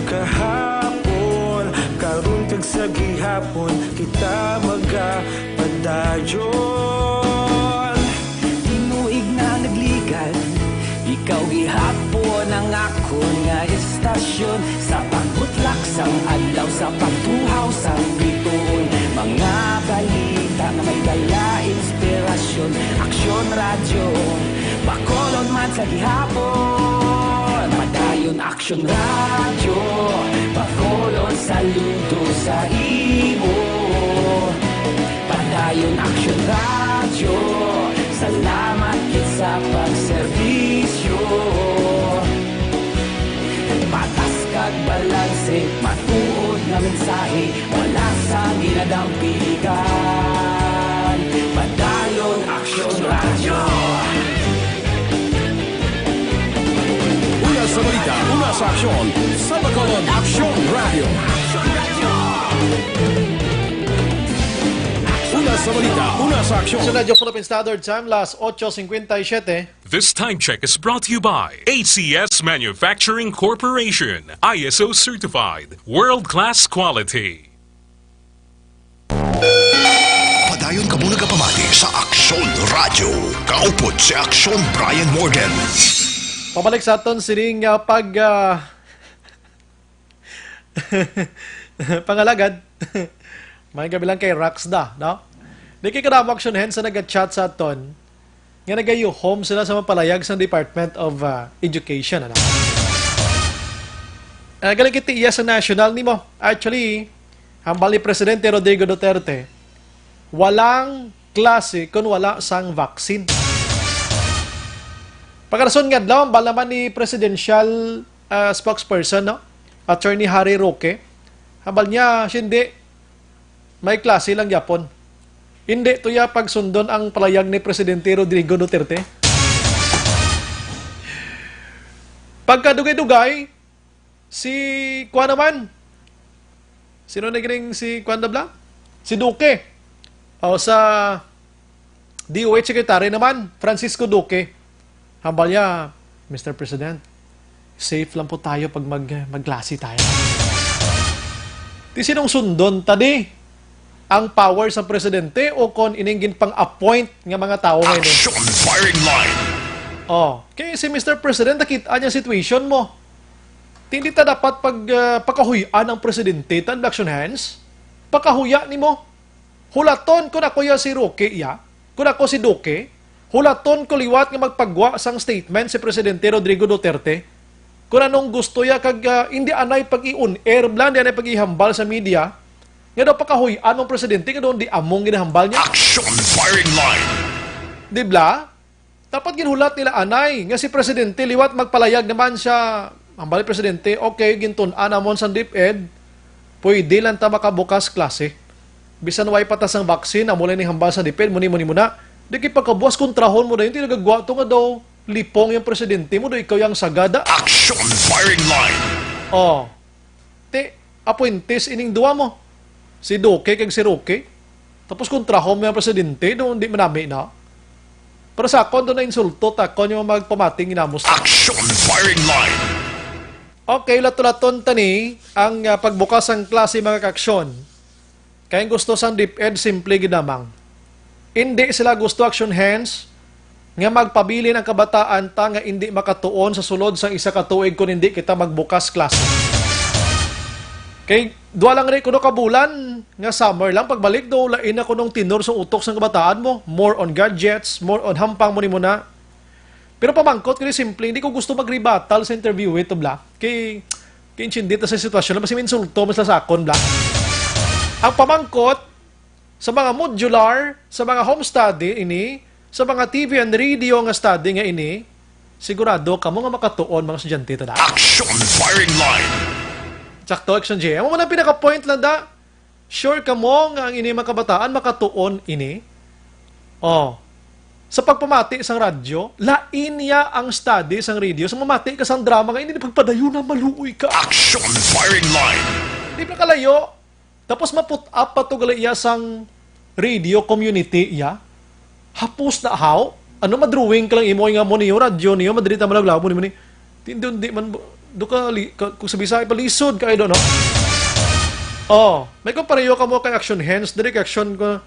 Kahapon, karon kag sa gihapon, kita magapadayon. Tinuig na nagligan, ikaw gihapon ang akon nga istasyon. Sa pagbutlak sang adlaw, sa pagtuhaw sang bituon, mga balita nga may dala inspirasyon. Aksyon Radyo, Bacolod man sa gihapon. Padayon Aksyon Radyo, Bacolod, saludo sa imo. Padayon Aksyon Radyo, salamat gid sa pagserbisyo. Patas kag balanse, matuod nga mensahe, wala sa ginadampigan. Padayon Aksyon Radyo. Una sa balita, una sa aksyon, sa Bacolod Aksyon Radyo. Una sa balita, una sa aksyon. Sa Radyo Philippine Standard Time, las ocho cincuenta y siete. This time check is brought to you by A C S Manufacturing Corporation, I S O certified, world-class quality. Padayon kamo nagapamati sa Aksyon Radyo. Kaupod si Aksyon Brian Morgan. Pabalik sa aton sining, ah, pag, ah, pangalagad. May gabi lang kay Raxda, no? Di kay kadamo aksyon hen sa nag-chat sa aton nga nagayuhom sila sa mapalayag sa Department of, ah, Education, ano? Ah, galing kiti iya sa national nimo. Actually, hambal ni Presidente Rodrigo Duterte, walang klase kung wala sang vaccine. Pagkarason nga adlaw, hambal naman ni presidential, ah, spokesperson, no? Attorney Harry Roque, hambal niya, "Hindi, may klase lang gyapon. Hindi to ya pagsundon ang palayag ni Presidente Rodrigo Duterte." Pagkadugay-dugay, si, kuwan naman, sino na gining si, kuwan na bla? Si Duque. O, sa D O H Secretary naman, Francisco Duque. Hambal niya, "Mister President, safe lang po tayo pag mag-, magklase tayo." Ti sinong sundon ta di? Ang power sa presidente o kon ining ginpang-appoint nga mga tawo ngayon? Action firing line. Oh, kay si Mister President, nakita niya situation mo. Ti hindi ta dapat pag, ah, pakahuy-an ang presidente, tan action hands. Pakahuya nimo. Hulaton kon ako ya si Roque ya, kon ako si Duque, hulaton ko liwat nga magpagwa sang statement si Presidente Rodrigo Duterte. Kon anong gusto ya kag, ah, hindi anay pag-i-on air bla, hindi anay pag-ihambal sa media, nga daw pakahuy-an ang presidente nga doon di among ginahambal niya. Action firing line. Di bla? Dapat ginhulat nila anay nga si presidente liwat magpalayag naman siya. Hambal ni presidente, "Okay, gintun-an namon sa DepEd, pwede lang ta makabukas klase. Bisan way patas ang vaccine, amo lang ni hambal sa DepEd, muni, muni, muna." Di kay pagkabuas kontrahon mo dayon, ti nagagwa to nga daw lipong yang presidente mo, daw ikaw yang sagada. Action firing line. Oh. Ti, apwentes ining duwa mo. Si Duque kag si Roque. Tapos kontrahon mo yung presidente, daw hindi manami na. Para sa akon, daw na insulto, takon yung magpamating inamos na. Action firing line. Okay, latulaton tani ang ah, pagbukas sang klase, mga kaaksyon. Kay ang gusto sang DepEd, simple gid lamang. Indi sila gusto, action hands, nga magpabilin ang kabataan ta nga indi makatuon sa sulod sang isa ka tuig kon indi kita magbukas klase. Kay dua lang rin kuno ka bulan nga summer lang, pagbalik do, lain na kunong tenor sa utok sang kabataan mo. More on gadgets, more on hampang mo nimo na. Pero pamangkot ko ni simple, hindi ko gusto mag-rebuttal sa interview ito, bla. Kay, kay intindi ta sa sitwasyon, basi minsulto mo sila sa akon, bla. Ang pamangkot, sa mga modular, sa mga home study ini, sa mga T V and radio nga study nga ini, sigurado kamo nga makatuon, mga estudyante, tada. Action firing line. Sakto, Action J. Amo man ang pinaka-point lang, da. Sure kamo nga ang ini mga kabataan makatuon ini? Oh. Sa pagpamati sang radyo, lain niya ang study sang radio. Sa mamati ka sang drama nga ini, pagpadayon na, maluoy ka. Action firing line. Di pa kalayo. Tapos ma-put up pa to gali iya sang radio community iya. Hapos na, how? Ano, madrawing ka lang imo nga mo niyo, radyo niyo, madiri ta malaglaw mo ni. Tindon di man, do ka, li, ka, kung sa Bisaya pa, lisod ka, I don't know. Oh, may ko pareho ka mo kay action hands, diri kay action ko.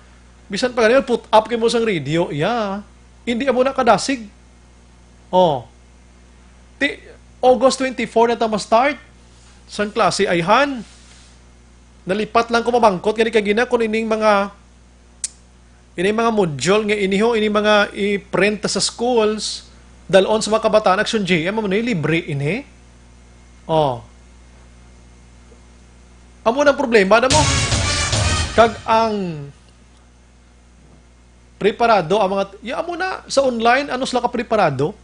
Bisan pa ganyan, put up kay mo sang radio, iya. Hindi amo na kadasig. Oh. Ti, August twenty-four na ta ma-start sang klase, ayhan. Nalipat lang ko mamangkot gani kay gina kung ining mga, ining mga module nga iniho, ining mga i-print sa schools, dalon sa mga kabataan, Action J M, amo na yung libre ini. Oh. Amo nang problema na mo. Kag ang preparado ang mga, ya mo na, sa online, ano sila ka preparado?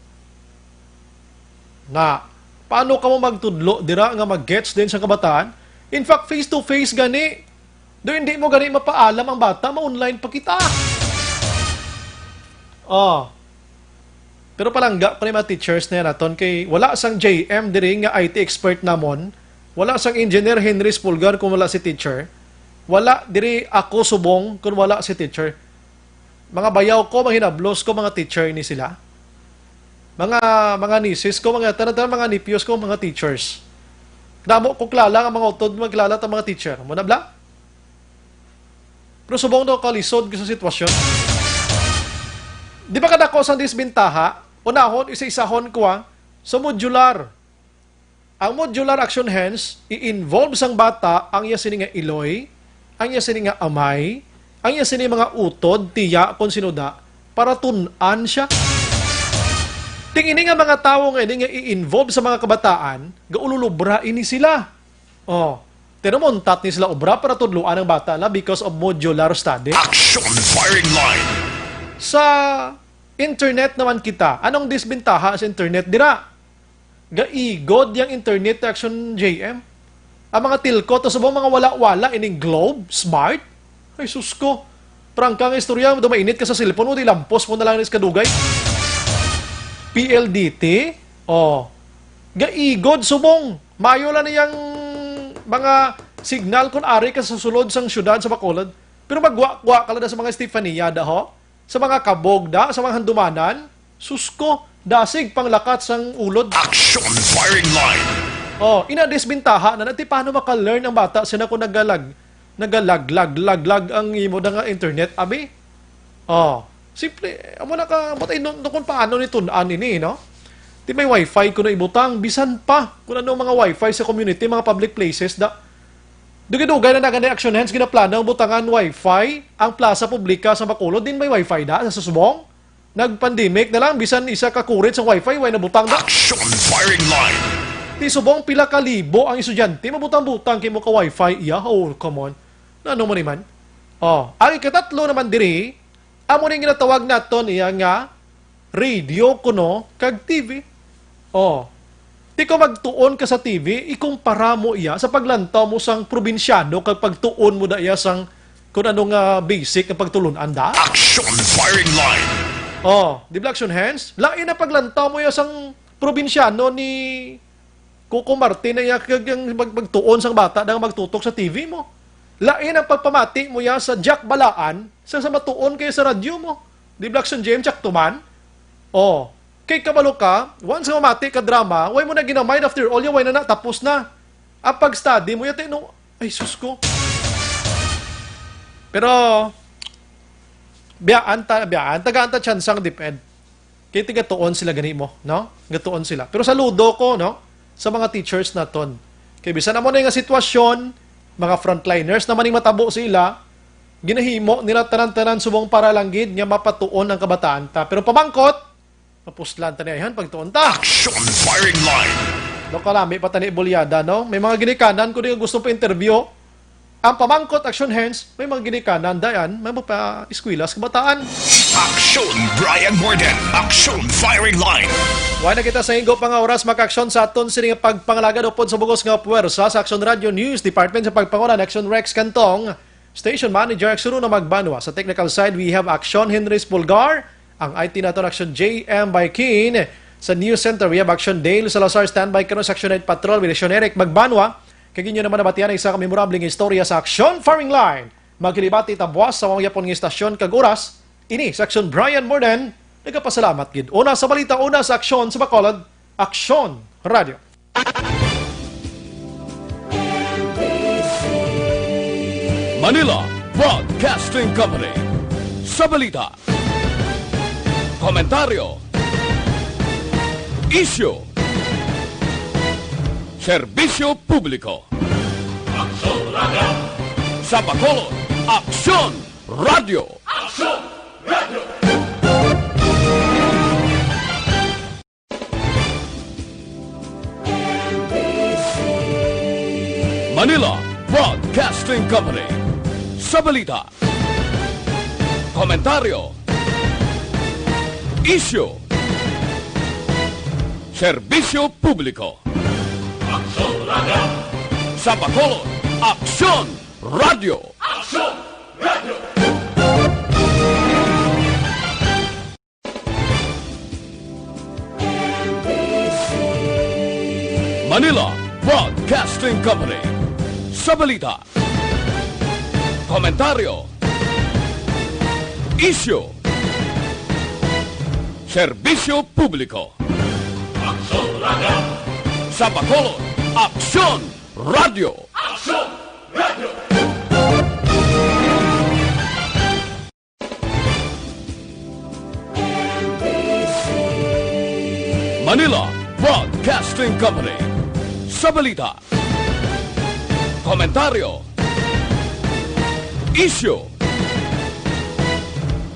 Na, paano ka mo magtudlo dira nga mag-gets din sa kabataan? In fact, face to face gani, do hindi mo gani mapaalam ang bata, ma-online pa kita. Oh. Pero palangga ko ni mga teachers na yan aton kay wala sang J M diri nga I T expert namon, wala sang Engineer Henry Spulgar kung wala si teacher, wala diri ako subong kung wala si teacher. Mga bayaw ko, mga hinablos ko, mga teacher ni sila. Mga, mga nieces ko, mga tanan-tanan, mga nephews ko, mga teachers. Damo ko kilala nga mga utod, magkilala ta mga teacher. Mo na bla? Pero subong daw kalisod sa sitwasyon. Di ba kadako sang disbentaha? Unahon, isa-isahon ko, ah, sa modular. Ang modular action hands, i-involve sang bata ang iya sini nga iloy, ang iya sini nga amay, ang iya sini mga utod, tiya, kon sino da, para tun-an siya. Ting ini nga mga tawo nga ini nga i-involve sa mga kabataan, gaululubra ini sila. Oh, pero muntat ni sila obra para tudloan ang bata na because of modular study. Action firing line. Sa internet naman kita, anong disbentaha sa internet dira? Gaigod yang internet, Action J M. Ang mga telco, to subong mga wala-wala, ining Globe, Smart. Ay, sus ko. Prangka nga istorya, do mainit ka sa cellphone mo, di lampos mo na lang sa kadugay. P L D T, oh, gaigod subong. Mayo lang niyang mga signal kung ari ka sa sulod sang syudad sa Bacolod. Pero magwa-wa ka lang sa mga Estefania, da, ho? Sa mga kabog, da, sa mga handumanan, sus ko, dasig panglakat sang ulod. Action firing line. Oh, ina disbentaha na, nati paano maka-learn ang bata sina kung nagalag, nagalag, lag, lag, lag ang imo na nga internet, abi? Oh, simple, amo na ka, but I don't know kung paano ni tun-an ini, no? Di may wifi kuno ibutang, bisan pa kung ano mga wifi sa community, mga public places, da. Dugay-dugay na nagan ni Action Hands ginaplano ang butangan wifi ang plaza publika sa Bacolod. Din may wifi da sa subong? Nag-pandemic na lang, bisan isa ka kurit sa wifi, way nabutang da. Action firing line. Di subong pila ka libo ang estudyante, mabutang-butang kay mo ka wifi, iya? Oh, come on. Na ano mo ni man? Oh, ang ikatatlo naman diri, amo ning ginatawag naton iya nga radio kuno kag T V. Oh. Di ko magtuon ka sa T V, ikumpara mo iya sa paglantaw mo sang probinsyano kag pagtuon mo da iya sang kung ano nga basic nga pagtulun-an da. Action firing line. Oh, di ba, Action Hands? Lain ang paglantaw mo ya sang probinsyano ni Coco Martin na ya kag ang mag-, magtuon sang bata na magtutok sa T V mo. Lain ang pagpamati mo ya sa Jack Balaan sa, sa matuon kay sa radyo mo. Di ba, Action J M, Jack Tuman? Oh, kay kabalo ka, once nga mamati ka drama, way mo na ginamind after all, ya way na natapos na. Ang pag-study mo, yate, no? Ay, sus ko. Pero, biyaan ta, biyaan, tagaan ta tsansang depend. Kay tigatuon sila gani mo, no? Gatuon sila. Pero saludo ko, no? Sa mga teachers naton. Kay bisan amo na nga sitwasyon, mga frontliners naman ning matabo sa ila, ginahimo nila tanan-tanan subong para lang gid nga mapatuon ang kabataan ta. Pero pamangkot, mapuslan ta niya, pagtuon ta. Action firing line. Do kalami pa tani bulyada, no? May mga ginikanan ko di nga gusto pa interview. Ang pamangkot, Action Hands, may mga ginikanan, dayan, may mga pa-eskwela sa kabataan. Action Brian Morden. Action firing line. Wala na kita sa higop nga oras, maka-action sa aton sini nga pagpangalagad upod sa bugos nga puwersa sa Action Radio News Department sa pagpanguna ni Action Rex Cantong, Station Manager, Action Uno Magbanwa. Sa technical side, we have Action Henry Spulgar, ang I T naton, Action J M Baikin. Sa News Center, we have Action Dale Salazar, standby karon sa Action Night Patrol with Action Eric Magbanwa. Kag inyo naman nabatian ang isa ka memorable nga istorya sa Action Firing Line. Magkilibati ta buwas sa mga yapon nga istasyon kag oras. Ini sa Action Brian Morden. Nagapasalamat gid. Una sa balita, una sa aksyon sa Bacolod, Action Radio. Manila Broadcasting Company. Sa balita, komentaryo, isyu, serbisyo publiko. Aksyon Radio. Sa Bacolod, Aksyon Radio. Aksyon Radio. Manila Broadcasting Company. Sa balita, komentaryo, isyu, serbisyo publiko. Aksyon Radio. Sa Bacolod, Aksyon Radio. Aksyon Radio. Manila Broadcasting Company. Sa balita, komentaryo, isyu, serbisyo publiko. Aksyon Radio. Sa Bacolod, Aksyon Radio. Aksyon Radio. Manila Broadcasting Company. Sa balita, komentaryo, isyu,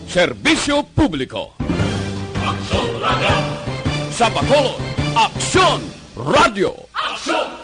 serbisyo publiko. Aksyon Radio. Sa Bacolod, Aksyon Radio. Aksyon